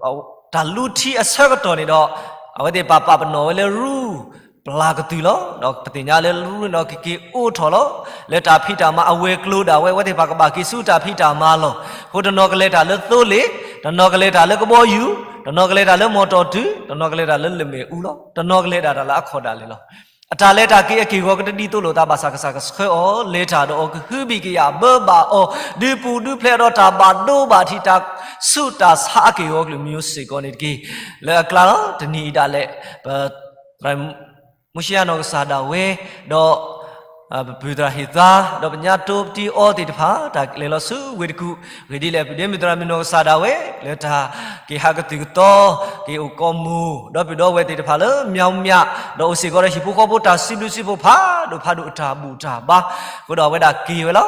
အိၣ်ဒီး တၢ်လူထံအဆၢကတီၢ်န့ၣ်ဒီး အဝဲသ့ၣ်ပာ်ပာ်ပနီၣ်ဝဲလၢရူ ပျၢ်ကတုၤလီၤ. ဒီးပသ့ၣ်ညါလၢရူန့ၣ်ဒီးကက့ၤအိးထီၣ်လီၤ. လၢတၢ်ဖံးတၢ်မၤအဝဲၤကျိၤဒၣ်ဝဲ အဝဲသ့ၣ်တဖၣ်ကဘၣ်က့ၤဆူတၢ်ဖံးတၢ်မၤလီၢ်. အဃိတနီၤကလဲၤတၢ်လၢသိလ့ၣ်, တနီၤကလဲၤတၢ်လၢကဘီယူၤ, တနီၤကလဲၤတၢ်လၢမီၢ်တီၢ်တုၤ, တနီၤကလဲၤတၢ်လၢလမဲာ်အူလီၤ. တနီၤကလဲၤတၢ်တၢ်လၢအခီၣ်ဒၣ်လဲာ်လီၤ. အတၢ်လဲၤတၢ်က့ၤအက့ၢ်အဂီၤကတဒ်သိးလိာ်သးဘၣ်ဆၣ် ကစၢ်ကဆှၢအီၤလဲၤတၢ်ဒီးအီၤ ကဟုဘံၣ်ကယာ်ဘၢဘၣ်အီၤ ဒုးပူၤဒုးဖျဲးဒီးတၢ်ဘၣ်ဒိဘၣ်ထံး တၢ်ဆူးတၢ်ဆါအက့ၢ်အဂီၤကလုာ်မံၤစ့ၢ်ကီးန့ၣ်တက့ၢ်. လၢအကျါလီၤ တနံၤအံၤဒၣ်လဲာ် ပ သရၣ်မုၢ်ၡံယၤနီၢ်ကစၢ်ဒၣ်ဝဲ ဒီး ပပုၢ်သရၣ်ဟ့ၣ်သါ ဒီးပညါတိပတံအီသ့ၣ်တဖၣ် တၢ်လဲၤလီၤဆူဝ့ၢ်တကူၣ် ဂ့ၢ်ဒ်လဲၣ် ပဒဲမုၢ်သရၣ်မုၢ်နီၢ်ကစၢ်ဒၣ်ဝဲ လၢတၢ်က့ၤဟးကသုၣ်ကသီ က့ၤအိၣ်ကိးမူၤ ဒီပုၢ်ဒီဝဲၢ်သ့ၣ်တဖၣ်လၢ မၠီမၠး ဒီးအိၣ်စ့ၢ်ကီးဒီးဟံၣ်ဖိဃီဖိတၢ်စံးဘျုးစံးဖှိၣ်ဖးဒိၣ်ဖးဒိၣ် အတၢ်ဘူၣ်တၢ်ဘါ ဃုာ်ဒီးအဝဲဒၣ်က့ၤဝဲလီၤ.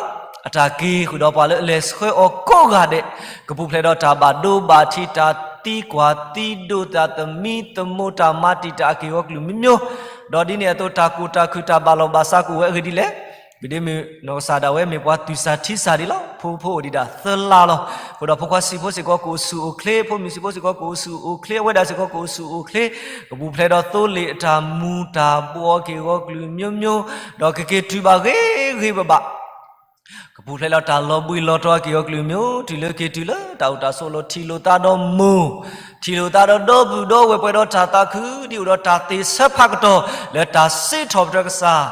အတၢ်က့ၤဃုာ်ဒီးပှၤလၢအလဲၤဆှၢအီၤကိးဂၤဒဲး ကပူၤဖျဲးဒီးတၢ်ဘၣ်ဒိဘၣ်ထံး တၢ် သံကွၢ်သံဒိးတၢ်သမံသမိးတၢ်မၤတံာ်တာ်အက့ၢ်အဂီၤကလုာ်မ့ၢ်မ့ၢ်, ဒီးဒ်န့ၣ်အသိးတၢ်ကူၣ်တၢ်ခုၣ်တၢ်ဘၣ်လီၢ်ဘၣ်စးကအိၣ်ဝဲအဂ့ၢ်ဒ်လဲၣ်. ပဒ့မုၢ်နီၢ်ကစၢ်ဒၣ်ဝဲမ့ၢ်ပှၤသူၣ်စၢ်ထံစၢ်ဒံးလီၤ. ဖိဖိအိၣ်ဒံးဒၣ်သၢလါလီၤ. အဃိဒီးဖိခွါဆံးဖိစ့ၢ်ကီးကအိၣ်ဆူၣ်အိၣ်ချ့, ဖိမုၣ်ဆံးဖိစ့ၢ်ကီးကအိၣ်ဆူၣ်အိၣ်ချ့, အဝဲဒၣ်စ့ၢ်ကီးကအိၣ်ဆူၣ်အိၣ်ချ့, ကပူၤဖျဲးဒီးသိလ့ၣ်အတၢ်မူၤတၢ်ဘှီးအက့ၢ်အဂီၤကလုာ်မ့ၢ်မ့ၢ်, ဒီးကက့ၤတုၤဘၣ်ဂ့ၤဂ့ၤဘၣ်ဘၣ် ကပူၤဖျဲးလီၤတၢ်လီၤဘှံးလီၤတီၤအက့ၢ်အဂီၤကလုာ်မ့ၢ်မ့ၢ်, တုၤလၢက့ၤတုၤလၢတၢ်အိၣ်တၢ်ဆိးလီၤထံၣ်လိာ်သးဒီးမိၢ်, ထံၣ်လိာ်သးဒီးဒီပုၢ်ဒီဝဲၢ်ပှဲၤဒီးတၢ်သးခု ဒ်အိၣ်ဒီးတၢ်သ့ၣ်ဆၢဖးကတီၢ် လၢတၢ်စံးထီၣ်ပတြၢၤကစၢ်,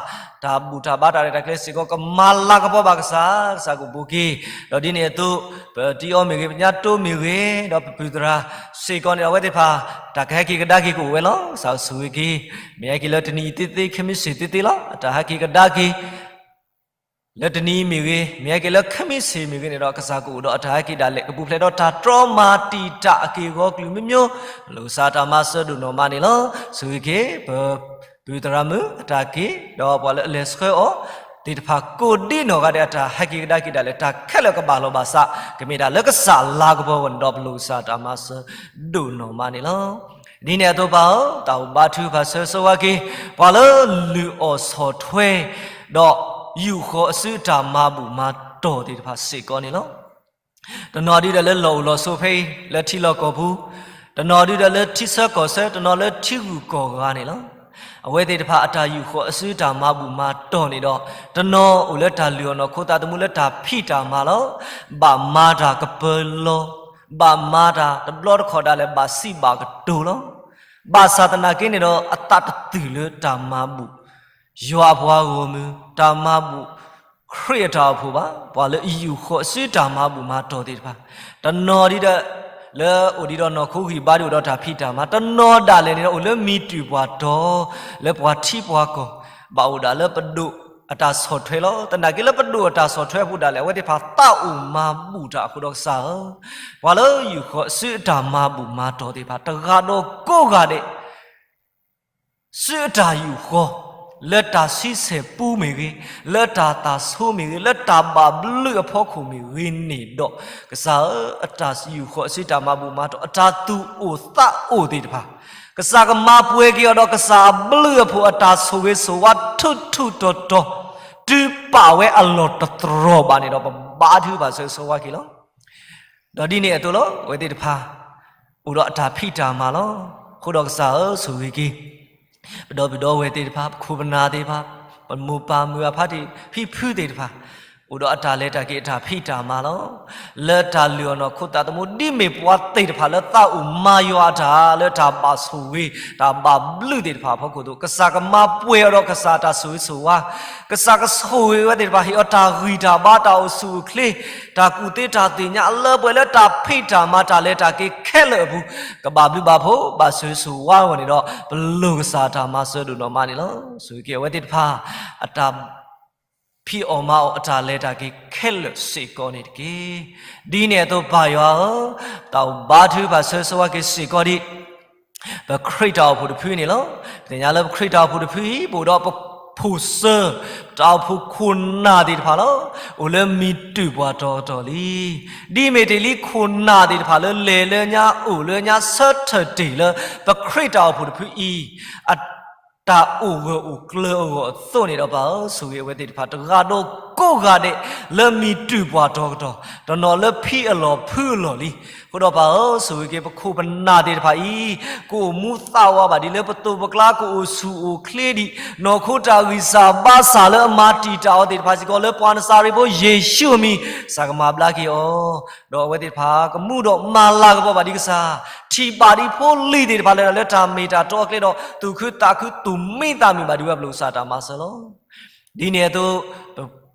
တၢ်ဘူၣ်တၢ်ဘါတၢ်ရဲၣ်တၢ်ကျဲၤစ့ၢ်ကီး ကမၤလၤကပီၤဘၣ်ကစၢ်, ကစၢ်ကအိၣ်ဘူးက့ၤ, ဒီးဒ်န့ၣ်အသိး ပတံၤအီၤမ့ၢ်ဂ့ၤ, ပညါတိမ့ၢ်ဂ့ၤ, ဒီးပပုၢ်သရၣ်စ့ၢ်ကီးန့ၣ်ဒီး အဝဲသ့ၣ်တဖၣ် တၢ်ကဟဲက့ၤကဒါက့ၤကအိၣ်ဝဲလီၤ. ကစၢ်ဆိၣ်ဂ့ၤက့ၤ, မ့ၢ်ဟဲက့ၤလၢတနံၤအံၤသ့သ့, ခံမံၤဆ့ၣ်သ့သ့လီၤ. အတၢ်ဟဲက့ၤကဒါက့ၤ လၢတနံၤအံၤမ့ၢ်ဂ့ၤ, မ့ၢ်ဟဲက့ၤလၢခံမံၤဆ့ၣ်မ့ၢ်ဂ့ၤန့ၣ်ဒီး ကစၢ်ကအိၣ်ဒီးအတၢ်ဟဲက့ၤဒၣ်လဲာ်, ကပူၤဖျဲးဒီးတၢ်တြီမၤတံာ်တာ်အက့ၢ်အဂီၤကလုာ်မ့ၢ်မ့ၢ်, ပလိာ်ကစၢ်တၢ်မၤစၢၤဒိၣ်နီၢ်မးန့ၣ်လီၤ. ဆိၣ်ဂ့ၤက့ၤ ပပုၢ်သရၣ်မုၣ်အတၢ်က့ၤ, ဒီးပှၤလၢအလဲၤဆှၢအီၤသ့ၣ်တဖၣ် ကိးဒ်နီၢ်ဂၤဒဲး အတၢ်ဟဲက့ၤကဒါက့ၤဒၣ်လဲာ်, တၢ်ခဲလၢာ်ကဘၣ်လီၤဘၣ်စး, ကမ့ၢ်ဒၣ်လၢကစၢ်လၤကပီၤအဂီၢ်န့ၣ်ဒီး ပလိာ်ကစၢ်တၢ်မၤစၢၤဒိၣ်နီၢ်မးန့ၣ်လီၤ. ဒ်န့ၣ်အသိးပၢ်ဧၢ, တၢ်အိၣ်ဘါထုကဖၣ်ဆၢဂ့ၤဆၢဝါက့ၤ ပှၤလၢလုၢ်အီၣ်ဆီၣ်ထွဲ ဒီးယူာ်ဃီၤအစုအတၢ်မၤဘူၣ်မၤတီၢ်သ့ၣ်တဖၣ်စ့ၢ်ကီးန့ၣ်လီၤ. တနီၤဒုဒီးလၢလီၢ်အိၣ်လီၢ်ဆိးဖဲအံၤ, လၢထံလီၢ်ကီၢ်ပူၤ, တနီၤဒုဒီးလၢထံဆၢကီၢ်ဆၢ, တနီၤလၢထံဂုၤကီၢ်ဂၤန့ၣ်လီၤ. အဝဲသ့ၣ်တဖၣ်အတၢ်ယူာ်ဃီၤအစုတၢ်မၤဘူၣ်မၤတီၢ်န့ၣ်ဒီး, တနီၤအိၣ်လၢတၢ်လုၢ်အီၣ်နီၢ်ခိသးသမူလၢတၢ်ဖံးတၢ်မၤလီၤ. ဘၣ်မၤတၢ်ကပၢၤလီၤ, ဘၣ်မၤတၢ်တဘျီတခီၣ်ဒၣ်လဲာ် ဘၣ်စံးဘၣ်ကတိၤလီၤ. ဘၣ်ဆၣ်သနာ်က့န့ၣ်ဒီး အသးတတုာ်လၢတၢ်မၤဘူၣ် ယွၤအပှၤဂီၢ်မုၢ်, တၢ်မၤဘူၣ်ခရံာ်အတၢ်အိၣ်ဖှိၣ်ဘၣ်, ပှၤလၢအယူာ်ဃီၤအစုတၢ်မၤဘူၣ်မၤတီၢ်သ့ၣ်တဖၣ်, တနီၤဒုဒီး လၢအိၣ်ဒံးဒီးနီၢ်ခိဂံၢ်ဘါဒ်အိၣ်ဒီးတၢ်ဖံးတၢ်မၤ, တနီၤဒၣ်လဲာ်န့ၣ်ဒီး အိၣ်လၢမံၤတုၤပှၤတီၤ, လၢပှၤထံပှၤကီၢ်, ဘၣ်အိၣ်ဒၣ်လၢပဒိၣ်အတၢ်ဆီၣ်ထွဲလီၤ. သနာ်က့လၢပဒိၣ်အတၢ်ဆီၣ်ထွဲအပူၤဒၣ်လဲာ် အဝဲသ့ၣ်တဖၣ်သးအိၣ်မၤဘူၣ်တၢ်အဃိဒီးကစၢ်ဧၢ, ပှၤလၢယူာ်ဃီၤအစုအတၢ်မၤဘူၣ်မၤတီၢ်သ့ၣ်တဖၣ် တဂၤဒီးကိးဂၤဒဲး စုအတၢ်ယူာ်ဃီၤ လၢတၢ်ဆံဆဲၣ်ပူမ့ၢ်ဂ့ၤ, လၢတၢ်သးဆိမ့ၢ်ဂ့ၤ, လၢတၢ်ဘၣ်ဘျုးအဖီခိၣ်မ့ၢ်ဂ့ၤန့ၣ်ဒီး, ကစၢ်ဧၢ, အတၢ်ယူာ်ဃီၤအစုတၢ်မၤဘူၣ်မၤတီၢ် အတၢ်သူၣ်အိၣ်သးအိၣ်သ့ၣ်တဖၣ်, ကစၢ်ကမၤပှဲၤက့ၤအီၤဒီးကစၢ်အဘျုးအဖှိၣ်အတၢ်ဆိၣ်ဂ့ၤဆိၣ်ဝါထူးထူးတီၤတီၤ, တုၤပာ်ဝဲအလီၢ်တတြီၢ်ဘၣ်န့ၣ်ဒီး ပဘါထုကဖၣ်ဆၢဂ့ၤဆၢဝါက့ၤလီၤ. ဒီးဒ်န့ၣ်အသိးလီၤ, အဝဲသ့ၣ်တဖၣ် အိၣ်ဒီးအတၢ်ဖံးတၢ်မၤလီၤ. အဃိဒီးကစၢ်ဧၢ, ဆိၣ်ဂ့ၤက့ၤ ပဒီပုၢ်ဒီဝဲၢ်သ့ၣ်တဖၣ်, ပခိၣ်ပနၢ်သ့ၣ်တဖၣ်, ပမိၢ်ပၢ်မုၢ်အဖါတံၢ်, ဖံဖုသ့ၣ်တဖၣ်, အိၣ်ဒီးအတၢ်လဲၤတၢ်က့ၤအတၢ်ဖံးတၢ်မၤလီၤ. လၢတၢ်လုၢ်အီၣ်နီၢ်ခိသးသမူ ဒ်မ့ၢ်ပှၤသ့ၣ်တဖၣ်လၢသးအိၣ်မၤယွၤအတၢ် လၢတၢ်ဘၣ်ဆိၣ်ဂ့ၤ တၢ်ဘၣ်ဘျုးသ့ၣ်တဖၣ်အဖီခိၣ်အသိး, ကစၢ်ကမၤပှဲၤအီၤဒီးကစၢ်အတၢ်ဆိၣ်ဂ့ၤဆိၣ်ဝါ, ကစၢ်ကဆိၣ်ဂ့ၤဝဲသ့ၣ်တဖၣ် ဟ့ၣ်အီၤတၢ်ဂံၢ်တၢ်ဘါ တၢ်အိၣ်ဆူၣ်အိၣ်ချ့, တၢ်ကူၣ်သ့တၢ်သ့ၣ်ညါ လၢပှဲၤလၢတၢ်ဖံးတၢ်မၤ တၢ်လဲၤတၢ်က့ၤခဲလၢာ်အပူၤ, ကဘၣ်ဘျုးဘၣ်ဖှိၣ် ဘၣ်ဆိၣ်ဂ့ၤဆိၣ်ဝါအဂီၢ်န့ၣ်ဒီး ပလိၣ်ကစၢ်တၢ်မၤစၢၤဒိၣ်နီၢ်မးန့ၣ်လီၤ. ဆိၣ်ဂ့ၤက့ၤအဝဲသ့ၣ်တဖၣ် အတၢ်ဖံးအီၣ်မၤအီၣ် အတၢ်လဲၤတၢ်က့ၤခဲလၢာ်စ့ၢ်ကီးန့ၣ်တက့ၢ်. ဒ်န့ၣ်အသိးပၢ်ယွၤဧၢ, တၢ်အိၣ်ဘါထုကဖၣ်ဆၢဂ့ၤဆၢဝါက့ၤစ့ၢ်ကီးဒံး ပခရံာ်တၢ်အိၣ်ဖှိၣ်တဖုအံၤန့ၣ်လီၤ. ပသ့ၣ်ညါလၢပခရံာ်တၢ်အိၣ်ဖှိၣ်တဖုအံၤ ပအိၣ်ဒီးပဖိၣ်စၢၤ တၢ်အိၣ်ဖှိၣ်ခိၣ်နၢ်သ့ၣ်တဖၣ်လီၤ. အိၣ်လၢမံၤတုၤပှၤတီၤကတီၢ်လံ. ဒ်မ့ၢ်တ့ၢ်လံခိၣ်နၢ်သ့ၣ်တဖၣ်လၢလဲၤလၢညါအိၣ်လၢညါဆၢထၢၣ်တ့ၢ်လၢ ပခရံာ်တၢ်အိၣ်ဖှိၣ်တဖုအံၤ အ တၢ်အိၣ်ဂၢၢ်အိၣ်ကျၢၤအဂီၢ်အသိးန့ၣ်ဒီးပၢ်ဧၢ, ဆိၣ်ဂ့ၤအဝဲသ့ၣ်တဖၣ် တဂၤဒီးကိးဂၤဒဲး လၢမံၤတုၤပှၤတီၤကတီၢ်, တနီၤလၢဖံအလီၢ်ဖုအလီၢ်လံ. အဃိဒီးပၢ်ဧၢ, ဆိၣ်ဂ့ၤက့ၤပခိၣ်ပနၢ်သ့ၣ်တဖၣ်အံၤ ကအိၣ်မူသးဝးဘၣ်ဒ်လၢပသိးပကျါ ကအိၣ်ဆူၣ်အိၣ်ချ့ဒံး နီၢ်ခိတၢ်ဂံၢ်စၢ်ဘါစၢ်လၢအမၤတံာ်တာ်အီၤသ့ၣ်တဖၣ်စ့ၢ်ကီး လၢပှၤနစၤရ့းဖိယ့ၣ်ၡူးအမံၤ ကစၢ်ကမၤဘျါက့ၤအီၤ ဒီးအဝဲသ့ၣ်တဖၣ် ကမူဒီးမၤလၤကပီၤဘၣ်ဒံးကစၢ်, ထံၣ်ဘၣ်ဒံးဖိလံၤသ့ၣ်တဖၣ်လၢ လၢတၢ်မ့ၢ်တၢ်တီအကျဲဒီး သူၣ်ခုသးခု သူၣ်မံသးမုာ်ဘၣ်ဒံးဝဲ ပလိၣ်ကစၢ်တၢ်မၤစၢၤလီၤ. ဒ်န့ၣ်အသိး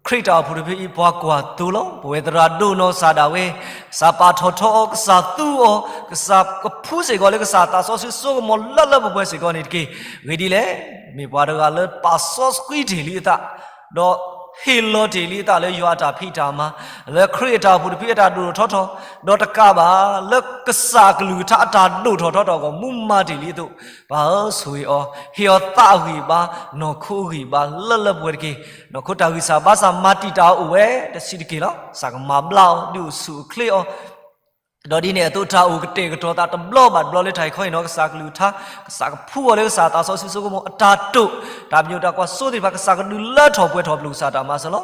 ပခရံာ်တၢ်အိၣ်ဖှိၣ်တဖုအံၤ ပှၤကွၢ်သိလီၤ. ပဝဲသရၣ်ဒိၣ်နီၢ်ကစၢ်ဒၣ်ဝဲ ကစၢ်ပာ်ထီၣ်ထီအီၤ, ကစၢ်သူအီၤ, ကစၢ်ကဖှူစ့ၢ်ကီးလၢကစၢ်သးစီဆှံစိကမီၤလၢလၢပှဲၤပှဲၤစ့ၢ်ကီးန့ၣ်တက့ၢ်. အဂ့ၢ်ဒ်လဲၣ်, မ့ၢ်ပှၤတဂၤလၢပာ်စီဆှံတ့ၢ်လံအသး ဒီးဟ့ၣ်လီၤတ့ၢ်လံအသးလၢယွၤအတၢ်ဖံးတၢ်မၤ, လၢခရံာ်အတၢ်အိၣ်ဖှိၣ်တဖုအတၢ်ဒိၣ်ထီၣ်ထီထီၣ်, ဒီးတကးဘၣ် လၢကစၢ်အကလုၢ်ကထါအတၢ်ဒိၣ်ထီၣ်ထီထီၣ်အဂီၢ် မူမၤတ့ၢ်လံအသိး, ပၢ်ဧၢ, ဆိၣ်ဂ့ၤအီၤ, ဟ့ၣ်အီၤသးအဂံၢ်အဘါ, နီၢ်ခိအဂံၢ်အဘါ လၢလၢပှဲၤပှဲၤတက့ၢ်. နီၢ်ခိတၢ်ဂံၢ်စၢ်ဘါစၢ်မၤတံာ်တာ်အီၤအိၣ်ဝဲတဆံးတက့ၢ်လီၤ. ကစၢ်ကမၤဘျါအီၤ ဒုးအိၣ်ဆူၣ်အိၣ်ချ့အီၤ ဒီးဒ်န့ၣ်အသိးတၢ်အိၣ်ကတဲာ်ကတီၤသးတဘျီဘၣ်တဘျီလၢတၢ်အံၤခီအံၤနီၤ ကစၢ်ကလုၢ်ကထါ, ကစၢ်ကဖှူအီၤလၢကစၢ်သးစီဆှံစိကမီၤအတၢ်တိာ်, တၢ်ပညိၣ်တၢ်ကွၢ်စိသ့ၣ်တဖၣ် ကစၢ်ကဒုးလၢထီၣ်ပှဲၤထီၣ်ပလိာ်ကစၢ်တၢ်မၤစၢၤလီၤ.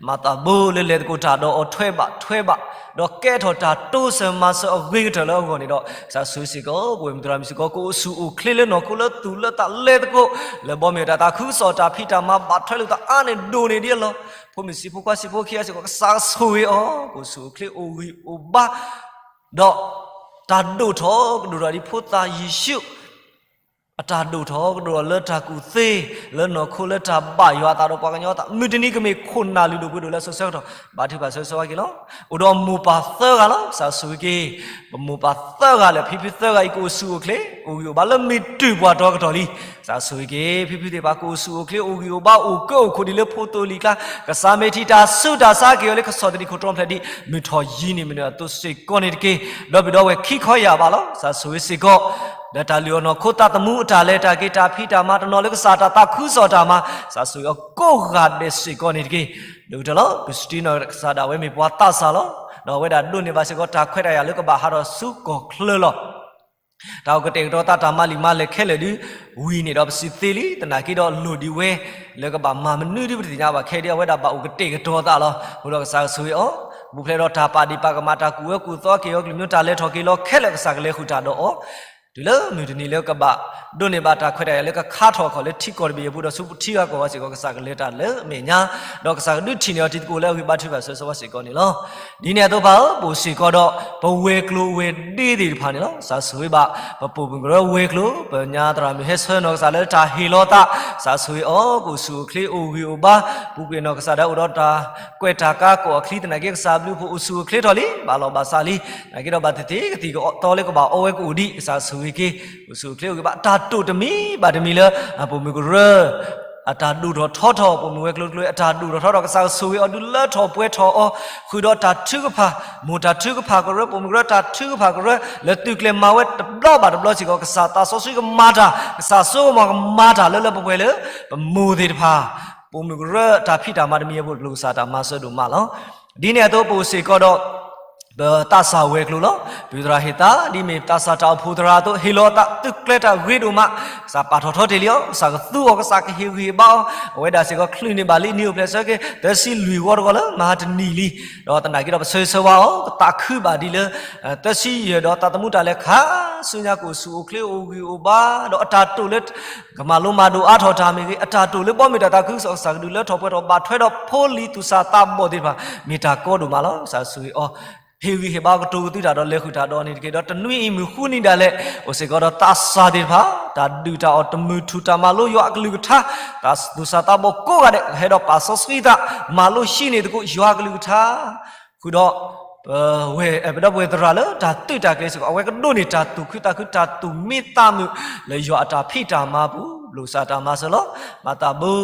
မၤသးဘိလၢလဲၤသကိးတၢ်ဒီးအီၤထွဲဘၣ်ထွဲဘၣ်, ဒီးကဲထီၣ်တၢ်တိစၢၤမၤစၢၤအဂ့ၤကတၢၢ်လၢအဂီၢ်န့ၣ်ဒီး ကစၢ်ဆိၣ်ဂ့ၤစ့ၢ်ကီး ပဝဲမုၢ်သရၣ်မုၣ်စ့ၢ်ကီး ကအိၣ်ဆူၣ်အိၣ်ချ့လၢနီၢ်ခိလၢသူၣ်လၢသးလဲၤသကိး, လၢဘီမ့ၢ်တၢ်သးခုကစီၣ်တၢ်ဖံးတၢ်မၤဘၣ်ထွဲလိာ်သးအါန့ၢ်ဒိၣ်န့ၢ်ဒ်အလီၢ်, ဖိမုၣ်ဆံးဖိခွါဆံးဖိခံဂၤစ့ၢ်ကီး ကစၢ်ဆိၣ်ဂ့ၤအီၤ ကအိၣ်ဆူၣ်အိၣ်ချ့အိၣ်ဂံၢ်အိၣ်ဘါ ဒီးတၢ်ဒိၣ်ထီၣ်ကဒိၣ်ထီၣ်ဒ်ဖိသၣ်ယ့ၣ်ၡူး အတၢ်ဒိၣ်ထီၣ်ကဒိၣ်ထီၣ်လၢတၢ်ကူၣ်သ့, လၢနီၢ်ခိလၢတၢ်ဘၣ်ယွၤအသးဒီးပှၤကညီအသး မုၢ်တနံၤကမ့ၢ်ခိၣ်နၢ်လုၢ်ဒိၣ်ပှ့ၤဒိၣ်လၢအစိၤဆၢကတီၢ် ဘါထုကဖၣ်ဆၢဂ့ၤဆၢဝါက့ၤလီၤ. အိၣ်ဒီးမိၢ်ပၢ်သၢဂၤလီၤ ကစၢ်ဆိၣ်ဂ့ၤက့ၤ, ပမိၢ်ပၢ်သၢဂၤလၢာ် ဖံဖုသၢဂၤအံၤ ကအိၣ်ဆူၣ်အိၣ်ချ့ အိၣ်ဂံၢ်အိၣ်ဘါလၢမ့ၢ်တုၤပှၤတီကတီၢ်လံ ကစၢ်ဆိၣ်ဂ့ၤက့ၤ ဖံဖုသ့ၣ်တဖၣ် ကအိၣ်ဆူၣ်အိၣ်ချ့ အိၣ်ဂံၢ်အိၣ်ဘါ အိၣ်ကၢအိၣ်ခိၣ်ဒ်လၢဖိသိလံၤကျါ, ကစၢ်မ့ၢ်ထံၣ်တၢ်ဆူးတၢ်ဆါက့ၤအီၤလၢကဆီၣ်သနံးခိၣ်တီဖျဲးဒ် မုၢ်ထီၣ်ယံၤန့ၣ်မ့ၢ်နုၤအသိးစ့ၢ်ကီးန့ၣ်တက့ၢ်. ဒီးဘုၣ်ဒီးဝဲၢ်ခံခီယၢ်ဘးလီၤ ကစၢ်ဆိၣ်ဂ့ၤစ့ၢ်ကီး လၢတၢ်လုၢ်အီၣ်နီၢ်ခိသးသမူအတၢ်လဲၤတၢ်က့ၤ တၢ်ဖံးတၢ်မၤတနီၤလၢကစၢ်တၢ်သးခုကစီၣ်တၢ်မၤ ကစၢ်ဆိၣ်ဂ့ၤအီၤကိးဂၤဒဲးစ့ၢ်ကီးန့ၣ်တက့ၢ်. ဒ်ကတၢၢ်လီၤ ပစတံနီၢ်ကစၢ်ဒၣ်ဝဲမ့ၢ်ပှၤသးစၢ်လီၤ. ဒီးအဝဲဒၣ်ဒိးန့ၢ်ဘၣ်စ့ၢ်ကီးတၢ်ခွဲးတၢ်ယာ်လၢကဘၣ်ဟးထီၣ်ဆူကီၢ်ချၢလီၤ. တၢ်အိၣ်ကတဲာ်ကတီၤသးတၢ်မၤလံာ်မၤလဲၢ်ခဲလၢာ်ဒုး ဝံၤန့ၣ်ဒီးပစံးသ့လံ သနာ်က့ဒီးလိၣ်ဒံးဝဲ လၢကဘၣ်မၤမနုၤဒုးပတသ့ၣ်ညါဘၣ်ခဲဒုး အဝဲဒၣ်ဘၣ်အိၣ်ကတဲာ်ကတီၤသးလီၤ. အဃိဒီးကစၢ်ကဆိၣ်ဂ့ၤအီၤ ပူၤဖျဲးဒီးတၢ်ပာ်ဒ့ၣ်ပာ်ကမၣ် တၢ်ကူၣ်ဝဲကူၣ်သီက့ၤအီၤ ကလုၢ်မိၢ်တၢ်လဲၤထီၣ်က့ၤလီၤခဲလၢာ် ကစၢ်ကလဲၤဃုာ်တၢ်ဒီးအီၤ တုၤလၢမုၢ်တနံၤလၢကဘၣ်ဒိးန့ၢ်ဘၣ်တၢ်ခွဲးတၢ်ယာ်လၢကခါထီၣ်အခီၣ်လၢထံကီၢ်တဘ့ၣ်အပူၤဒီးဆူထံဂၤကီၢ်ဂၤစ့ၢ်ကီး ကစၢ်ကလဲၤတၢ်လၢအမဲာ်ညါ ဒီးကစၢ်ကဒုးထံၣ်န့ၢ်အီၤတံၤသကိးလၢအဂံၢ်ဘါထုကဖၣ်ဆၢဂ့ၤဆၢဝါစ့ၢ်ကီးန့ၣ်လီၤ. ဒ်န့ၣ်အသိးပၢ်ဧၢ ပအိၣ်စ့ၢ်ကီးဒီး ပဝဲၤကျိၤဝဲၤဒ့သ့ၣ်တဖၣ်န့ၣ်လီၤ. ကစၢ်ဆိၣ်ဂ့ၤဘၣ် ပပိာ်မုၣ်ကရၢဝဲၤကျိၤ ပညါသရၣ်မုၣ်ဟဲဆၢနီၢ်ကစၢ်လၢတၢ်ဟ့ၣ်လီၤသး ကစၢ်ဆိၣ်ဂ့ၤအီၤ ကအိၣ်ဆူၣ်အိၣ်ချ့အိၣ်ဂံၢ်အိၣ်ဘါ ပူၤကွံာ်နီၢ်ကစၢ်ဒၣ်အိၣ်ဒီးတၢ်ကွဲးတၢ်ကါကိးအချံ သနာ်က့ကစၢ်ဘျုးဖှိၣ်အိၣ်ဆူၣ်အိၣ်ချ့ထီၣ်လံ ဘၣ်လီၤဘၣ်စးလံ သနာ်က့ဒီးဘၣ်သ့ၣ်သ့ၣ်ကသံၣ်ကသီလၢကဘၣ်အီဝဲကအိၣ်ဒံး ကစၢ်ဆိၣ်ဂ့ၤက့ၤ အိၣ်ဆူၣ်အိၣ်ချ့အိၣ်ဂံၢ်ဘါ တၢ်တိာ်တမံၤဘၣ်တမံၤလၢ အပိာ်မုၣ်ကရၢ အတၢ်ဒိၣ်ထီၣ်ထီထီၣ် ပိာ်မုၣ်ဝဲၤကျိၤကျိၤအတၢ်ဒိၣ်ထီၣ်ထီထီၣ် ကစၢ်ဆိၣ်ဂ့ၤအီၤဒုးလၢထီၣ်ပှဲၤထီၣ်အီၤ ဃုာ်ဒီးတၢ်ထုကဖၣ် မိၢ်တၢ်ထုကဖၣ်ကရၢ ပိာ်မုၣ်ကရၢတၢ်ထုကဖၣ်ကရၢ လၢသုးကျဲၤမၤဝဲတဘျီဘၣ်တဘျီစ့ၢ်ကီး ကစၢ်သးစီဆှံကမၤတၢ် ကစၢ်စိကမီၤကမၤတၢ်လၢလၢပှဲၤပှဲၤလၢ ပမိၢ်သ့ၣ်တဖၣ် ပိာ်မုၣ်ကရၢတၢ်ဖံးတၢ်မၤတမံၤအပူၤ ပလိၣ်ကစၢ်တၢ်မၤစၢၤဒိၣ်မးလီၤ. ဒ်န့ၣ်အသိးပအိၣ်စ့ၢ်ကီးဒီး ပသးစၢ်ဝဲၤကျိၤလီၤ. ပသရၣ်ဟ့ၣ်သး ဒ်မ့ၢ်သးစၢ်တၢ်အိၣ်ဖှိၣ်သရၣ်အသိး ဟ့ၣ်လီၤသးသုးကျဲၤတၢ်ဂ့ၤဒိၣ်မး ကစၢ်ပာ်ထီၣ်ထီတ့ၢ်လံအီၤ ကစၢ်ကသူအီၤ ကစၢ်ကဟ့ၣ်ဂံၢ်ဟ့ၣ်ဘါအီၤ အဝဲဒၣ်စ့ၢ်ကီး ချုးန့ၢ်ဘၣ်လံနံၣ်အိၣ်ဖျဲၣ်ဆၢက့ၤ သၢဆံလွံၢ်ဝီတဂီၤလၢမဟါတနံၤလံ. ဒီးသနာ်က့ဒီးပဆၢဂ့ၤဆၢဝါအီၤ ကသးခုဘၣ်ဒ်လၢ သၢဆံယဲၢ်ဒီးသးသမူတၢ်လဲၤခါဆူညါ ကအိၣ်ဆူၣ်အိၣ်ချ့အိၣ်ဂံၢ်အိၣ်ဘါ ဒီးအတၢ်တိာ်လၢ ကမၤလိမၤဒိးအါထီၣ်တၢ်မ့ၢ်ဂ့ၤ အတၢ်တိာ်လၢဘီမုၢ်တၢ်သးခုကစီၣ် ကစၢ်ကဒုးလၢထီၣ်ပှဲၤထီၣ်ဘၣ်ထွဲဒီးဖိလံၤသူၣ်စၢ်သးဘီၣ်သ့ၣ်တဖၣ် မ့ၢ်တၢ်ကီဒိၣ်မးလီၤ. ကစၢ်ဆိၣ်ဂ့ၤအီၤ ဟ့ၣ်ဂံၢ်ဟ့ၣ်ဘါကတိၤကသုးတၢ်ဒီးလဲၤဃုာ်တၢ်ဒီးအီၤန့ၣ်တက့ၢ်. ဒီးတနွံအံၤမုၢ်ဃုနံၤဒၣ်လဲာ် အိၣ်စ့ၢ်ကီးဒီးသးစၢ်သ့ၣ်တဖၣ် တၢ်ဒုၣ်တၢ်အီၣ်တမုာ်ထူၣ် တၢ်မၤလိယွၤအကလုၢ်ကထါ တၢ်သူၣ်စၢ်သးဘီၣ်ကိးဂၤဒဲး ဟဲဒီးပာ်စီဆှံသး မၤလိဟံးန့ၢ်သကိးယွၤအကလုၢ်ကထါ ဃုာ်ဒီး ပဝဲ ပဒီပုၢ်ဝဲၢ်သရၣ်လၢတၢ်သုးတၢ်ကျဲၤစ့ၢ်ကီး အဝဲကဒိးန့ၢ်တၢ်သူၣ်ခုသးခု တၢ်သူၣ်မံသးမုာ် လၢယွၤအတၢ်ဖံးတၢ်မၤပူၤ ပလိၣ်ကစၢ်တၢ်မၤစၢၤလီၤ. မၤသးဘိ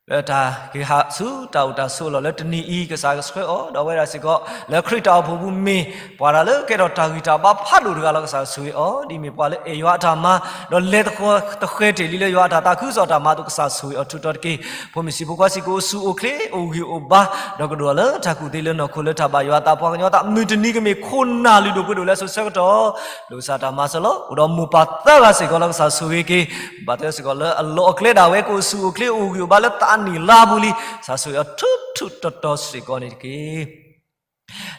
လၢတၢ်က့ၤဟးဆူတၢ်အိၣ်တၢ်ဆိးလီၤလၢတနံၤအံၤ ကစၢ်ကဆှၢအီၤ ဒီးအဝဲဒၣ်စ့ၢ်ကီး လၢခရံာ်တၢ်အိၣ်ဖှိၣ်ပူၤမ့ၢ် ပှၤတၢ်လၢကဲထီၣ်တၢ်ဂံၢ်တၢ်ဘါဖးဒိၣ်တဂၤလီၤ. ကစၢ်ဆိၣ်ဂ့ၤအီၤ ဒ်မ့ၢ်ပှၤလၢအဲၣ်ယွၤအတၢ်မၤ ဒီးလဲၤသဃီၤတဃဲၤတ့ၢ်လံလၢယွၤအတၢ်သးခုကစီၣ်တၢ်မၤအသိး ကစၢ်ဆိၣ်ဂ့ၤအီၤထူးထီးတက့ၢ်. ဖိမုၣ်ဆံးဖိခွါဆံး ကအိၣ်ဆူၣ်အိၣ်ချ့ အိၣ်ဂံၢ်အိၣ်ဘါ ဒီးကဒိၣ်လၢတၢ်ကူၣ်သ့လၢနီၢ်ခိလၢတၢ်ဘၣ်ယွၤအသး ပှၤကညီအသး မုၢ်တနံၤကမ့ၢ်ခိၣ်နၢ်လုၢ်ဒိၣ်ပှ့ၤဒိၣ်လၢအစိၤဆၢကတီၢ် ပလိၣ်ကစၢ်တၢ်မၤစၢၤလီၤ. အိၣ်ဒီးမိၢ်ပၢ်သၢဂၤစ့ၢ်ကီးလီၤ. ကစၢ်ဆိၣ်ဂ့ၤက့ၤ ဘၣ်သ့ၣ်သ့ၣ်စ့ၢ်ကီးလၢအလီၢ်အကျဲဒၣ်ဝဲ ကအိၣ်ဆူၣ်အိၣ်ချ့ အိၣ်ဂံၢ်အိၣ်ဘါလၢသးနံၣ်လါပူၤလံ. ကစၢ်ဆိၣ်ဂ့ၤအီၤထူးထူးတီၤတီၤစ့ၢ်ကီးန့ၣ်တက့ၢ်.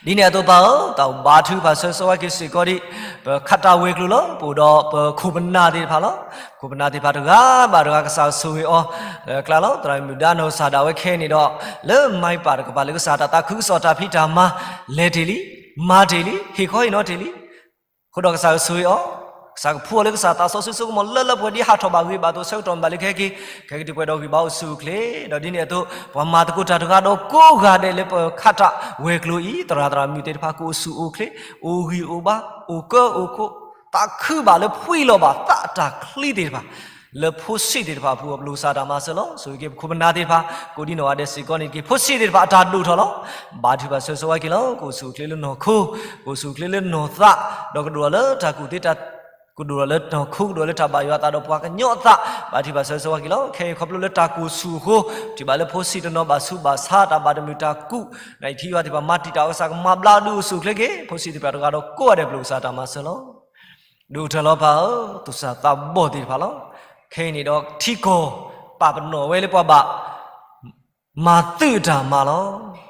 ဒ်န့ၣ်အသိးပၢ်ဧၢ တၢ်အိၣ်ဘါထုကဖၣ်ဆၢဂ့ၤဆၢဝါက့ၤစ့ၢ်ကီးဒံး ပခးတၢ်ဝဲၤကျိၤလီၤ. ပအိၣ်ဒီးပခိၣ်ပနၢ်သ့ၣ်တဖၣ်လီၤ. ခိၣ်ပနၢ်သ့ၣ်တဖၣ်တဂၤဘၣ်တဂၤ ကစၢ်ဆိၣ်ဂ့ၤအီၤ လၢကျါလီၤ. သရၣ်မုၣ်ဒါနီၢ်ကစၢ်ဒၣ်ဝဲခဲအံၤန့ၣ်ဒီး လၢမၤပာ်တကပၤလၢကစၢ်တၢ်သးခုကစီၣ်တၢ်ဖံးတၢ်မၤ လဲၤတ့ၢ်လံ မၤတ့ၢ်လံ ဟ့ၣ်ခီဟ့ၣ်နီၤတ့ၢ်လံ. အဃိဒီးကစၢ်ကဆိၣ်ဂ့ၤအီၤ ကစၢ်ကဖှူအီၤလၢကစၢ်သးစီဆှံစိကမီၤလၢလၢပှဲၤပှဲၤဒ်ဟးထီၣ်ဘၣ်ဂ့ၤဘၣ်သိးဆၢကတီၢ်မ့ၢ်ဘၣ်လၢခဲက့ၤ ခဲကတံၤပှဲၤဒီးဂံၢ်ဘါအိၣ်ဆူၣ်အိၣ်ချ့ ဒီးဒ်န့ၣ်အသိး ပှၤမၤသကိးတၢ်တဂၤဒီးကိးဂၤဒဲးလၢပခးတၢ်ဝဲၤကျိၤအံၤ သရၣ်သရၣ်မုၣ်သ့ၣ်တဖၣ် ကအိၣ်ဆူၣ်အိၣ်ချ့ အိၣ်ဂံၢ်အိၣ်ဘါ အိၣ်ကၢအိၣ်ခိး သးခုဘၣ်လၢဖှံလီၤဘၣ်သးအတၢ်ချံသ့ၣ်တဖၣ် လၢဖိဆံးသ့ၣ်တဖၣ်အပူၤ ပလိၣ်ကစၢ်တၢ်မၤစၢၤလီၤ. ဆိၣ်ဂ့ၤက့ၤပခိၣ်ပနၢ်သ့ၣ်တဖၣ် ကိးဒံနီၢ်ဂၤဒဲးစ့ၢ်ကီးန့ၣ်တက့ၢ်. ဖိဆံးသ့ၣ်တဖၣ်အတၢ်ဒိၣ်ထီၣ်လီၤ. ဘါထုကဖၣ်ဆၢဂ့ၤဆၢဝါက့ၤလီၤ. ကအိၣ်ဆူၣ်အိၣ်ချ့လၢနီၢ်ခိ ကအိၣ်ဆူၣ်အိၣ်ချ့လၢနီၢ်သး ဒီးကဒိၣ်လၢတၢ်ကူၣ်သ့တၢ် ကဒိၣ်ဒီးလၢတၢ်ခိ ကဒိၣ်လၢတၢ်ဘၣ်ယွၤအသးဒီးပှၤကညီအသး, ဘါထုကဖၣ်ဆၢဂ့ၤဆၢဝါက့ၤလီၤ. ခဲအံၤခီဖျိလၢတၢ်ကိၢ်ဆူၣ်အဃိ, ထံၣ်ဘၣ်လၢဖိဆံးတနီၤဘၣ်ဆူးဘၣ်ဆါ, တၢ်ဘၣ်တမုာ်တၢ်ကူး, နအံၤထံယွၤသ့ၣ်တဖၣ်မၤတံာ်တာ်အီၤကစၢ် ကမၤဘျါဒုးအိၣ်ဆူၣ်အိၣ်ချ့က့ၤ ဖိဆံးသ့ၣ်တဖၣ်တဂၤဒီးကိးဂၤဒဲး ပလိၣ်ကစၢ်တၢ်မၤစၢၤလီၤ. ဒိၣ်ထၢၣ်လီၤပၢ်ဧၢ, သူၣ်စၢ်သးဘီၣ်သ့ၣ်တဖၣ်လီၤ. ခဲအံၤန့ၣ်ဒီးထံကီၢ် ပာ်ပနီၣ်ဝဲလၢပှၤဘၣ် မၤသုးအတၢ်မၤလီၤ.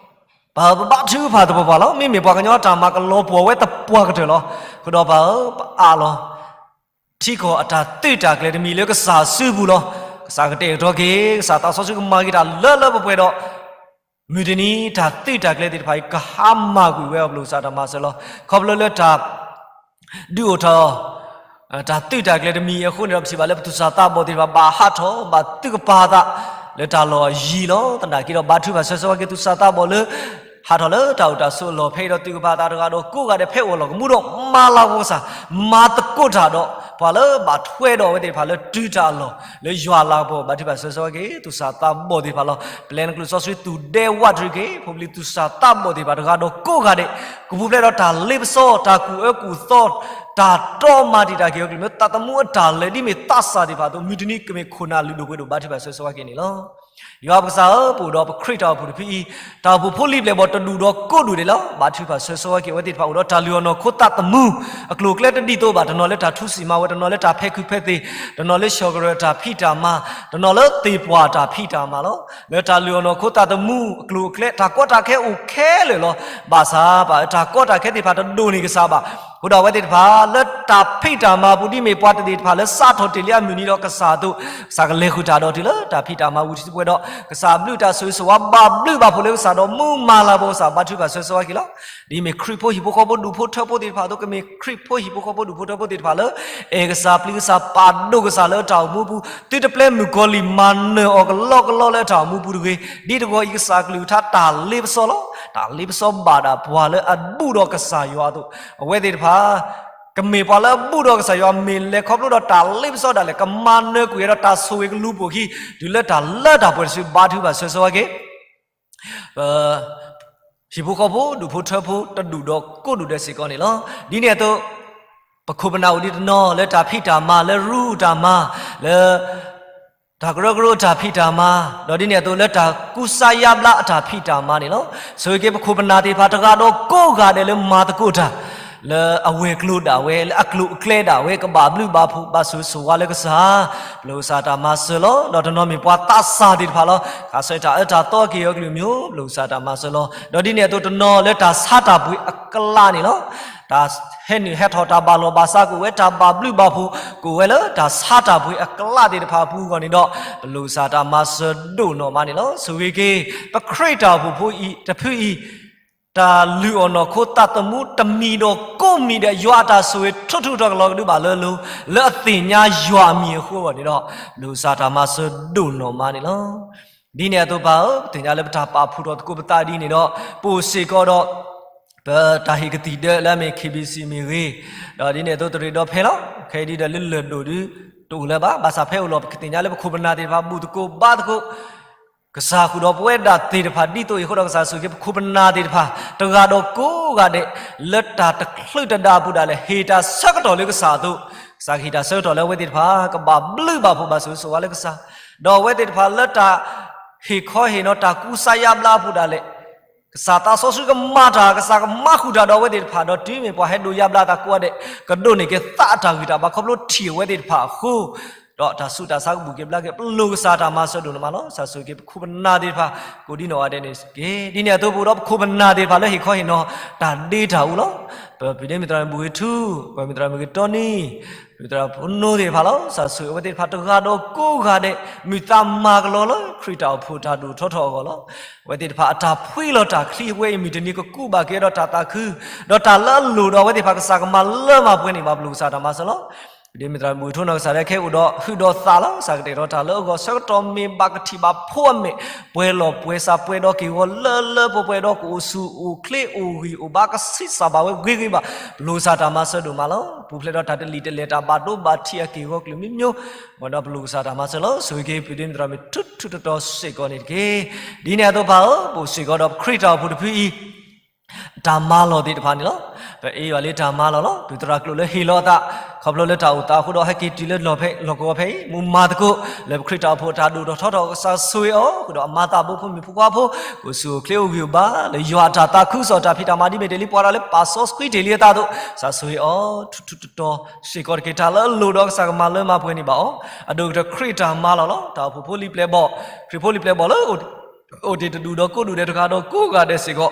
ပၢ်ဧၢ, ပဘါထုကဖၣ်သပှၢ်ပှၢ်လီၤ. မ့မ့ၢ်ပှၤကညီအတၢ်မၤကလီၤပှီၢ်ဝဲသပှၢ်ကတၢၢ်လီၤ. အဃိဒီးပၢ်ဧၢ, ပအၢၣ်လီၤ ထံကီၢ်အတၢ်သုးတၢ်ကျဲၤတမံၤလၢကစၢ်စုပူၤလီၤ. ကစၢ်ကတဲာ်ကတီၤက့ၤ, ကစၢ်သးစီဆှံကမၤက့ၤတၢ်လၢလၢပှဲၤပှဲၤဒီး မုၢ်တနံၤတၢ်သုးတၢ်ကျဲၤသ့ၣ်တဖၣ်အံၤ ကဟါမၢ်ကွံာ်ဝဲအီၤ ပလိၣ်ကစၢ်တၢ်မၤစၢၤလီၤ. ခီဖျိလၢတၢ် ဒုးအိၣ်ထီၣ် တၢ်သုးတၢ်ကျဲၤတမံၤအံၤအဃိန့ၣ်ဒီး ပထံၣ်ဘၣ်လၢပသူၣ်စၢ်သးဘီၣ်သ့ၣ်တဖၣ် ဘၣ်ဟးထီၣ်ဘၣ်သုးကပၤအသး လၢတၢ်လီၢ်အယံၤလီၤ. သနာ်က့ဒီး ဘါထုကဖၣ်ဆၢဂ့ၤဆၢဝါက့ၤ သူၣ်စၢ်သးဘီၣ်လၢ ဟးထီၣ်လၢတၢ်အိၣ်တၢ်ဆိးအလီၢ် ဖဲအံၤဒီးသုးကပၤအသးတဂၤဒီးကိးဂၤဒဲး ဖဲအိၣ်အလီၢ်ကမူဒီး မၤလၤကပီၤကစၢ်, မၤသကိးတၢ်ဒီး ပှၤလၢဘၣ်ထွဲဒီးအဝဲသ့ၣ်တဖၣ်လၢတုၤတၢ်အလီၢ် လၢယွၤလၤကပီၤ ဘါထုကဖၣ်ဆၢဂ့ၤဆၢဝါက့ၤ သူၣ်စၢ်သးဘီၣ်သ့ၣ်တဖၣ်လီၤ. ပျဲနကျိၣ်စီဆှံသူၣ်ဒဲဝးတရံးက့ၤ ဖိပလံၤသူၣ်စၢ်သးဘီၣ်သ့ၣ်တဖၣ်တဂၤဒီးကိးဂၤဒဲး ကပူၤဖျဲးဒီးတၢ်လ့ပစီ တၢ်ကူၣ်အၢကူၣ်သီ တၢ်တီမၤတံာ်တာ်က့ၤအီၤကလုာ်မ့ၢ် သးသမူအတၢ်လဲၤဒ်မ့ၢ်သးစၢ်သ့ၣ်တဖၣ်အသိး မုၢ်တနံၤကမ့ၢ်ခိၣ်နၢ်လုၢ်ဒိၣ်ပှ့ၤဒိၣ် ဘါထုကဖၣ်ဆၢဂ့ၤဆၢဝါက့ၤန့ၣ်လီၤ. ယွၤပကစၢ်ဧၢ, ပအိၣ်ဒီးပခရံာ်တၢ်အိၣ်ဖှိၣ်တဖုအံၤ တၢ်အိၣ်ဖှိၣ်ဖိလံၤပျဲၢ်ဘီၣ်တဒူၣ်ဒီးကိးဒူၣ်ဒဲးလီၤ. ဘါထုကဖၣ်ဆၢဂ့ၤဆၢဝါက့ၤ အဝဲသ့ၣ်တဖၣ်အိၣ်ဒီးတၢ်လုၢ်အီၣ်နီၢ်ခိသးသမူ အကျိၤအကျဲတဒ်သိးဘၣ်, တနီၤလၢတၢ်ထူစံၣ်မၤဝဲ, တနီၤလၢတၢ်ဖဲခုးဖဲသ့ၣ်, တနီၤလၢဆှီၣ်ကရၢၢ်တၢ်ဖံးတၢ်မၤ, တနီၤလၢသ့ၣ်ပှၢ်တၢ်ဖံးတၢ်မၤလီၤ. လၢတၢ်လုၢ်အီၣ်နီၢ်ခိသးသမူအကျိၤအကျဲ တၢ်ကီတၢ်ခဲအိၣ်ခဲလၢာ်လီၤ. ဘၣ်ဆၣ် ဘၣ်တၢ်ကီတၢ်ခဲသ့ၣ်တဖၣ်တဒိၣ်န့ၢ်ကစၢ်ဘၣ်. အဃိဒီးအဝဲသ့ၣ်တဖၣ် လၢတၢ်ဖံးတၢ်မၤအပူၤ ဒ်မ့ၢ်ပှၤတသ့ၣ်တဖၣ်လၢစးထီၣ်တ့ၢ်လံအမုၢ်နံၤဒီးကစၢ်အသိး, ကစၢ်ကလဲၤဃုာ်တၢ်ဒီးတုၤလၢတၢ်ဖံးတၢ်မၤဝံၤတစုပှဲၤဒီး ကစၢ်ဘျုးတၢ်ဆိၣ်ဂ့ၤဆိၣ်ဝါ ဘၣ်ဘျုးဘၣ်ဖှိၣ်လၢကစၢ်ဒီးမူမၤလၤကပီၤကစၢ် ဘါထုကဖၣ်ဆၢဂ့ၤဆၢဝါက့ၤလီၤ. ဒ်မ့ၢ်ခရံာ်ဖိဟံၣ်ဖိဃီဖိဒူၣ်ဖိထၢဖိသ့ၣ်တဖၣ်အသိး ကမ့ၢ်ခရံာ်ဖိဟံၣ်ဖိဃီဖိဒူၣ်ဖိထၢဖိသ့ၣ်တဖၣ်လၢ အဲၣ်ကစၢ်ပျံၤကစၢ်ပာ်ဒိၣ်ကစၢ်လၢအတၢ်အိၣ်မူပူၤ သုတပျဲမုၣ်ကီၤလံၢ်မၤနၢၤအီၤကလီကလီလၢအတၢ်အိၣ်မူပူၤတဂ့ၤ. ဒ်တဂီၤအံၤကစၢ်ကလုၢ်ကထါတၢ်လ့ပစီလီၤ. တၢ်လ့ပစီဘၣ်ဒၣ်ပှၤလၢအဘူၣ်ဒီးကစၢ်ယွၤအသိး အဝဲသ့ၣ်တဖၣ် ကမ့ၢ်ပှၤလၢအဘူၣ်ဒီးကစၢ်ယွၤ မ့ၢ်လဲၤခီဖျိဒီးတၢ်လ့ပစီဒၣ်လဲာ် ကမၤနၢၤကွံာ်ဒီးတၢ်ဆိၣ်ဂ့ၤကလူၤပိာ်အခံ တုၤလၢတၢ်လၢတၢ်ပှဲၤတစု ဘါထုကဖၣ်ဆၢဂ့ၤဆၢဝါက့ၤ ပ ဟံၣ်ဖိဃီဖိဒူၣ်ဖိထၢဖိတဒူၣ်ဒီးကိးဒူၣ်ဒဲးစ့ၢ်ကီးန့ၣ်လီၤ. ဒ်န့ၣ်အသိး ပခိၣ်ပနၢ်အိၣ်ဒံးတနီၤ လၢတၢ်ဖံးတၢ်မၤ လၢရူတၢ်မၤ လၢ တၢ်ကရၢကရိအတၢ်ဖံးတၢ်မၤ ဒီးဒ်န့ၣ်အသိးလၢတၢ်ကူစါယါဘျါအတၢ်ဖံးတၢ်မၤန့ၣ်လီၤ. ဆိၣ်ဂ့ၤက့ၤပခိၣ်ပနၢ်သ့ၣ်တဖၣ်တဂၤဒီးကိးဂၤဒဲးလၢမၤသကိးတၢ် လၢအဝဲၤကျိၤဒၣ်ဝဲ လၢအကျိၤအကျဲဒၣ်ဝဲ ကဘၣ်ဘျုးဘၣ်ဖှိၣ် ဘၣ်ဆိၣ်ဂ့ၤဆိၣ်ဝါလၢကစၢ် ပလိၣ်ကစၢ်တၢ်မၤစၢၤလီၤ. ဒီးတနီၤမ့ၢ်ပှၤသးစၢ်သ့ၣ်တဖၣ်လီၤ. ခးဆၢတၢ်အၢတၢ်သီက့ၤအီၤကလုာ်မ့ၢ်အိၣ် ပလိၣ်ကစၢ်တၢ်မၤစၢၤလီၤ. ဒီးဒ်န့ၣ်အသိးတနီၤလၢတၢ်ဆါတၢ်ပှ့ၤအကျါန့ၣ်လီၤ. တၢ်ဟဲနုာ်ဟဲထီၣ် တၢ်ဘၣ်လီၢ်ဘၣ်စးကအိၣ်ဝဲ တၢ်ဘၣ်ဘျုးဘၣ်ဖှိၣ်ကအိၣ်ဝဲလၢတၢ်ဆါတၢ်ပှ့ၤအကျါသ့ၣ်တဖၣ်အပူၤအဂီၢ်န့ၣ်ဒီး ပလိၣ်ကစၢ်တၢ်မၤစၢၤဒိၣ်နီၢ်မးန့ၣ်လီၤ. ဆိၣ်ဂ့ၤက့ၤ ပခရံာ်တၢ်အိၣ်ဖှိၣ်ဖိအံၤတဖုအံၤ တၢ်လုၢ်အီၣ်နီၢ်ခိသးသမူတမံၤဒီးကိးမံၤဒဲး ယွၤအတၢ်ဆိၣ်ဂ့ၤထူထူတီၤတီၤကလီၤကဒုဘၣ်လၢအလိၤ လၢအသ့ၣ်ညါယွၤအမံၤအဃိအဂီၢ်န့ၣ်ဒီး ပလိၣ်ကစၢ်တၢ်မၤစၢၤဒိၣ်နီၢ်မးန့ၣ်လီၤ. ဒ်န့ၣ်အသိးပၢ်ဧၢ ပသ့ၣ်ညါလၢပတၢ်ပာ်ဖှိၣ်ထီၣ်သကိးပသးဒ်န့ၣ်ဒီး ပအိၣ်စ့ၢ်ကီးဒီး ပတၢ်ဟ့ၣ်ကသံၣ်ဒၢလၢအမ့ၢ် ခ့ဘံၣ်စံၣ် မ့ၢ်ဂ့ၤ, ဒီးဒ်န့ၣ်အသိးတရံးဒီးဖဲလီၤ. ခဲအံၤဒ်ဒီးလၢလၢၢ်ဒိၣ်ဒု တအိၣ်လၢၤဘၣ်. ဘၣ်ဆၣ်ဖဲအိၣ်လီၤ ပကသ့ၣ်ညါလၢပခိၣ်ပနၢ်သ့ၣ်တဖၣ် ဘူၣ်သကိးဘါသကိး ကစၢ်ဃုာ်ဒီးပဝဲဒၣ်သ့ၣ်တဖၣ် ဒ်သိးအံၤအဃိဒီး ကစၢ်ဆိၣ်ဂ့ၤက့ၤပခိၣ်ပနၢ်သ့ၣ်တဖၣ် တဂၤဒီးကိးဂၤဒဲး လၢတၢ်တချုးတဒါအပူၤဒၣ်လဲာ် ဟ့ၣ်တၢ်ဆၢကတီၢ်လၢကစၢ်အသိး, ကစၢ်ကဟ့ၣ်တၢ်ဆၢကတီၢ်လၢအဝဲသ့ၣ်တဖၣ် ကဘၣ်ဘျုးဘၣ်ဖှိၣ် ဘၣ်ဆိၣ်ဂ့ၤဆိၣ်ဝါလၢကစၢ်, ဒီးအဝဲသ့ၣ်တဖၣ်လၢတၢ်ဟ့ၣ်ခီဟ့ၣ်နီၤ တၢ်ကူစါယါဘျါအပူၤဒၣ်လဲာ် ကစၢ်သးစီဆှံကမၤတၢ်, ကစၢ်ကမၤဃုာ်တၢ်ဒီးအဝဲသ့ၣ်တဖၣ်, ဒီးတုၤမ့ၢ်ပှၤဟဲဒိးယါဘျါအသးကိးဂၤဒဲး, ကဒိးန့ၢ်က့ၤသးအတၢ်ဂံၢ်တၢ်ဘါ ခီဖျိထံၣ်အဝဲသ့ၣ်တဖၣ်အဃိ, ဒီးတၢ်ဆူးတၢ်ဆါကဘူၣ်က့ၤဘျါက့ၤ, ပလိၣ်ကစၢ်တၢ်မၤစၢၤဒိၣ်န့ၣ်မးလီၤ. ကစၢ်ဆိၣ်ဂ့ၤက့ၤပခိၣ်ပနၢ်သ့ၣ်တဖၣ် ကိးဒ်နီၢ်ဂၤဒဲးန့ၣ်တက့ၢ်. ဒ်န့ၣ်အသိးပအိၣ်ဒီး ပခိၣ်ပနၢ်သ့ၣ်တဖၣ်လၢဟ့ၣ်ခီဟ့ၣ်နီၤ တၢ်ဒ့တၢ်အူလီၤ. ပပုၢ်ဒ့မုၣ်သရၣ်မုၣ်ဘိၣ်ဂ့ၤထူ, ပှၤမုၣ်သရၣ်မုၣ်ဂ့ၤတီနံ, မုၣ်သရၣ်ဖိနိသ့ၣ်တဖၣ်လီၤ. ကစၢ်ဆိၣ်ဂ့ၤအဝဲသ့ၣ်တဖၣ်တဂၤဒီးကိးဂၤဒဲး, မုၢ်သးမၤကလီလၢခရံာ်တၢ်အိၣ်ဖှိၣ်တၢ်ဒိၣ်ထီၣ်ထီထီၣ်အဂီၢ်လီၤ. အဝဲသ့ၣ်တဖၣ်အတၢ်ဖှံလီၤတၢ်ချံအဝဲအံၤ မုၢ်တနံၤကကူးဘၣ်က့ၤဒီးတၢ်သးခု, ဒီးတၢ်လၢအလိၣ်ဒီးအဝဲသ့ၣ်တဖၣ် ကစၢ်ကမၤလၢမၤပှဲၤန့ၢ်ဘၣ် ပလိၣ်ကစၢ်တၢ်မၤစၢၤလီၤ. ဒ်မုၣ်သရၣ်မုၣ်ဘိၣ်ဂ့ၤထူနီၢ်ကစၢ်ဒၣ်ဝဲခဲအံၤအိၣ်ဒီးဟုးဒီးသးလီၤ. ကစၢ်ကတဲာ်ကတီၤတၢ်လၢအဂီၢ်ဆၢကတီၢ်မ့ၢ်ဘၣ်ကထံၣ်ဘၣ်ဖိအမဲာ်, ပှဲၤလီၢ်ပှဲၤစး ပှဲၤဒီးက့ၢ်ဂီၤလၢလၢပှဲၤပှဲၤဒီး ကအိၣ်ဆူၣ်အိၣ်ချ့အိၣ်ဂံၢ်အိၣ်ဘါကဆံးစၢ်ဘၣ်ဝဲဂ့ၤဂ့ၤဘၣ်, ပလိၣ်ကစၢ်တၢ်မၤစၢၤဒိၣ်မးလီၤ. ပူၤဖျဲးဒီးတၢ်တလံာ်တလဲၢ် တၢ်ဘၣ်ဒိဘၣ်ထံးအက့ၢ်အဂီၤကလုာ်မံၤမံၤ, မ်ဒီးပလိၣ်ကစၢ်တၢ်မၤစၢၤလီၤ. ဆိၣ်ဂ့ၤက့ၤ ပပုၢ်ဒ့မုၣ်သရၣ်မုၣ်ထူထူတီတီစ့ၢ်ကီးန့ၣ်တက့ၢ်. ဒ်န့ၣ်အသိးပၢ်ဧၢ, ပအိၣ်စ့ၢ်ကီးဒီးပခရံာ်တၢ်အိၣ်ဖှိၣ်တဖုအံၤ တၢ်မၤလီၢ်သ့ၣ်တဖၣ်န့ၣ်လီၤ. ပအဲၣ်ယွၤလၢတၢ်မၤလီၤလီၤ. တုၤသရၣ်ကျိာ်လၢဟ့ၣ်လီၤအသး ခီဖျိလၢတၢ်အိၣ်သးအဃိဒီး ဟဲက့ၤတုၤလၢလီၢ်ဖဲလီၢ်ကဝီၤဖဲအံၤ မူမၤသကိး လၢပခရံာ်တၢ်အိၣ်ဖှိၣ်အတၢ်ဒိၣ်ထီၣ်ထီထီၣ် ကစၢ်ဆိၣ်ဂ့ၤအီၤ ဃုာ်ဒီးအမါသးဖိ ဖိမုၣ်ဖိခွါဖိ ကအိၣ်ဆူၣ်အိၣ်ချ့အိၣ်ဂံၢ်အိၣ်ဘါ လၢယွၤအတၢ်သးခုကစီၣ်တၢ်ဖံးတၢ်မၤဒ်မ့ၢ်တ့ၢ်လံ ပှၤတၢ်လၢပာ်စီဆှံတ့ၢ်လံအသးအသိး ကစၢ်ဆိၣ်ဂ့ၤအီၤ ထူးထူးတီၤတီၤ စ့ၢ်ကီးတက့ၢ်. တၢ်လၢအလိၣ်ဒီး ကစၢ်ကမၤလၢမၤပှဲၤန့ၢ်ဘၣ်အီၤ အဒိၣ်ကတၢၢ်ခရံာ်တၢ်မၤလီၤလီၤ. တၢ်အိၣ်ဖှိၣ်ဖိလံၤပျဲၢ်ဘီၣ် ခရံာ်ဖိလံၤပျဲၢ်ဘီၣ်လၢ အိၣ်တ့ၢ်တဒူၣ်ဒီးကိးဒူၣ်ဒဲးတဂၤဒီးကိးဂၤဒဲးစ့ၢ်ကီး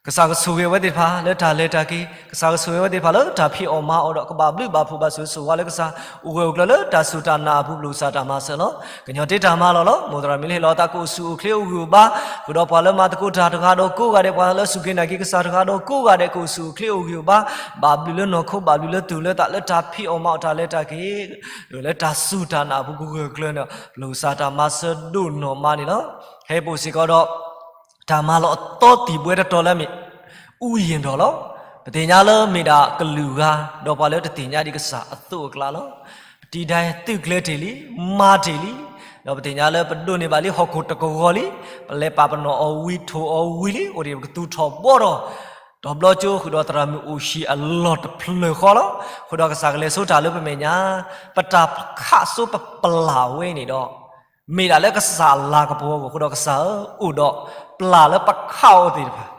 ကစၢ်ကဆိၣ်ဂ့ၤဝဲသ့ၣ်တဖၣ် လၢတၢ်လဲၤတၢ်က့ၤ, ကစၢ်ကဆိၣ်ဂ့ၤဝဲသ့ၣ်တဖၣ်လၢတၢ်ဖံးအီၣ်မၤအီၣ်ဒီး ကဘၣ်ဘျုးဘၣ်ဖှိၣ်ဘၣ်ဆိၣ်ဂ့ၤဆိၣ်ဝါလၢကစၢ်, အိၣ်ဂၢၢ်အိၣ်ကျၢၤလၢတၢ်စူၢ်တၢ်နာ်အပူၤ ပလိၣ်ကစၢ်တၢ်မၤစၢၤလီၤ. ကညီတ့တၢ်မၤလီၤလီၤ. မိၢ်သရၣ်မုၣ်လၢဟ့ၣ်လီၤအသး ကအိၣ်ဆူၣ်အိၣ်ချ့အိၣ်ဂံၢ်အိၣ်ဘါ, ဃုာ်ဒီးပှၤလၢမၤသကိးတၢ်တဂၤဒီးကိးဂၤဒဲး, ပှၤလၢစူၢ်က့ၤနာ်က့ၤကစၢ်တဂၤဒီးကိးဂၤဒဲး ကအိၣ်ဆူၣ်အိၣ်ချ့အိၣ်ဂံၢ်အိၣ်ဘါ, ဘၣ်ဘျုးလၢနီၢ်ခိ ဘၣ်ဘျုးလၢသူၣ်လၢသး လၢတၢ်ဖံးအီၣ်မၤအီၣ် တၢ်လဲၤတၢ်က့ၤ လၢတၢ်စူၢ်တၢ်နာ်အပူၤ ကဂၢၢ်ကျၢၤန့ၣ် ပလိၣ်ကစၢ်တၢ်မၤစၢၤဒိၣ်နီၢ်မးန့ၣ်လီၤ. ဟဲပအိၣ်စ့ၢ်ကီးဒီး တၢ်မၤလီၤအသီတံၢ်ဘှဲတတီၤလၢအမ့ၢ် အူယ့ၢ်ဒီးလီၤ. ပသ့ၣ်ညါလၢမ့ၢ်ဒၣ်ကလုာ်ဂၤ ဒီးပှၤလၢတသ့ၣ်ညါဒံးကစၢ်အသိးအကျါလီၤ. ပတံၤဒၣ်သုးကျဲၤတ့ၢ်လံ, မၤတ့ၢ်လံ, ဒီးပသ့ၣ်ညါလၢပဒိးန့ၢ်ဘၣ်လံဟီၣ်ခိၣ်တကဝီၤလံ, ပလဲၤပာ်ပနီၣ်အီၤဝံၤထိၣ်အီၤဝံၤလံ, အိၣ်ဒံးပကသူၣ်ထီၣ်ဘှီထီၣ်, ဒီးဘျီကၠိဃုာ်ဒီးသရၣ်မုၣ်အိၣ်ဟံၣ်အလီၢ်တဖျၢၣ်ဃီလီၤ. ဃုာ်ဒီးကစၢ်ကလဲၤဆိတၢ်လၢပမဲာ်ညါ, ပတၢ်ခးစိပပလၢ်ဝဲန့ၣ်ဒီး မ့ၢ်ဒၣ်လၢကစၢ်အလၤကပီၤအဂီၢ် ဃုာ်ဒီးကစၢ်ဧၢ, အိၣ်ဒီးပလၢ်လၢပခးအီၤသ့ၣ်တဖၣ်,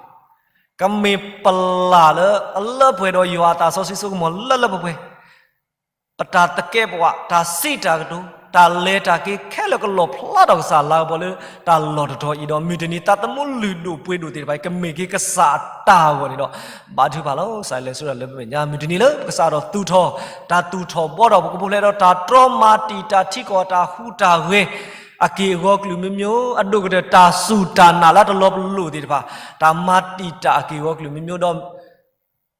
ကမ့ၢ်ပလၢ်လၢအလၢပှဲၤဒီးယွၤအသးစီဆှံစိကမီၤလၢလၢပှဲၤပှဲၤ, ပတၢ်သကဲးပဝး, တၢ်စံးတၢ်ကတိၤ, တၢ်လဲၤတၢ်က့ၤခဲလၢာ်ကလီၣ်ဖျါထီၣ်ကစၢ်လၤကပီၤလၢ တၢ်လီၢ်တတီၤအံၤဒီး မုၢ်တနံၤသးသမူလုၢ်ဒိၣ်ပှ့ၤဒိၣ်သ့ၣ်တဖၣ်အံၤ ကမ့ၢ်က့ၤကစၢ်အတၢ်အဂီၢ်န့ၣ်ဒီး ဘါထုကဖၣ်လီၤ. ကစၢ်လဲၤဆိတၢ်လၢပမဲာ်ညါ မုၢ်တနံၤလၢပကစးထီၣ်သူၣ်ထီၣ်, တၢ်သူၣ်ထီၣ်ဘှီထီၣ် ပကပူၤဖျဲးဒီးတၢ်တြီမၤတံာ်တာ်ထံကီၢ်တၢ်ဟူးတၢ်ဂဲၤ အက့ၢ်အဂီၤကလုာ်မံၤမံၤ, အဒိၣ်ကတၢၢ်တၢ်စူၢ်တၢ်နာ်လၢတလီၤပလိာ်သ့ၣ်တဖၣ်, တၢ်မၤတံာ်တာ်အက့ၢ်အဂီၤကလုာ်မံၤမံၤဒီး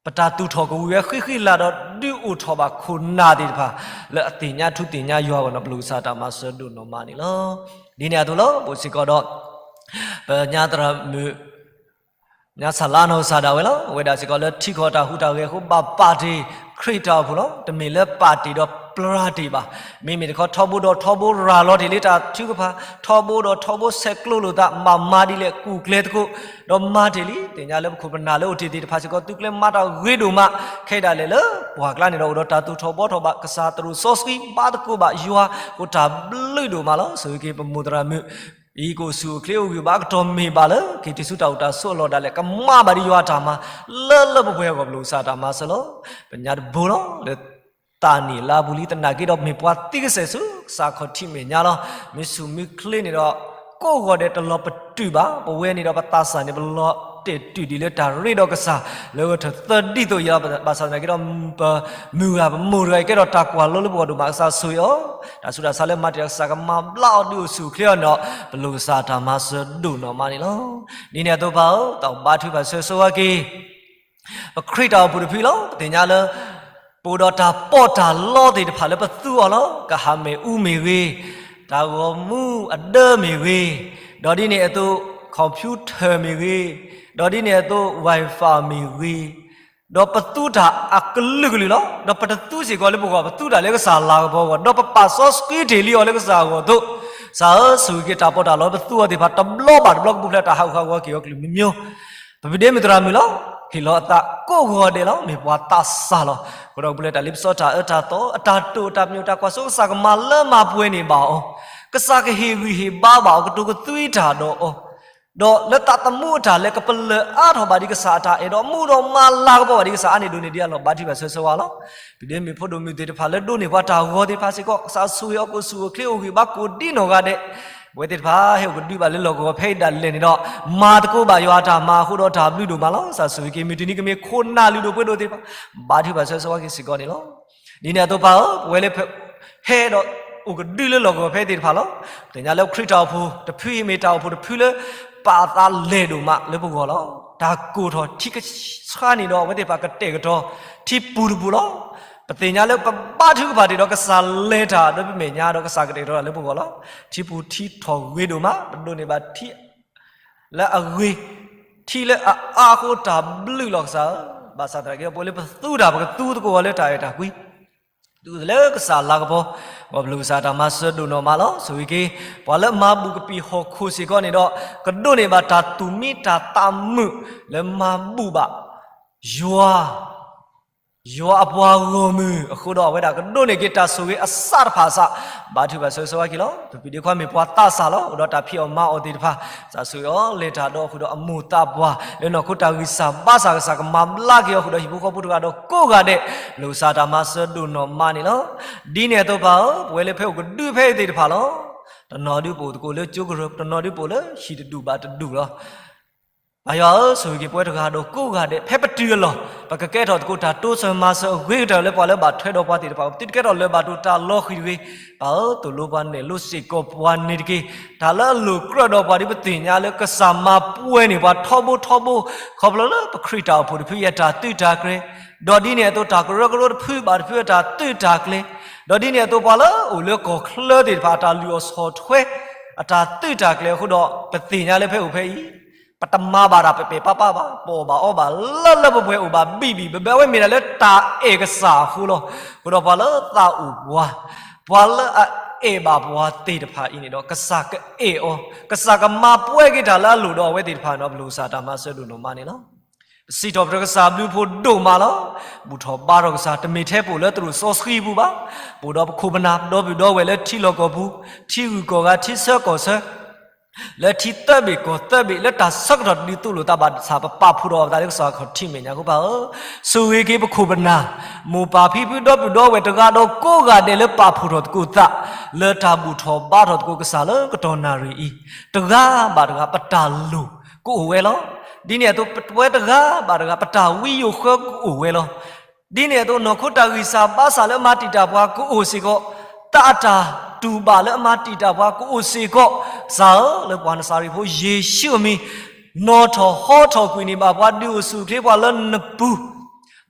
ပတၢ်သူၣ်ထီၣ်ကဝံၤဝဲဃံဃံလၤဒီး ဒုးအိၣ်ထီၣ်ဘၣ်ခိၣ်နၢ်သ့ၣ်တဖၣ် လၢအသ့ၣ်ညါထူသ့ၣ်ညါယွၤအဂီၢ်န့ၣ် ပလိၣ်ကစၢ်တၢ်မၤစၢၤဒိၣ်နီၢ်မးန့ၣ်လီၤ. ဒ်န့ၣ်အသိးလီၤ. ပအိၣ်စ့ၢ်ကီးဒီး ပညါသရၣ်မုၣ် ညါဆၣ်လါနီၢ်ကစၢ်ဒၣ်ဝဲလီၤ. အဝဲဒၣ်စ့ၢ်ကီးလၢထံကီၢ်တၢ်ဟူးတၢ်ဂဲၤအဃိ ဘၣ်ပာ်တ့ၢ်ခရံာ်တၢ်အိၣ်ဖှိၣ်လီၤ. တမ့ၢ်လၢပာ်တ့ၢ်ဒီးပျၢ်တ့ၢ်ဘၣ်. မ့မ့ၢ်တခီ ထီဘိဒီးထီဘိရၤလီၤတ့ၢ်လံတၢ်ထုကဖၣ်, ထီဘိဒီးထီဘိဆဲးကျိးလိာ်သး မၤမၤဒ်လဲၣ် ကူၣ်ကျဲသကိး, ဒီးမၤတ့ၢ်လံ. သ့ၣ်ညါလၢပခိၣ်ပနၢ်လၢအိၣ်တ့ၢ်သ့ၣ်တဖၣ်စ့ၢ်ကီး သုကျဲမၤတၢ်ဂ့ၤဒိၣ်မး, ခဲဒၣ်လဲာ်လၢပှၢ်ကျါန့ၣ်ဒီး အိၣ်ဒီးတၢ်သူၣ်ထီၣ်ဘှီထီၣ်ဘၣ် ကစၢ်သရိာ်စီဆှံ ဘါသကိးဘၣ်ယွၤ ဃိတၢ်ဘျုးဒိၣ်မးလီၤ. ဆိၣ်ဂ့ၤက့ၤပမိၢ်သရၣ်မုၣ် အံၤကအိၣ်ဆူၣ်အိၣ်ချ့အိၣ်ဂံၢ်ဘါ ကတီၢ်မ့ၢ်ဘၣ်လၢ က့ၤတုၤဆူတၢ်အိၣ်တၢ်ဆိးအလီၢ်ဒၣ်လဲာ် ကမၤဘၣ်ဒံးယွၤအတၢ်မၤ လၢလၢပှဲၤပှဲၤအဂီၢ် ပလိၣ်ကစၢ်တၢ်မၤစၢၤလီၤ. ပညါတဘိလီၤ လၢသးနံၣ်လါပူၤလံ သနာ်က့ဒီးမ့ၢ်ပှၤသံကစဲာ်ဆူ ကစၢ်ခီၣ်ထံးမဲာ်ညါလီၤ. မ့ၢ်ဆူၣ်မ့ၢ်ချ့န့ၣ်ဒီး ကိးဂီၤဒဲးတလီၤပတုာ်ဘၣ်. ပဝဲန့ၣ်ဒီးပသးစၢ်န့ၣ် ပလီၤတဲာ်တုာ်ဒံးလၢတၢ်ရ့ဒီးကစၢ် လၢဂဲၤထၢၣ်သၢဒ်သိးယံၤလီၤ. ဘၣ်ဆၣ်သနာ်က့ဒီး ပမုၢ်ဂၤပမိၢ်တဂၤအံၤ ကဲထီၣ်တၢ်ကွၢ်လိလၢပဂီၢ်ဒိၣ်မး ကစၢ်ဆိၣ်ဂ့ၤအီၤ, တၢ်ဆူးတၢ်ဆါလၢမၤတ့ၢ်ဒီး ကစၢ်ကမၤဘျါအီၤဒုးအိၣ်ဆူၣ်အိၣ်ချ့အီၤန့ၣ်ဒီး ပလိၣ်ကစၢ်တၢ်မၤစၢၤဒိၣ်နီၢ်မးန့ၣ်လီၤ. ဒ်န့ၣ်အသိးပၢ်ဧၢ, တၢ်ဘါထုကဖၣ်ဆိၣ်ဂ့ၤဆိၣ်ဝါက့ၤ ပခရံာ်တၢ်အိၣ်ဖှိၣ်တဖုလီၤ. ပသ့ၣ်ညါလၢ ပအိၣ်ဒီးတၢ်ပီးတၢ်လီသ့ၣ်တဖၣ်လၢပသူအီၤလီၤ. ကဟးမ့ၣ်အူမ့ၢ်ဂ့ၤ, တၢ်ဂီၤမူအဒၢမ့ၢ်ဂ့ၤ, ဒီးဒ်န့ၣ်အသိး computer မ့ၢ်ဂ့ၤ, ဒီးဒ်န့ၣ်အသိး Wi-Fi မ့ၢ်ဂ့ၤ, ဒီးပသူတၢ်အကလုာ်ကလုာ်လီၤ. ဒီးပတသူစ့ၢ်ကီးလၢပဂီၢ်, ပသူတၢ်လၢကစၢ်လၤကပီၤအဂီၢ်, ဒီးပပာ်စီဆှံတ့ၢ်လံအီၤလၢကစၢ်အဂီၢ်အသိး, ကစၢ်ဧၢ, ဆိၣ်ဂ့ၤက့ၤတၢ်ပီးတၢ်လီလၢပသူအီၤသ့ၣ်တဖၣ် တဘျီဘၣ်တဘျီ ကပူၤဖျဲးတၢ်ဟးဂူာ်ဟးဂီၤက့ၤအီၤကလုာ်မံၤမံၤ ပဒ့မုၢ်သရၣ်မုၣ်လီၤ. ဟ့ၣ်လီၤအသးကိးဂီၤဒဲးလီၤ. မ့ၢ်ပှၤသးစၢ်လီၤ. အဃိဒီးကပူၤဖျဲးတၢ်လ့ပစီတၢ်အၢတၢ်သီ အတၢ်တိာ်အတၢ်ပညိၣ် တၢ်ကွၢ်စိ ကစၢ်ကမၤလၢမၤပှဲၤန့ၢ်ဘၣ်အီၤ, ကစၢ်ကဟ့ၣ်ဂံၢ်ဟ့ၣ်ဘါဘၣ်အီၤ ကတိၤကသွံတၢ်ဒီးအီၤ, ဒီးလၢသးသမူအတၢ်လဲၤ ကပလၢၢ်အါထီၣ်ဘၣ်ဒံးကစၢ်အတၢ်အဲၣ် ဒီးမူဒီးမၤလၤကပီၤဘၣ်ဒံးကစၢ်အါန့ၢ်ဒိၣ်န့ၢ်ဒံးအလီၢ် ဘါထုကဖၣ်ဆိၣ်ဂ့ၤဆိၣ်ဝါလီၤ. ပဒ့မုၣ်ဖိဒိၣ်မုၣ်သ့ၣ်တဖၣ်လၢဒိးန့ၢ်ပှၤတၢ်ဂီၤသ့ၣ်တဖၣ်စ့ၢ်ကီး ကစၢ်ဆိၣ်ဂ့ၤအီၤ ကအိၣ်ဆူၣ်အိၣ်ချ့အိၣ်ဂံၢ်ဘါကိးဒ်နီၢ်ဂၤဒဲး, ပဝဲသ့ၣ်တဖၣ်ဟဲအိၣ်ကဒုဘၣ်လၢလီၢ်ကဝီၤဖဲအံၤဒၣ်လဲာ်န့ၣ်ဒီး မၤသကိးဘၣ်ယွၤအတၢ်မၤအဃိဒီးတၢ်ဘျုးဒိၣ်မးလီၤ. ကစၢ်ဆိၣ်ဂ့ၤက့ၤ မုၢ်တနံၤကမ့ၢ်ခိၣ်နၢ်လုၢ်ဒိၣ်ပှ့ၤဒိၣ်သ့ၣ်တဖၣ် ဘါထုကဖၣ်ဆိၣ်ဂ့ၤဆိၣ်ဝါက့ၤစ့ၢ်ကီးန့ၣ်လီၤ. ဒ်န့ၣ်အသိးပၢ်ဧၢ, ပဝဲလၢ ဟဲဒီးအိၣ်ကဒုလၢလီၢ်ကဝီၤဖဲအံၤသ့ၣ်တဖၣ်လီၤ. ပသ့ၣ်ညါလၢခရံာ်တၢ်အိၣ်ဖှိၣ်တဖုအံၤ မ့ၢ်တၢ်အိၣ်ဖှိၣ်တဖုလၢ ပာ်အသးလဲၢ်ဒိၣ်မးလၢပဂီၢ်လီၤ. တၢ်ကိၢ်ထီၣ်ထံကဆါန့ၣ်ဒီး အဝဲသ့ၣ်တဖၣ်ကတဲာ်ကတီၤထံပူၤတပူၤလီၤ. ပသ့ၣ်ညါလၢပဘါထုကဖၣ်တ့ၢ်ဒီး ကစၢ်လဲၤတၢ်ဒီးပမဲာ်ညါဒီး ကစၢ်ကတဲာ်ကတီၤတၢ်လၢပဂီၢ်လီၤ. ထံပူၤထံထီၣ်ဂ့ၤဒိၣ်မး ပဒိးန့ၢ်ဘၣ်ထံ လၢအဂ့ၤ, ထံလၢအအါအဃိတၢ်ဘျုးလီၤကစၢ်ဧၢ. ဘၣ်ဆၣ်သနာ်က့ ပဝဲလၢပသူတၢ် ပကသူသကိးအီၤလၢတၢ်အဲၣ်တၢ်ကွံ, သူလၢကစၢ်လၤကပီၤ, ပလိၣ်ကစၢ်တၢ်မၤစၢၤဒိၣ်နီၢ်မးလီၤ. ဆိၣ်ဂ့ၤက့ၤ ပှၤလၢမၤဘူၣ်ကပံာ်ဟီၣ်ခိၣ်စ့ၢ်ကီးန့ၣ်ဒီး ကဒိးန့ၢ်ဘၣ်တၢ်သူၣ်မံတၢ်သးမုာ်လၢမၤဘူၣ်ဘၣ် ယွၤ, ယွၤအပှၤဂီၢ်မုၢ်အဃိဒီး အဝဲဒၣ်ကဒိးန့ၢ်က့ၤတၢ်ဆိၣ်ဂ့ၤအစးတဖၣ်အစး, ဘါထုကဖၣ်ဆၢဂ့ၤဆၢဝါက့ၤလီၤ. ပပံၤဒ့ခွါမ့ၢ်ပှၤသးစၢ်လီၤ. အိၣ်ဒီးတၢ်ဖံးအီၣ်မၤအီၣ်သ့ၣ်တဖၣ်, ကစၢ်ဆိၣ်ဂ့ၤအီၤလဲၤတၢ်ဒီးဃုာ်ဒီးအမိၢ်သးပှၢ် လၢနီၢ်ခိတၢ်ဂံၢ်စၢ်ဘါစၢ် ကစၢ်ကမၤဘျါက့ၤအီၤဃုာ်ဒီးဟံၣ်ဖိဃီဖိတဂၤဒီးကိးဂၤဒဲး, လီၤစၢ်တၢ်မၤစၢၤဒိၣ်နီၢ်မးန့ၣ်လီၤ. ဒ်န့ၣ်အသိးပၢ်ဧၢ, ပဝဲလၢဖဲအိၣ်ကဒုဖဲအံၤသ့ၣ်တဖၣ်လီၤ. တနီၤဒုပအိၣ်သကိးလၢကၠိကရၢ, တနီၤဒုပအိၣ်လၢဟံၣ်တဒူၣ်ဘၣ်တဒူၣ်လီၤ. ပၢ်ယွၤဧၢ, ဆိၣ်ဂ့ၤက့ၤပဝဲတဂၤဒီးကိးဂၤဒဲး, ဖဲပတုၤအလီၢ်, ပကကဲထီၣ်သကိးတၢ်တိစၢၤမၤစၢၤအဂ့ၤကတၢၢ်လၢပှၤလၢဘၣ်ထွဲဒီးပှၤသ့ၣ်တဖၣ်, ပသုတကဲထီၣ်လၢၤဘၣ်တိၢ်တၢ်လီၤဃံၤတဂ့ၤ. ပၢ်ဧၢ, သိၣ်လိပှၤနဲၣ်လိစ့ၢ်ကီးပှၤန့ၣ်တက့ၢ်. တၢ်လၢအလိၤကြၢးဒီးပှၤဒ်ပသ့ၣ်ညါလၢကစၢ်မၤပှဲၤန့ၢ်ပှၤထီဘိထီဘိ, ခီဖျိလၢပခရံာ်တၢ်အိၣ်ဖှိၣ်တဖုအတၢ်သုးတၢ်ကျဲၤ, ဒီးဒ်န့ၣ်အသိးတၢ်ကရၢကရိတဖုဘၣ်တဖုအတၢ်သုးတၢ်ကျဲၤ, ဒီးဒ်န့ၣ်အသိးပှၤလၢအိၣ်လၢကီၢ်ချၢသ့ၣ်တဖၣ် အတၢ်လုၢ်အီၣ်ဆီၣ်ထွဲ အတၢ်သုးတၢ်ကျဲၤအဃိဒီး ပသ့ၣ်ညါလၢဖဲအိၣ်ဖဲအံၤ, ပတမၤဘၣ်တၢ်ပဲာ်ပဲာ်ပါပါဘၣ်, ပအီၣ်ဘၣ်အီဘၣ်လၢလၢပှဲၤပှဲၤ အိၣ်ဘၣ်ဘံၣ်ဘံၣ်ဘၣ်ဘၣ်, အဝဲမ့ၢ်ဒၣ်လၢတၢ်အဲၣ်ကစၢ်အဃိလီၤ. အဃိဒီးပှၤလၢသးအိၣ်ပှၤ, ပှၤလၢအအဲၣ်ဘၣ်ပှၤသ့ၣ်တဖၣ်အံၤန့ၣ်ဒီး ကစၢ်ကအဲၣ်အီၤ, ကစၢ်ကမၤပှဲၤက့ၤတၢ်လၢအလိၤဒီးအဝဲသ့ၣ်တဖၣ်န့ၣ်ဒီး ပလီၤစၢ်တၢ်မၤစၢၤဒိၣ်နီၢ်မးန့ၣ်လီၤ. ပစံးထီၣ်ပတြၢၤကစၢ်ဘျုးဖှိၣ်ဒိၣ်မးလီၤ. ဘူၣ်ထီၣ်ဘါထီၣ်ကစၢ် တမ့ၢ်ထဲပအိၣ်လၢသရိာ်စီဆှံအပူၤဘၣ်. ပအိၣ်ဒီးပခိၣ်ပနၢ် ပဒီပုၢ်ဒီဝဲၢ်လၢထံလီၢ်ကီၢ်ပူၤ, ထံဂုၤကီၢ်ဂၤ ထံဆၢကီၢ်ဆၢ, လၢထံသၢဘ့ၣ်ကီၢ်သၢဘ့ၣ် လၢတၢ်ဆၢကတီၢ်တဒုးသိၣ်လိာ်သးဘၣ်ဆၣ် ပပာ်ဖှိၣ်ထီၣ်အသးလၢကစၢ်ခီၣ်ထံးမဲာ်ညါအဃိပၢ်ဧၢ, ဆိၣ်ဂ့ၤက့ၤပခိၣ်ပနၢ်, မိၢ်ပၢ်ဖံဖုဒီပုၢ်ဒီဝဲၢ်တဂၤဒီးကိးဂၤဒဲးလၢပာ်ဖှိၣ်ထီၣ်သကိးသး လၢတၢ်ဘူၣ်ထီၣ်ဘါထီၣ်သကိးကစၢ်လၢကတီၢ်နၣ်ရံၣ်အံၤ, တဂၤဘၣ်တဂၤ ပတၢ်လိၣ်ကအိၣ်ဝဲလီၤ. ဒ်န့ၣ်အသိးပဝဲတဂၤဘၣ်တဂၤ ပတၢ်ဝံယိၤဃၢကအိၣ်ဝဲလီၤ. ဒ်န့ၣ်အသိး နီၢ်ခိတၢ်ဂံၢ်စၢ်ဘါစၢ်လၢအမၤတံာ်တာ်ပှၤကအိၣ်စ့ၢ်ကီး, သးအတၢ်တူၢ်ဘၣ်လၢအမၤတံာ်တာ်ပှၤကအိၣ်စ့ၢ်ကီး, ကစၢ်ဧၢ, လၢပှၤနစၤရ့းဖိယ့ၣ်ၡူးအမံၤ, နီၣ်ထီၣ်ဟီထီၣ်ကွံာ်န့ၢ်ဘၣ်ပှၤ ဒုးအိၣ်ဆူၣ်အိၣ်ချ့ပှၤလၢနပူ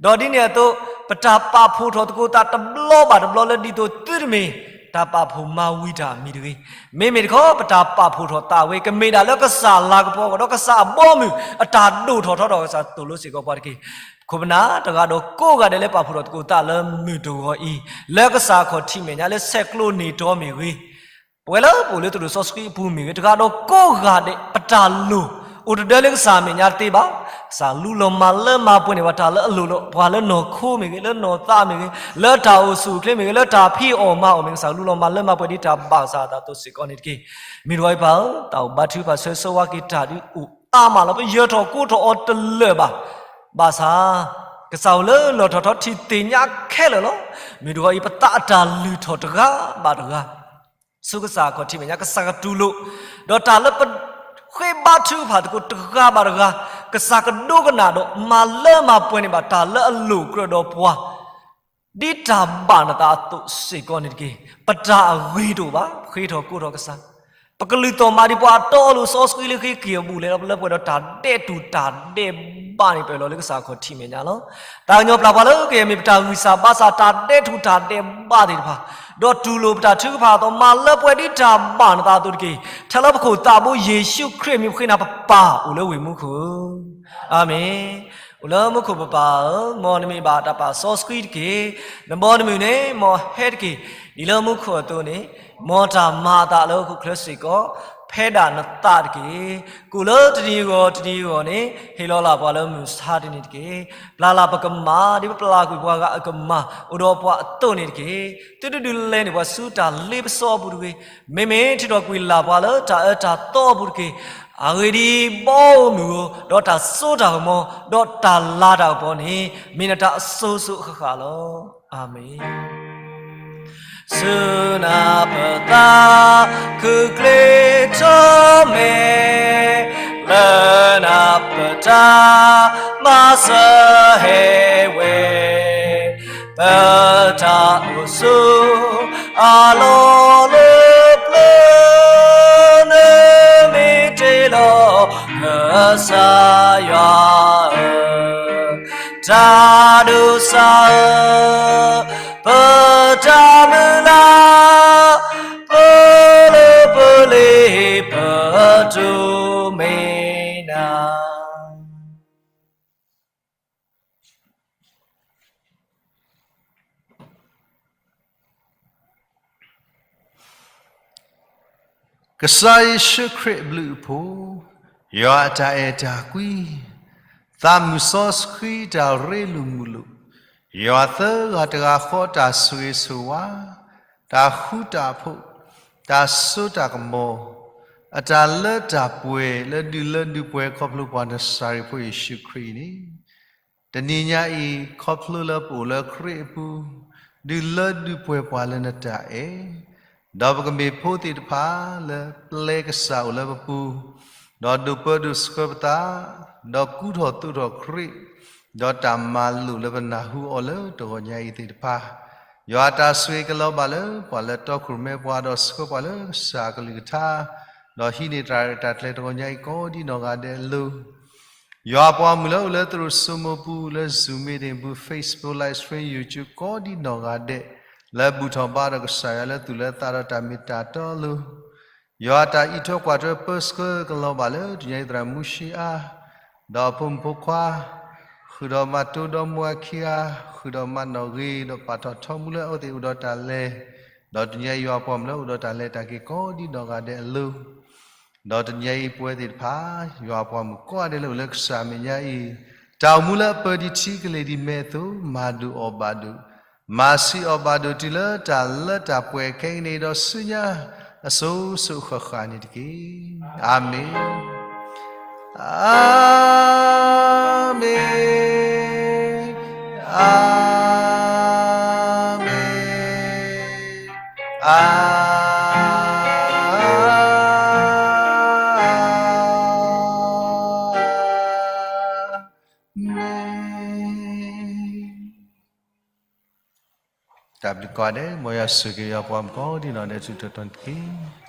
ၤ, ဒီးဒ်န့ၣ်အသိး ပတၢ်ပာ်ဖှိၣ်ထီၣ်သကိးသးတဘျီဘၣ်တဘျီလၢဒ်သိးသုတမ့ၢ်တၢ်ပာ်ဖှိၣ်မၤဝံၤတၢ်အမံၤတဂ့ၤ. မ့မ့ၢ်တခီ ပတၢ်ပာ်ဖှိၣ်ထီၣ်သးဝဲ ကမ့ၢ်ဒၣ်လၢကစၢ်လၤကပီၤအဂီၢ် ဒီးကစၢ်အဘီအမုၢ်အတၢ်ဒိၣ်ထီၣ်ထီထီၣ် ကစၢ်သိၣ်လိစ့ၢ်ကီးပှၤတက့ၢ်. ခိၣ်ပနၢ်တဂၤဒီးကိးဂၤဒဲးလၢပာ်ဖှိၣ်ထီၣ်သကိးသးလၢမုၢ်တဂီၤအံၤ, လၢကစၢ်အခီၣ်ထံးမဲာ်ညါ လၢဆဲးကျိးန့ၢ်တီမ့ၢ်ဂ့ၤ, ပဝဲလၢပအိၣ်လၢသရိာ်စီဆှံအပူၤမ့ၢ်ဂ့ၤ, တဂၤဒီးကိးဂၤဒဲး ပတၢ်လိၣ်အိၣ်တဒၢလၢကစၢ်အမဲာ်ညါတသ့ဘၣ်. ကစၢ်လူလီၤမၤလၢမၤပှဲၤန့ၢ်ပှၤတၢ်လၢအလိၣ်လီၤ, ပှၤလၢနီၢ်ခိမ့ၢ်ဂ့ၤ, လၢနီၢ်သးမ့ၢ်ဂ့ၤ, လၢတၢ်အိၣ်ဆူၣ်အိၣ်ချ့မ့ၢ်ဂ့ၤ, လၢတၢ်ဖံးအီၣ်မၤအီၣ်မ့ၢ်ဂ့ၤ, ကစၢ်လူလီၤမၤလၢမၤပှဲၤဒ်တၢ်ဘၣ်ကစၢ်အသးအသိးစ့ၢ်ကီးန့ၣ်တက့ၢ်. မ့ၢ်တဂီၤအံၤပၢ်ဧၢ, တၢ်အိၣ်ဘါထုကဖၣ်ဆၢဂ့ၤဆၢဝါက့ၤတၢ်ဒုးအိၣ်အါမးလီၤ. ပယၢၤထီၣ်ကိးထီၣ်အီၤတလၢာ်ဘၣ်. ဘၣ်ဆၣ် ကစၢ်အိၣ်လၢလီၢ်ထီၣ်ထီထံၣ်သ့ၣ်ညါခဲလၢာ်လီၤ. မ့ၢ်တဂီၤအံၤ ပသးအတၢ်လုၢ်ထီၣ်တဂၤဘၣ်တဂၤ ဆူကစၢ်အခီၣ်ထံးမဲာ်ညါ ကစၢ်ကတူၢ်လိာ်, ဒီးတၢ်လၢပဃ့ဘါထုကဖၣ်သကိးတဂၤဘၣ်တဂၤ ကစၢ်ကဒိကနၣ်ဒီးမၤလၢမၤပှဲၤန့ၢ်ဘၣ်တၢ်လၢအလိၣ်ကြၢးဒီးပှၤ ဒ်တၢ်ဘၣ်နသးအသိးစ့ၢ်ကီးန့ၣ်တက့ၢ်. ပတၢ်အဂ့ၤတအိၣ်ဘၣ်, ဃ့ထီၣ်ကိးထီၣ်ကစၢ်, ပကလုၢ်သီၣ်မၤဒံးပှၤအတီအလိၤစီဆှံလၢဃ့က့ၤအဘူးလဲၣ်လီၤ. ပလၢပှဲၤဒီးတၢ်ဒဲးတူၢ်တၢ်ဒဲးဘးန့ၣ် ပၢၢ်လီၤလၢကစၢ်အခီၣ်ထံးမဲာ်ညါလီၤ. သးကညီၤပျၢ်ပှၤလၢကယဲၢ်မ့ၢ်ပတၢ်ဂံၢ်စၢ်ဘါစၢ် တၢ်ဒဲးတူၢ်တၢ်ဒဲးဘးသ့ၣ်တဖၣ်, ဒီးတူၢ်လိာ်ပတၢ်ထုကဖၣ်အသိး မၤလၢပှဲၤဒ်တၢ်ဘၣ်နသးအသိးတက့ၢ်. ထဲလၢပခိၣ်သးဘိယ့ၣ်ၡူးခရံာ်အမံၤပဃ့နၤပပၢ်အိၣ်လၢဝ့ၢ်မူခိၣ်ဧၢ, အၤမ့ၣ်. အိၣ်လၢမူခိၣ်ပပၢ်ဧၢ, မ်နမံၤဘၣ်တၢ်ပာ်စီဆှံတက့ၢ်. နဘီနမုၢ်န့ၣ် မ်ဟဲတက့ၢ်. ဒ်လၢမူခိၣ်အသိးန့ၣ် မ်တၢ်မၤအသးလၢဟီၣ်ခိၣ်ချၢစ့ၢ်ကီး ဖဲဒၣ်နသးတက့ၢ်. ကိၣ်လၢတနံၤအဂီၢ်တနံၤအဂီၢ်န့ၣ် ဟ့ၣ်လီၤလၢ်ပှၤလၢမုၢ်ဆါတနံၤတက့ၢ်. ပျၢ်လၢ်ပကမၢ် ဒ်ပပျၢ်ကွံာ်ပှၤဂၤအကမၢ် အိၣ်ဒီးပှၤအသိးန့ၣ်တက့ၢ်. သုတဒုးလဲန့ၢ်ပှၤဆူတၢ်လ့ပစီအပူၤတဂ့ၤ. မ့မ့ၢ်ထုးထီၣ်ကွံာ်လၢ်ပှၤလၢတၢ်အၢတၢ်သီအပူၤတက့ၢ်. အဂ့ၢ်ဒ်အံၤ, ဘီမုၢ်ဧၢ, ဒီးတၢ်စိတၢ်ကမီၤ, ဒီးတၢ်လၤတၢ်ကပီၤန့ၣ် မ့ၢ်နတၢ်အစိၤစိၤအဃၣ်ဃၣ်လီၤ. အၤမ့ၣ်. ဆူနၤပသး ခုၣ်ချ့ထီၣ်မဲာ်, လၢနၤပတၢ်မၤစၢၤဟဲဝဲ, ပတၢ်အိၣ်ဆူၣ် အလီၢ်လၢပျၢၤ နမ့ၢ်တ့လီၤ ကစၢ်ယွၤဧၢ, တၢ်ဒိးစၢ်ဧၢ, ပတၢ်မုၢ်လၢ် ပလၢပလ့ ပတိၢ်မ့ၢ်နၤ. ကစၢ်ယ့ၣ်ၡူးခရံာ်အဘျုးအဖှိၣ်, ယွၤအတၢ်အဲၣ်တၢ်ကွံ, သးမုၢ်စီဆှံတၢ်ရ့လိာ်မုာ်လိာ်, ယွၤသၢဂၤတဂၤဃီတၢ်ဆိၣ်ဂ့ၤဆိၣ်ဝါ, တၢ်ဃူတၢ်ဖိး, တၢ်စိတၢ်ကမီၤ, အတၢ်လၢတၢ်ပှဲၤလၢဒုးလၢဒုးပှဲၤခီဖျိပှၤနစၤရ့းဖိယ့ၣ်ၡူးခရံာ်အံၤန့ၣ်, တနံၤညါအံၤ ခီဖျိလၢပအိၣ်လၢခရံာ်အပူၤ, ဒုးလၢဒုးပှဲၤပှၤလၢနတၢ်အဲၣ်, ဒီးပကမ့ၢ်ဖိသ့ၣ်တဖၣ်လၢပျဲကစၢ်အိၣ်လၢပပူၤ, ဒီးဒိးပၢဒိးဆှၢပသး, ဒီးကူထီၣ်သိးထီၣ်ခရံာ်, ဒီးတၢ်မၤလိာ်လၢပနၢ်ဟူအီၤလၢတဂီၤညါအံၤသ့ၣ်တဖၣ်, ယွၤအတၢ်ဆိၣ်ဂ့ၤကလီၤဘၣ်လၢပှၤလၢတီခိၣ်ရိၣ်မဲပှၤဒီးဆှၢပှၤလၢကစၢ်အကလုၢ်ကထါ, ဒီးဟံးန့ၢ်တၢ်ရဲၣ်တၢ်ကျဲၤတဂီၤညါအံၤကိးဒ်နီၢ်ဂၤဒဲးအလိၤ ယွၤပှၤမုၣ်လၢအိၣ်လၢသရိာ်စိမိၤပူၤ လၢ Zoom meeting ပူၤ Facebook live stream YouTube ကိးဒ်နီၢ်ဂၤဒဲး, လၢဘူၣ်ထီၣ်ဘါဒီးကစၢ်ယွၤလၢသူၣ်လၢသးဒီးတၢ်မ့ၢ်တၢ်တီအလိၤ, ယွၤအတၢ်အံးထွဲကွၢ်ထွဲပၢဆှၢကလီၤဘၣ်လၢတနံၤညါအံၤသရၣ်မူၡ့အါ, ဒီးအဖိမုၣ်ဖိခွါ, ဃုာ်ဒီးမၤတိဒီမါဝၤခံဂၤ, ဃုာ်ဒီးမၤနီၣ်ဂံၢ် ဒီးပာ်ထီၣ်ထီမူလၢအဝဲသ့ၣ်အိၣ်ဒီးတၢ်လဲၤ, ဒီးတနံၤညါအံၤယွၤပှၤမုၣ်လၢအိၣ်ဒီးတၢ်လဲၤတၢ်က့ၤကိးဒ်နီၢ်ဂၤဒဲးအလိၤ ဒီးတနံၤညါအံၤပဝဲသ့ၣ်တဖၣ် ယွၤပှၤမုၣ်ကိးဂၤဒဲးလၢအိၣ်လၢကစၢ်အမဲာ်ညါအံၤ, တၢ်အိၣ်မူလၢအပၢဒံးထံကလဲၤဒံးမဲာ်အသိး မၤဒိၣ်အီၣ်ဘၣ်ဒိၣ်, မၤဆံးအီၣ်ဘၣ်ဒိၣ်တုၤလၢတၢ်လၢတၢ်ပှဲၤခဲကနံၣ်အံၤဒီးဆူညါ အစိၤစိၤဃၣ်ဃၣ်န့ၣ်တက့ၢ်. အၤမ့ၣ်, အၤမ့ၣ်, အၤမ့ၣ်, အၤမ့ၣ်. တၢ်ဘျုးကိးဂၤဒဲး, မ်ယွၤဆိၣ်ဂ့ၤယွၤပှၤမုၣ်ကိးဒ်နီၢ်ဒဲးဆူတတီၤန့ၣ်တက့ၢ်.